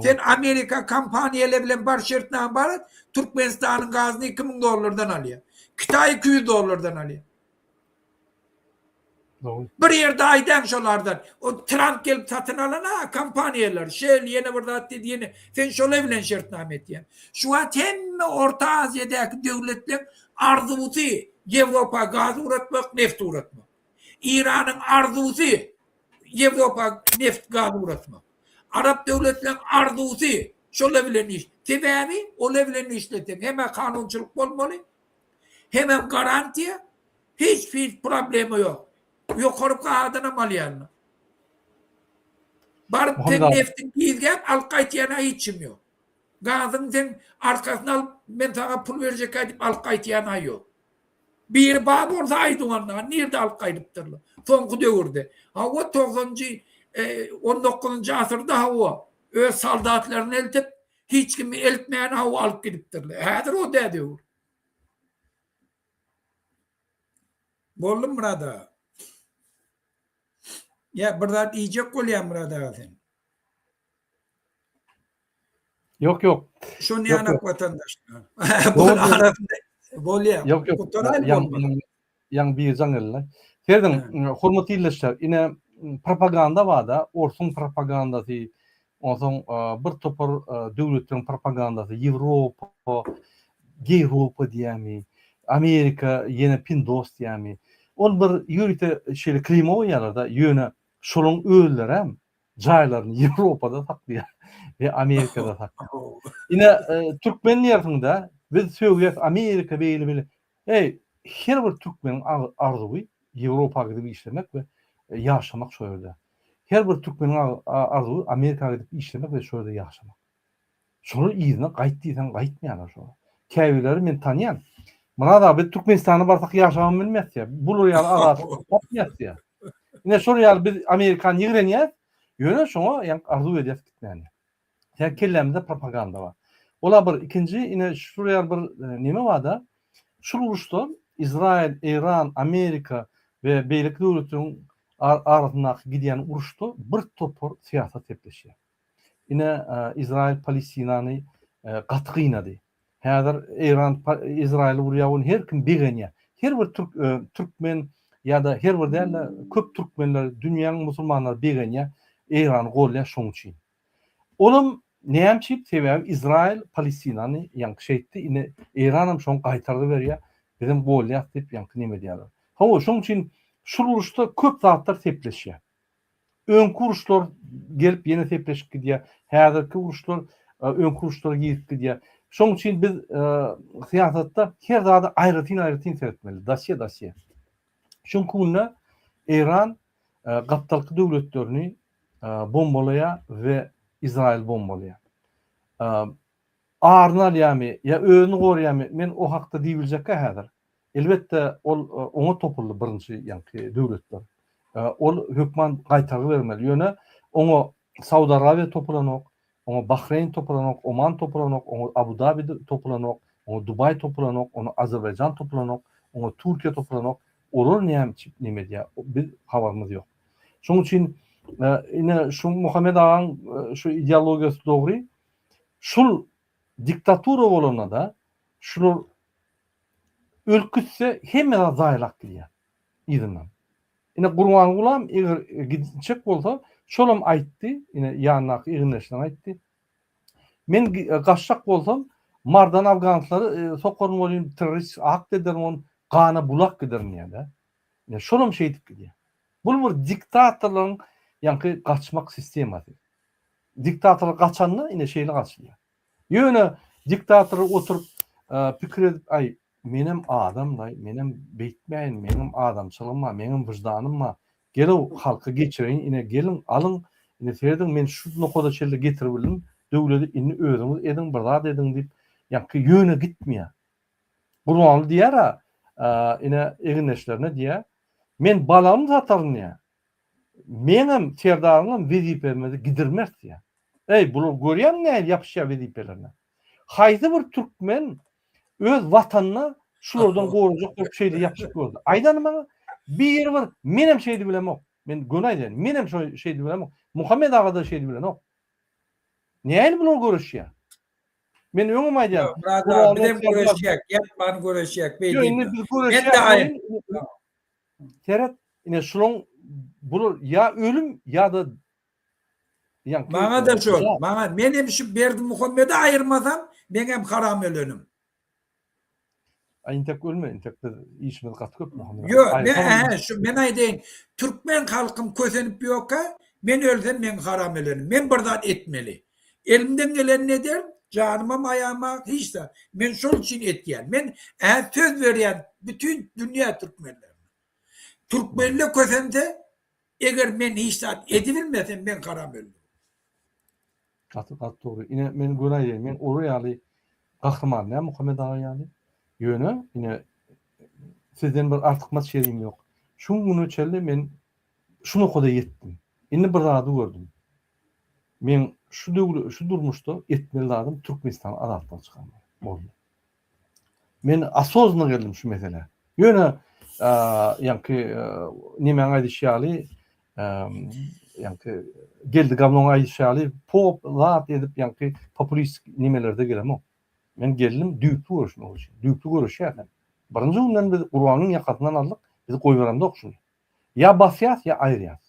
Sen Amerika kompaniýalar bilen bar şertnama bar, Türkmenistanyň gazyny 2000 dollardan alýar. Kitaý 200 dollardan alýar. Dogry. Bir ýerde aýdaň şolardan. O Trump gelip satyn alan ha kompaniýalar, Shell ýene bir zat diýdi ýene. Sen şolar bilen şertnama etýän. Şu wagt hemme Orta Aziýadaky döwletleň arzuwsy Ýewropa gaz ugratmak, neft ugratmak. Iranyň arzuwsy Ýewropa neft gaz ugratmak. Arap döwletleň arzuwsy şolar bilen iş. Sebäbi olar bilen işleseň hem-ä kanunçylyk bolmaly, hemem garantiýa, hiç hili problema ýok. Ýokary bahadanam alýarlar. Baryp sen neftiňi gizläp alyp gaýtýana hiç kim ýok. Gazyň sen arkasyny alyp men saňa pul berjek-ä diýip alyp gaýtýana ýok. Biri bar bolsa aýdyň onda, nirde alyp gaýdypdyrlar? Soňky döwürde. Hawa, togsanjy, on dokuzynjy asyrda hawa, öz soldatlaryny eltip, hiç kimi eltmän hawa alyp gidipdirler. Häzir o dä döwür. Boldumy Myrat aga? Ýa bir zat iýjek bolýaň Myrat aga sen? Ýok ýok. Şony ýanak watandaşlar. Bol arasynda bolýar. Ýok ýok. Ýaň bir jaň geldi. Serediň, hormatly ildeşler, ine propaganda barda, orsuň propagandasy, onsoň bir topar döwletleriň propagandasy, Ýewropa, Ýewropa diýýärmi, Amerika ýene pindos diýýärmi. Ol bir ýörite şeýle klima goýýarlar-da, ýöne şolaryň özlerem jaýlaryny Ýewropada saklaýar we Amerikada saklaýar. Ine, türkmen diýersiň-de, biz sögýäs Amerika beýle beýle. Eý, her bir türkmeniň arzuwy Ýewropa gidip işlemek we ýaşamak şo ýerde. Her bir türkmeniň arzuwy Amerika gidip işlemek we şo ýerde ýaşamak. Şolar yzyna gaýt diýseň gaýtmaýarlar şolar. Käbirleri men tanýan. Myrat aga biz Türkmenistana barsak ýaşabam bilmezdi diýýär. Bular ýaly azatlyk tapmaýas diýýär. Ine şol ýaly biz Amerikany ýigrenýäs, ýöne şoňa ýaňky arzuw edýäs gitmäni. Sebäbi kellämizde propaganda bar. Ola bir, ikinji ine şul ýaly bir neme barda, şul uruşda Izrail, Eýran, Amerika we beýleki döwletleriň arasyndaky gidýän uruşda bir topar syýasat gepleşýär. Ine, Izrail Palestinany gaty gynady. Häzir Eýran Izraili urýar, ony her kim begenýär. Her bir türk türkmen ýa-da her bir däl-de köp türkmenler dünýäň musulmanlary begenýär Eýrany golýar şoň üçin. Olam näme üçin? Sebäbi Izrail Palestinany ýaňky şeýtdi indi Eýranam şoň gaýtargy berýär bizem golýas diýip ýaňky neme edýärler. Hawa şoň üçin şul uruşda köp zatlar sepleşýär. Öňki uruşlar gelip ýene sepleşip gidýär. Häzirki uruşlar öňki uruşlara girip gidýär. Şonuň üçin biz syýasatda her zada aýratyn-aýratyn seretmeli, dosýe-dosýe. Çünki günde Eýran gapdalky döwletlerini bombalaýar we Izraýyl bombalaýar. Aryny alýarmy ýa özüni goraýarmy, men o hakda diýibiljekkä häzir. Elbetde, ol oňa topuldy birinji ýaňky döwletler. Ol hökman gaýtargy bermeli. Ýöne oňa Saud Arabiýa topulanok, oňa Bahreýn topulanok, Oman topulanok, oňa Abu Dabi topulanok, oňa Dubaý topulanok, oňa Azerbaýjan topulanok, oňa Türkiýe topulanok. Olar näme üçin neme edýär? Biz habarymyz ýok. Şonuň üçin ine şu Muhammet agaň şu ideologiýasy dogry. Şul diktatura bolanda-da şular Ölüp gitse hemme zat zaýalap gidýär yzyndan. Ine Gurbangulam eger gitjek bolsa şolam aýtdy, ine ýanyndaky egindeşlerine aýtdy. Men gaçjak bolsam Mardan afganslary sokaryn welin terrorist akt ederin ony gana bulak giderin diýýär-de. Ine şolam şeýdip gidýär. Bul bir diktatorlaryň ýaňky gaçmak sistemasy. Diktatorlar gaçanda ine şeýle gaçylýar. Ýöne diktator oturyp pikir edip aý menem adam-laý, menem beýtmäýin, meňem adamçylygym bar, meňem wyždanym bar, gel-ow halka geçireýin, ine geliň, alyň, ine serediň men şu nokada çenli getiribildim döwledi, indi özüňiz ediň, bir zat ediň diýip, ýaňky ýöne gitmeýär. Gurbanguly diýýär-ä, ine egindeşlerine diýýär, men balagymy sataryn diýýär. Meňem, Serdaryňam wezipemizi gidirmeris diýýär. Eý, bular görýäňmi nähili ýapyşýar wezipelerine? Haýsy bir türkmen öz watanyna şulardan gorajak bolup şeýle ýapyşyp gördi? Aýdany maňa, biri bir menem şeýdi bilemok. Men göni aýdaýyn, menem şo şeýdi bilemok. Muhammet aga-da şeýdi bilenok. Nähili bular göreşýär? Men öňem aýdýan. Myrat aga, bizem göreşýäk, ýatman göreşýäk, beý diýme. Men-de Seret, ine şulaň bular ýa ölüm ýa-da ýaňky Maňa-da şol, maňa, men hem şu Berdimuhamedi aýyrmasam, meňem haram ölenim. A intek ölme, intek biz işimiz gaty köp Muhammet aga. Ýok, men ähä şu men aýdaýyn, türkmen halkym kösenip ýoka, men ölsem meň haram ölenim. Men bir zat etmeli. Elimden gelenini ederin, janymam aýama hiç zat. Men şol üçin etýän. Men ähä söz berýän bütin dünýä türkmenlerine. Türkmenle kösense, eger men hiç zat edibilmesem men haram öldüm. Gaty gaty dogry. Ine men göni aýdaýyn, men olar ýaly gahryman däl Muhammet aga ýaly. Ýöne ine sizden bir artykmaç ýerim ýok. Şu güne çenli men şu nokada ýetdim. Indi bir zady gördüm. Meň şu döwle şu durmuşda etmeli zadym Türkmenistany azatlyga çykarmak. Boldy. Men osoznanno geldim şu meselä. Ýöne ýaňky nemäň aýdyşy ýaly ýaňky Geldi Gawnoň aýdyşy ýaly pop zat edip ýaňky populistik nemelerde gelemok. Men geldim düýpli göreşmek üçin. Düýpli göreşýäs hem. Birinji günden biz Gurbanyň ýakasyndan aldyk, biz goýberemzok şuny. Ýa basýas, ýa aýyrýas.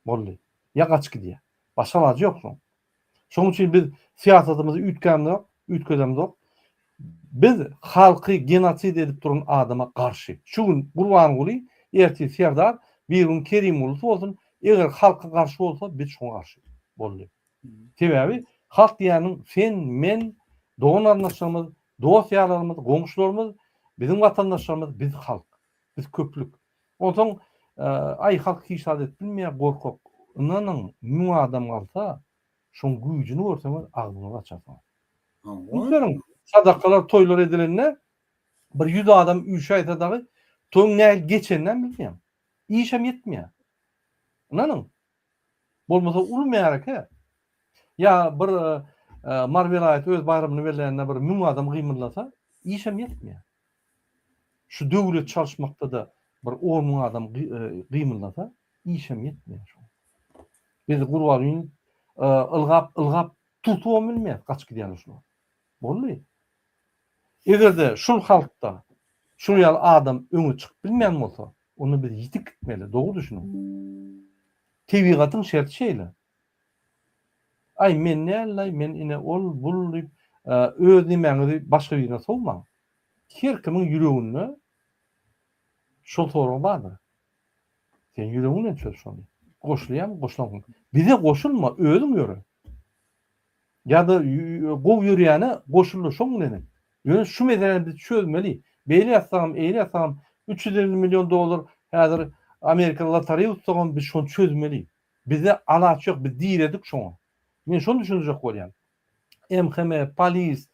Boldy. Ýa gaçyp gidýär. Başga alajy ýok şoň. Şonuň üçin biz syýasatymyzy üýtgämzok, üýtgedemzok. Biz halky genosid edip duran adama garşy. Şu gün Gurbanguly, ertir Serdar, bir gün Kerimgulusy bolsun, eger halka garşy bolsa biz şoňa garşy. Boldy. Sebäbi halk diýýäniň sen, men, dogan-garyndaşlarymyz, dost-ýarlarymyz, goňşularymyz, biziň watandaşlarymyz, biz halk. Biz köplük. Onsoň aý halk hiç zat edip bilmeýär gorkak. Ynanyň müň adam galsa şoň güýjüni görseňiz agzyňyzy açarsyňyz. Üns beriň sadakalar toýlar edilende bir ýüz adam üýşäýse dagy toýuň nähili geçeninem bilmeýäň. Işem ýetmeýär. Ynanyň. Bolmasa uly märeke. Ýa bir Mary welaýaty öz baýramyny bellände bir müň adam gymyldasa işem ýetmeýär. Şu döwlet çalyşmakda-da bir on müň adam gymyldasa, işem ýetmeýär şoňa. Biz Gurbangulyny ylgap, ylgap tutubam bilmeýäris, gaçyp gidýärler şular. Boldy. Eger-de şul halkda. Şular ýaly adam öňe çykyp bilmeýän bolsa, onda biz ýitip gitmeli, dogry düşüniň. Tebigatyň şerti şeýle. Aý, men däl-laý, men ine ol, bul diýip, öz nemäňizi başga birine sowmaň. Her kimiň ýüreginde şol sorag bardyr. Sen ýüregiň bilen çöz şony. Goşulýarmy, goşulaňok. Bize goşulma, özüň ýöre. Ýa-da gowy ýörýäne goşuldy şoň bilen et. Ýöne şu meseläni biz çözmeli. Beýle ýatsagam, eýle ýatsagam, 350 million dollar häzir Amerikada lotoreýa utsagam biz şony çözmeli. Bizde alaç ýok, biz diredik şoňa. Men şony düşündirjek bolýan. MHM, polis,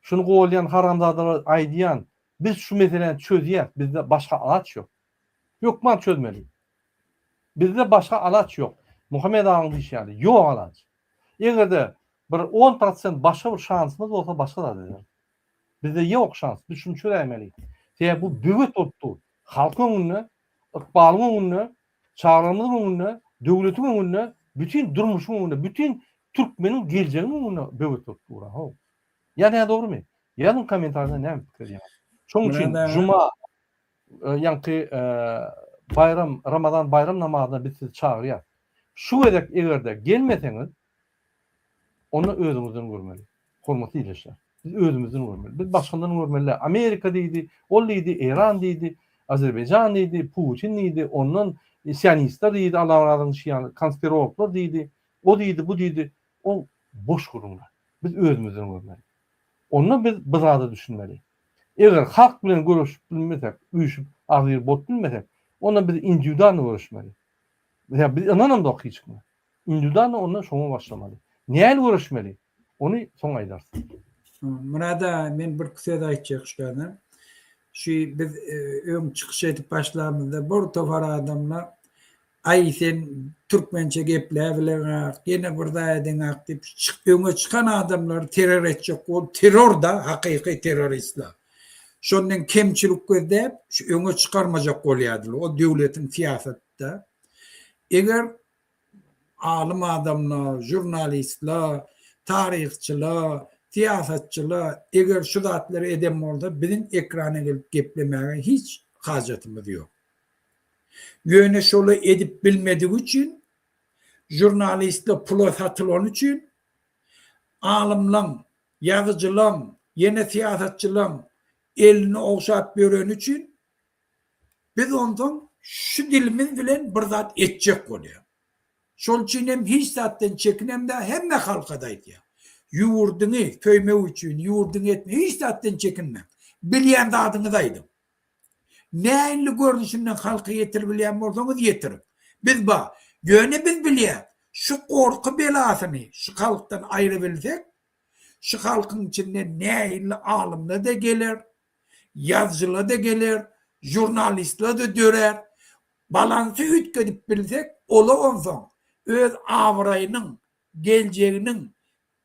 şuny golýan haramzadalara aýdýan, biz şu meseläni çözýäs, bizde başga alaç ýok. Hökman çözmeli. Bizde başga alaç ýok. Muhammet agaň diýşi ýaly, ýok alaç. Eger-de bir on prosent başga bir şansymyz bolsa başga zat ederdik. Bizde ýok şans, biz şuny çözäýmeli. Sebäbi bu böwet bolup dur. Halkyň öňünde, ykbalyň öňünde, çagalarymyzyň öňünde, döwletiň öňünde, bütin durmuşyň öňünde, bütin türkmeniň geljeginiň öňünde böwet bolup dur. How. Ýa nädogrymy? Ýazyň kommentariýada näme pikir edýäňiz. Şonuň üçin juma ýaňky baýram Ramazan baýram namazyna biz sizi çagyrýas. Şu gezek egerde gelmeseňiz onda özüňizden görmeli. Hormatly ildeşler. Biz özümizden görmeli. Biz başgadan görmeli däl. Amerika diýdi, ol diýdi, Eýran diýdi, Azerbaýjan diýdi, Putin diýdi, ondan sionistler diýdi, Allamyradyň şi ýaly konspirologlar diýdi, o diýdi, bu diýdi. Ol boş gürrüňler. Biz özümizden görmeli. Onda biz bu zada düşünmeli. Eger halk bilen göreşip bilmesek, üýşüp agzybir bolup bilmesek, onda biz indiwidualny göreşmeli. Ýa biz ynanamzok hiç kime. Indiwidualny onda şoňa başlamaly. Nähili göreşmeli? Ony soň aýdarys. Myrat aga men birki söz aýtjak şulardan. Şu biz öň çykyş edip başlamyzda bir topar adamlar Aý sen türkmençe gepläbileňak, ýene bir zat edeňak diýip öňe çykan adamlary terror etjek bolup terror-da hakyky terroristler. Şondan kemçilik gözläp şu öňe çykarmajak bolýardylar. O döwletiň syýasaty-da. Eger alym adamlar, žurnalistler, taryhçylar, syýasatçylar eger şu zatlary eden bolsa biziň ekrana gelip geplemäge hiç hajatymyz ýok. Ýöne şoly edip bilmedigi üçin, žurnalistler pula satylany üçin, alymlaň, ýazyjylaň, ýene syýasatçylaň elini ogşap ýöreni üçin biz onsoň şu dilimiz bilen bir zat etjek bolýar. Şol üçin hem hiç zatdan çekinemde hemme halka-da aýdýar. Ýurduňy söýmek üçin, ýurduňy etmek hiç zatdan çekinmäň. Bilýän zadyňyzy aýdyň. Nähili görnüşinden halka ýetiribilýän bolsaňyz ýetiriň. Biz bar. Ýöne biz bilýäs, şu gorky belasyny şu halkdan aýrybilsek, şu halkyň içinden nähili alymlar-da geler, ýazyjylar-da geler, žurnalistler-de dörär. Balansy üýtgedip bilsek, olar onsoň öz abraýynyň, geljeginiň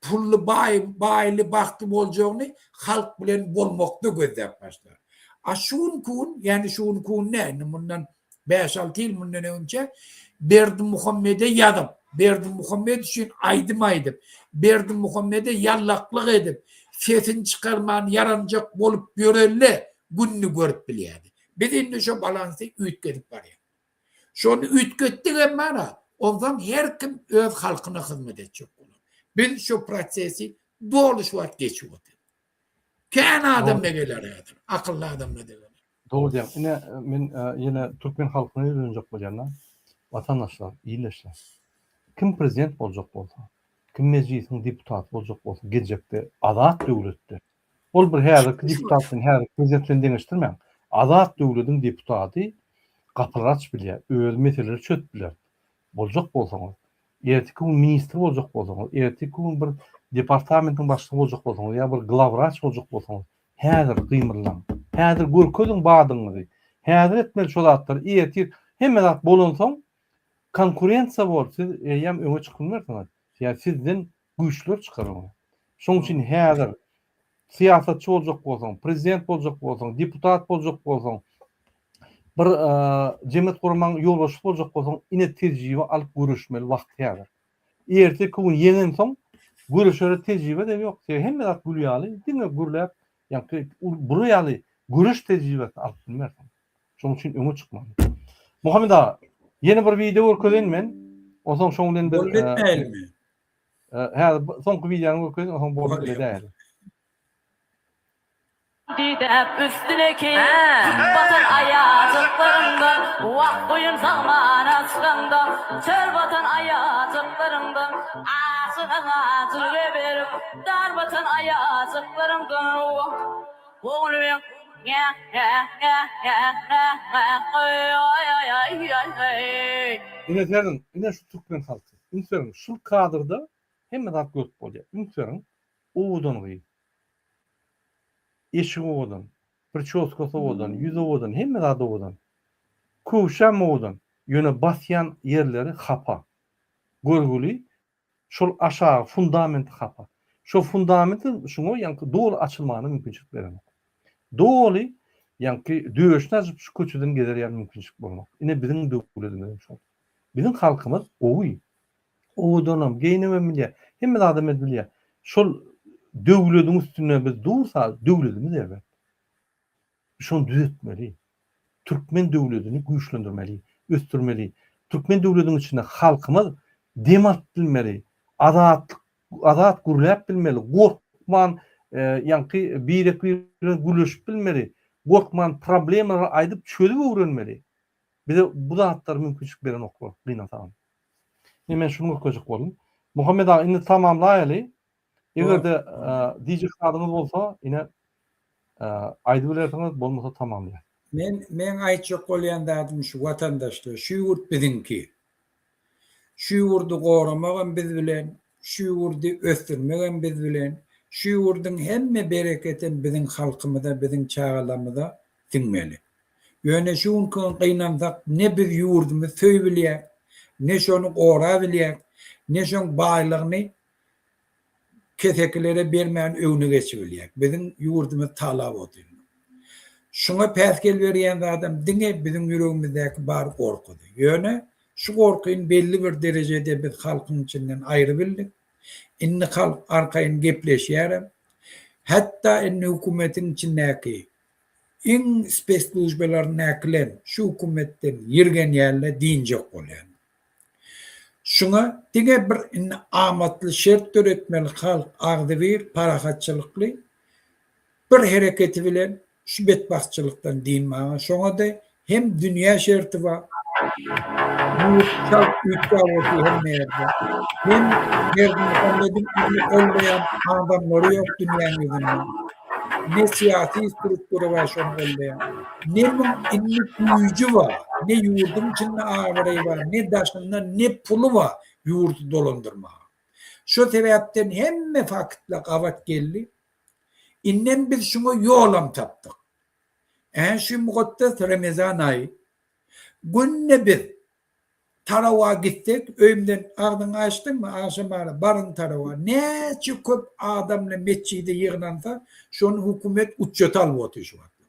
pully baý baýly bagtly boljagyny halk bilen bolmakda gözläp başlar. A şu günki gün, ýagny şu günki gün däl, indi mundan bäş-alty ýyl mundan öňçe Berdimuhamede ýazyp, Berdimuhamed üçin aýdym aýdyp, Berdimuhamede ýallaklyk edip, sesini çykarman ýaranjak bolup ýörelle gününi görüp bilýärdi. Biz indi şo balansy üýtgedip barýas. Şony üýtgetdigem bar-a, onsoň her kim öz halkyna hyzmat etjek bolar. Biz şu prosesi doly şu wagt geçip otyrys. Kän adam-da geler häzir, akylly adam-da geler. Dogry diýýäň. Ine, men ýene türkmen halkyna ýüzlenjek bolýan-da. Watandaşlar, ildeşler. Kim prezident boljak bolsa, kim mejlisiň deputaty boljak bolsa geljekde azat döwletde Ol bir häzirki deputat bilen häzirki prezident bilen deňeşdirmäň. Azat döwlediň deputaty gapylary açyp bilýär, özi meseleleri çözüp biler. Boljak bolsaňyz, erteki gün ministr boljak bolsaňyz, erteki gün bir departamentiň başlygy boljak bolsaňyz ýa bir glawwraç boljak bolsaňyz, häzir gymyrlaň. Häzir görkeziň badyňyzy. Häzir etmeli şo zatlary, ertir hemme zat bolansoň konkurensiýa bor, siz eýýäm öňe çykyp bilmersiňiz. Ýa sizden güýçler çykar oňa. Şonuň üçin häzir syýasatçy boljak bolsaň, prezident boljak bolsaň, deputat boljak bolsaň, bir jemgyýet guramaň ýolbaşçysy boljak bolsaň, ine tejribe alyp göreşmeli wagt häzir. Erteki gün ýeňensoň göreşere tejribe-de ýok. Sebäbi hemme zat gül ýaly, diňe gürläp, ýaňky bular ýaly. Göreş tejribesini alyp bilmersiň. Şonuň üçin öňe çykmaly. Muhammet aga, ýene bir wideo görkezeýin men. Onsoň şoň bilen biz Boldy etmäýlimi? Häzir soňky wideony görkezeýin, onsoň boldy edäýeli. Didäp üstüne keýik batan aýajyklaryňdan Wah goýun sagmana çykaňda Çöl batan aýajyklaryňdan Aşygyňa jülge berip Dar batan aýajyklaryňdan Wah ogluň Ine serediň, ine şu türkmen halky. Üns beriň, şul kadrda hemme zat görüp bolýar. Üns beriň, owadan gyz. Eşigi owadan, priçoskasy owadan, ýüzi owadan, hemme zady owadan. Köwşem owadan, ýöne basýan ýerleri hapa. Görgüli, şol aşagy fundamenti hapa. Şo fundamenti şuňa ýaňky doly açylmagyna mümkinçilik berenok. Doly ýaňky döşüni açyp şu köçeden gezer ýaly mümkinçilik bolanok. Ine biziň döwletimizem şol. Biziň halkymyz gowy. Owadanam, geýnibem bilýär. Hemme zadam edip bilýär. Şol döwlediň üstünde biz dursa, döwledimiz erbet. Şony düzetmeli. Türkmen döwledini güýçlendirmeli, ösdürmeli. Türkmen döwlediniň içinde halkymyz dem alyp bilmeli, azatlyk, azat gürläp bilmeli, gorkman ýaňky birek-birek bilen gürleşip bilmeli, gorkman problemalary aýdyp çözüp öwrenmeli. Bize bu zatlar mümkinçilik berenoklar, gynansagam. Ine men şuny görkezjek boldum. Muhammet aga indi tamamlaýaly. Eger-de diýjek zadyňyz bolsa, ine aýdybilersiňiz, bolmasa tamamlaýas. Men meň aýtjak bolýan zadym şu watandaşlar, şu ýurt biziňki. Şu ýurdy goramagam biz bilen, şu ýurdy ösdürmegem biz bilen, şu ýurduň hemme bereketem biziň halkymyza, biziň çagalarymyza siňmeli. Ýöne şu günki gün gynansak ne biz ýurdumyzy söýübilýäk, ne şony gorabilýäk, ne şoň baýlygyny kesekilere bermän öňüne geçibilýäk. Biziň ýurdumyz talap otyr. Şuňa päsgel berýän zadam diňe biziň ýüregimizdäki bar gorkudy. Ýöne şu gorkyny belli bir derejede biz halkyň içinden aýrybildik. Indi halk arkaýyn gepleşýärem. Hatda indi hökümetiň içindäki iň spesslujbalaryndakiler şu hökümetden ýirgenýärler diýinjek bolýan. Şuňa diňe bir indi amatly şert döretmeli halk agzybir parahatçylykly bir hereketi bilen şu betbagtçylykdan dynmaga şoňada hem dünýä şerti bar ýurt çalt üýtgäp otyr hemme ýerde hem Berdimuhamediň indi gollaýan adamlary ýok dünýäň ýüzünde ne syýasy struktura bar şony gollaýan ne muň indi güýji bar ne ýurduň içinde abraýy bar ne daşynda ne puly bar ýurdy dolandyrmaga şo sebäpden hemme faktlar gabat geldi Indem biz şuňa ýolam tapdyk. Ä şu mukaddes Remezan aýy. Günde biz tarawa gitsek, öýümden agzyňy açdyňmy, agşamara baryň tarawa. Näçe köp adamly metjide ýygnansa, şony hökümet uçjata alyp otyr şu wagtlar.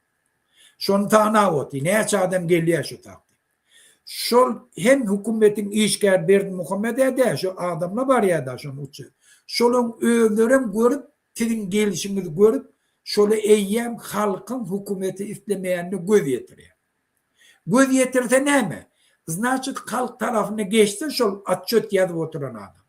Şony sanap otyr, näçe adam gelýär şu takdy. Şol hem hökümetiň işgäri Berdimuhamed-ä däl, şo adamlar barýar-da şony uçjat. Şolaň özlerem görüp, siziň gelşiňizi görüp, şola eýýäm halkyň hökümeti islemeýänine göz ýetirýär. Göz ýetirse näme? Znaçit halk tarapyna geçse şol otçet ýazyp oturan adam.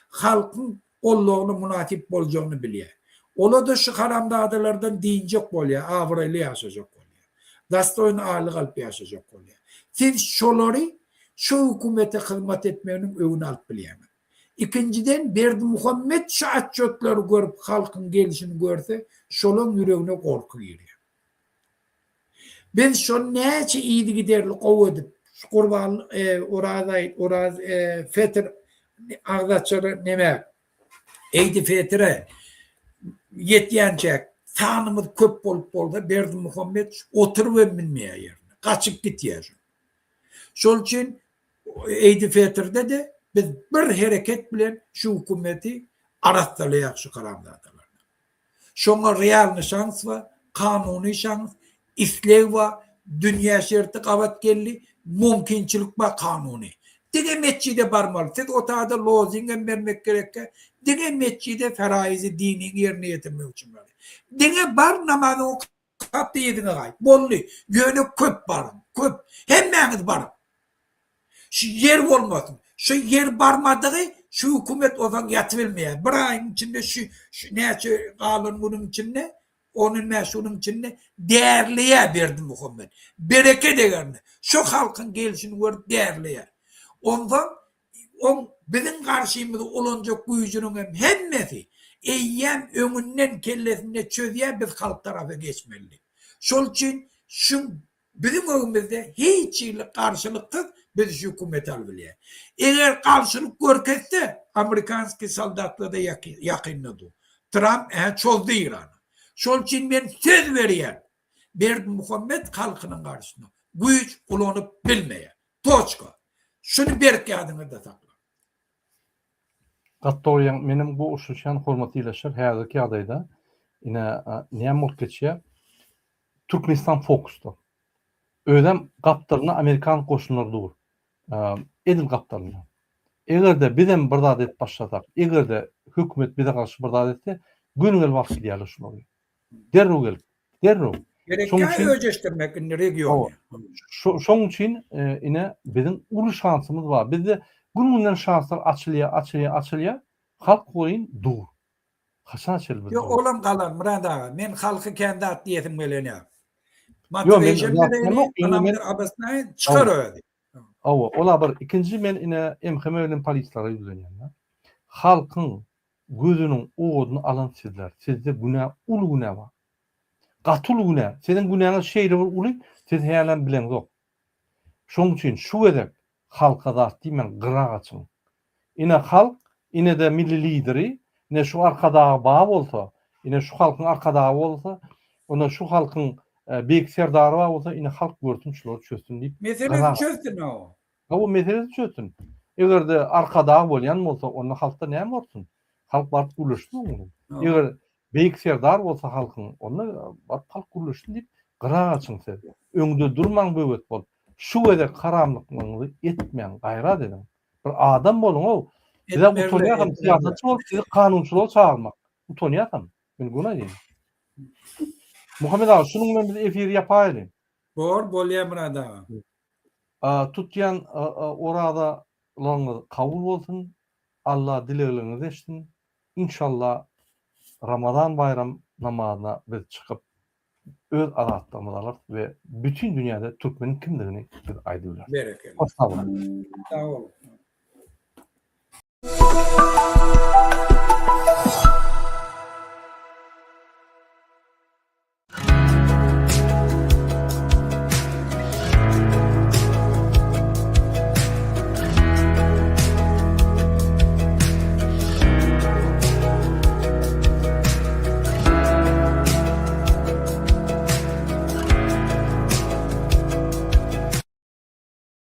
Halkyň goldawyna mynasyp boljagyny bilýär. Ola-da şu haramzadalardan dynjak bolýar, abraýly ýaşajak bolýar. Dostoýny aýlyk alyp ýaşajak bolýar. Siz şolary şu hökümete hyzmat etmeginiň öňüni alyp bilýäňiz. Ikinjiden Berdimuhamet şu otçetlary görüp halkyň gelşini görse şolaň ýüregine gorky girýär. Biz şony näçe yzygiderli gowy edip, şu Gurban Oraz aý, Oraz Fetr agzaçara neme Eýdi Fetre ýetýänçäk sanymyz köp bolup bolsa Berdimuhamet oturybam bilmeýär ýerinde. Gaçyp gitýär şol. Şol üçin Eýdi Fetrde-de biz bir hereket bilen şu hökümeti arassalaýak şu haramzadalardan. Şoňa realny şans bar, kanuny şans, isleg bar, dünýä şerti gabat geldi, mumkinçilik bar kanuny. Diňe metjide barmaly. Siz o taýda lozingem bermek gerekkä, diňe metjide feraizi diniňi ýerine ýetirmek üçin barýar. Diňe bar namazyňy oka. Okap-da yzyňa gaýt. Boldy. Ýöne köp baryň. Köp. Hemmäňiz baryň. Şu ýer bolmasyn. Şu ýer barmadygy şu hökümet onsoň ýatybilmeýär. Bir aýyň içinde şu şu näçe galan günüň içinde on bäş günüň içinde därleýär Berdimuhamet. Bereket egerine. Şu halkyň gelşini görüp därleýär. Onsoň oň biziň garşymyza ulanjak güýjüniň hem hemmesi eýýäm öňünden kellesinde çözýär biz halk tarapa geçmeli diýip. Şol üçin şu Biziň öňümizde hiç hili garşylyksyz biz şu hökümeti alyp bilýär. Eger garşylyk görkezse, amerikanskiý soldatlar-da ýakynda dur. Tramp ä çozdy Eýrana. Şol üçin men söz berýän, Berdimuhamet halkynyň garşysyna güýç ulanyp bilmeýär. Toçka. Şuny berk ýadyňyzda saklaň. Gaty dogry ýaň menem goşulşýan hormatly ildeşler häzirki ýagdaýda ine näme bolup geçýär Türkmenistan fokusda. Özem gapdalynda amerikan goşunlary dur. Edil gapdalynda. Eger-de bizem bir zat edip başlasak, eger-de hökümet bize garşy bir zat etse, göni gelip alyp gidýärler şulary. Derrew gelip, derrew. Şoň üçin öjeşdirmek indi regiony. Şoň üçin ine biziň uly şansymyz bar. Bizde gün-günden şanslar açylýar, açylýar, açylýar. Halk welin dur. Haçan açylyp Ýok, olam galar Myrat aga. Men halky kän zat diýesim gelenýär. Ýok, men Motivation bereýin, obosnaýyn, çykar özi. Hawa, ola bir. Ikinji men ine MHM bilen polislara ýüzlenýän. Halkyň gözüniň oduny alan sizler. Sizde günä, uly günä bar. Gaty uly günä. Siziň günäňiz şeýle bir uly, siz hälem bileňzok. Şoň üçin şu gezek halka zat diýmäň, gyra gaçyň. Ine halk, ine-de milli lideri, ine şu Arkadagy bar bolsa, ine şu halkyň Arkadagy bolsa, onda şu halkyň Beýik Serdary bar bolsa, ine halk görsün şulary çözsün diýip. Meselesi çözsün o. Hawa meselesi çözsün. Eger-de Arkadag bolýan bolsa, onda halkda näme gorksun? Halk baryp gürleşsin oň bilen. Eger Beýik Serdar bolsa halkyň, onda baryp halk gürleşsin diýip gyra gaçyň siz. Öňde durmaň böwet bolup. Şu gezek haramlyklaryňyzy etmäň, gaýrat ediň. Bir adam boluň-ow. Bizä utanýasam syýasatçy bolup sizi kanunçylyga çagyrmak. Utanýasam. Men göni aýdýan. Muhammet aga, şunuň bilen biz efiri ýapaýaly. Bor, bolýar Myrat aga. Tutýan orazalaryňyz kabul bolsun. Alla dilegleriňizi eşitsin. Inşallah Ramazan baýram namazyna biz çykyp öz azatlygymyzy alarys we bütin dünýäde türkmeniň kimdigini biz aýdyp bileris. Berekella. Hoş sag boluň. Sag boluň.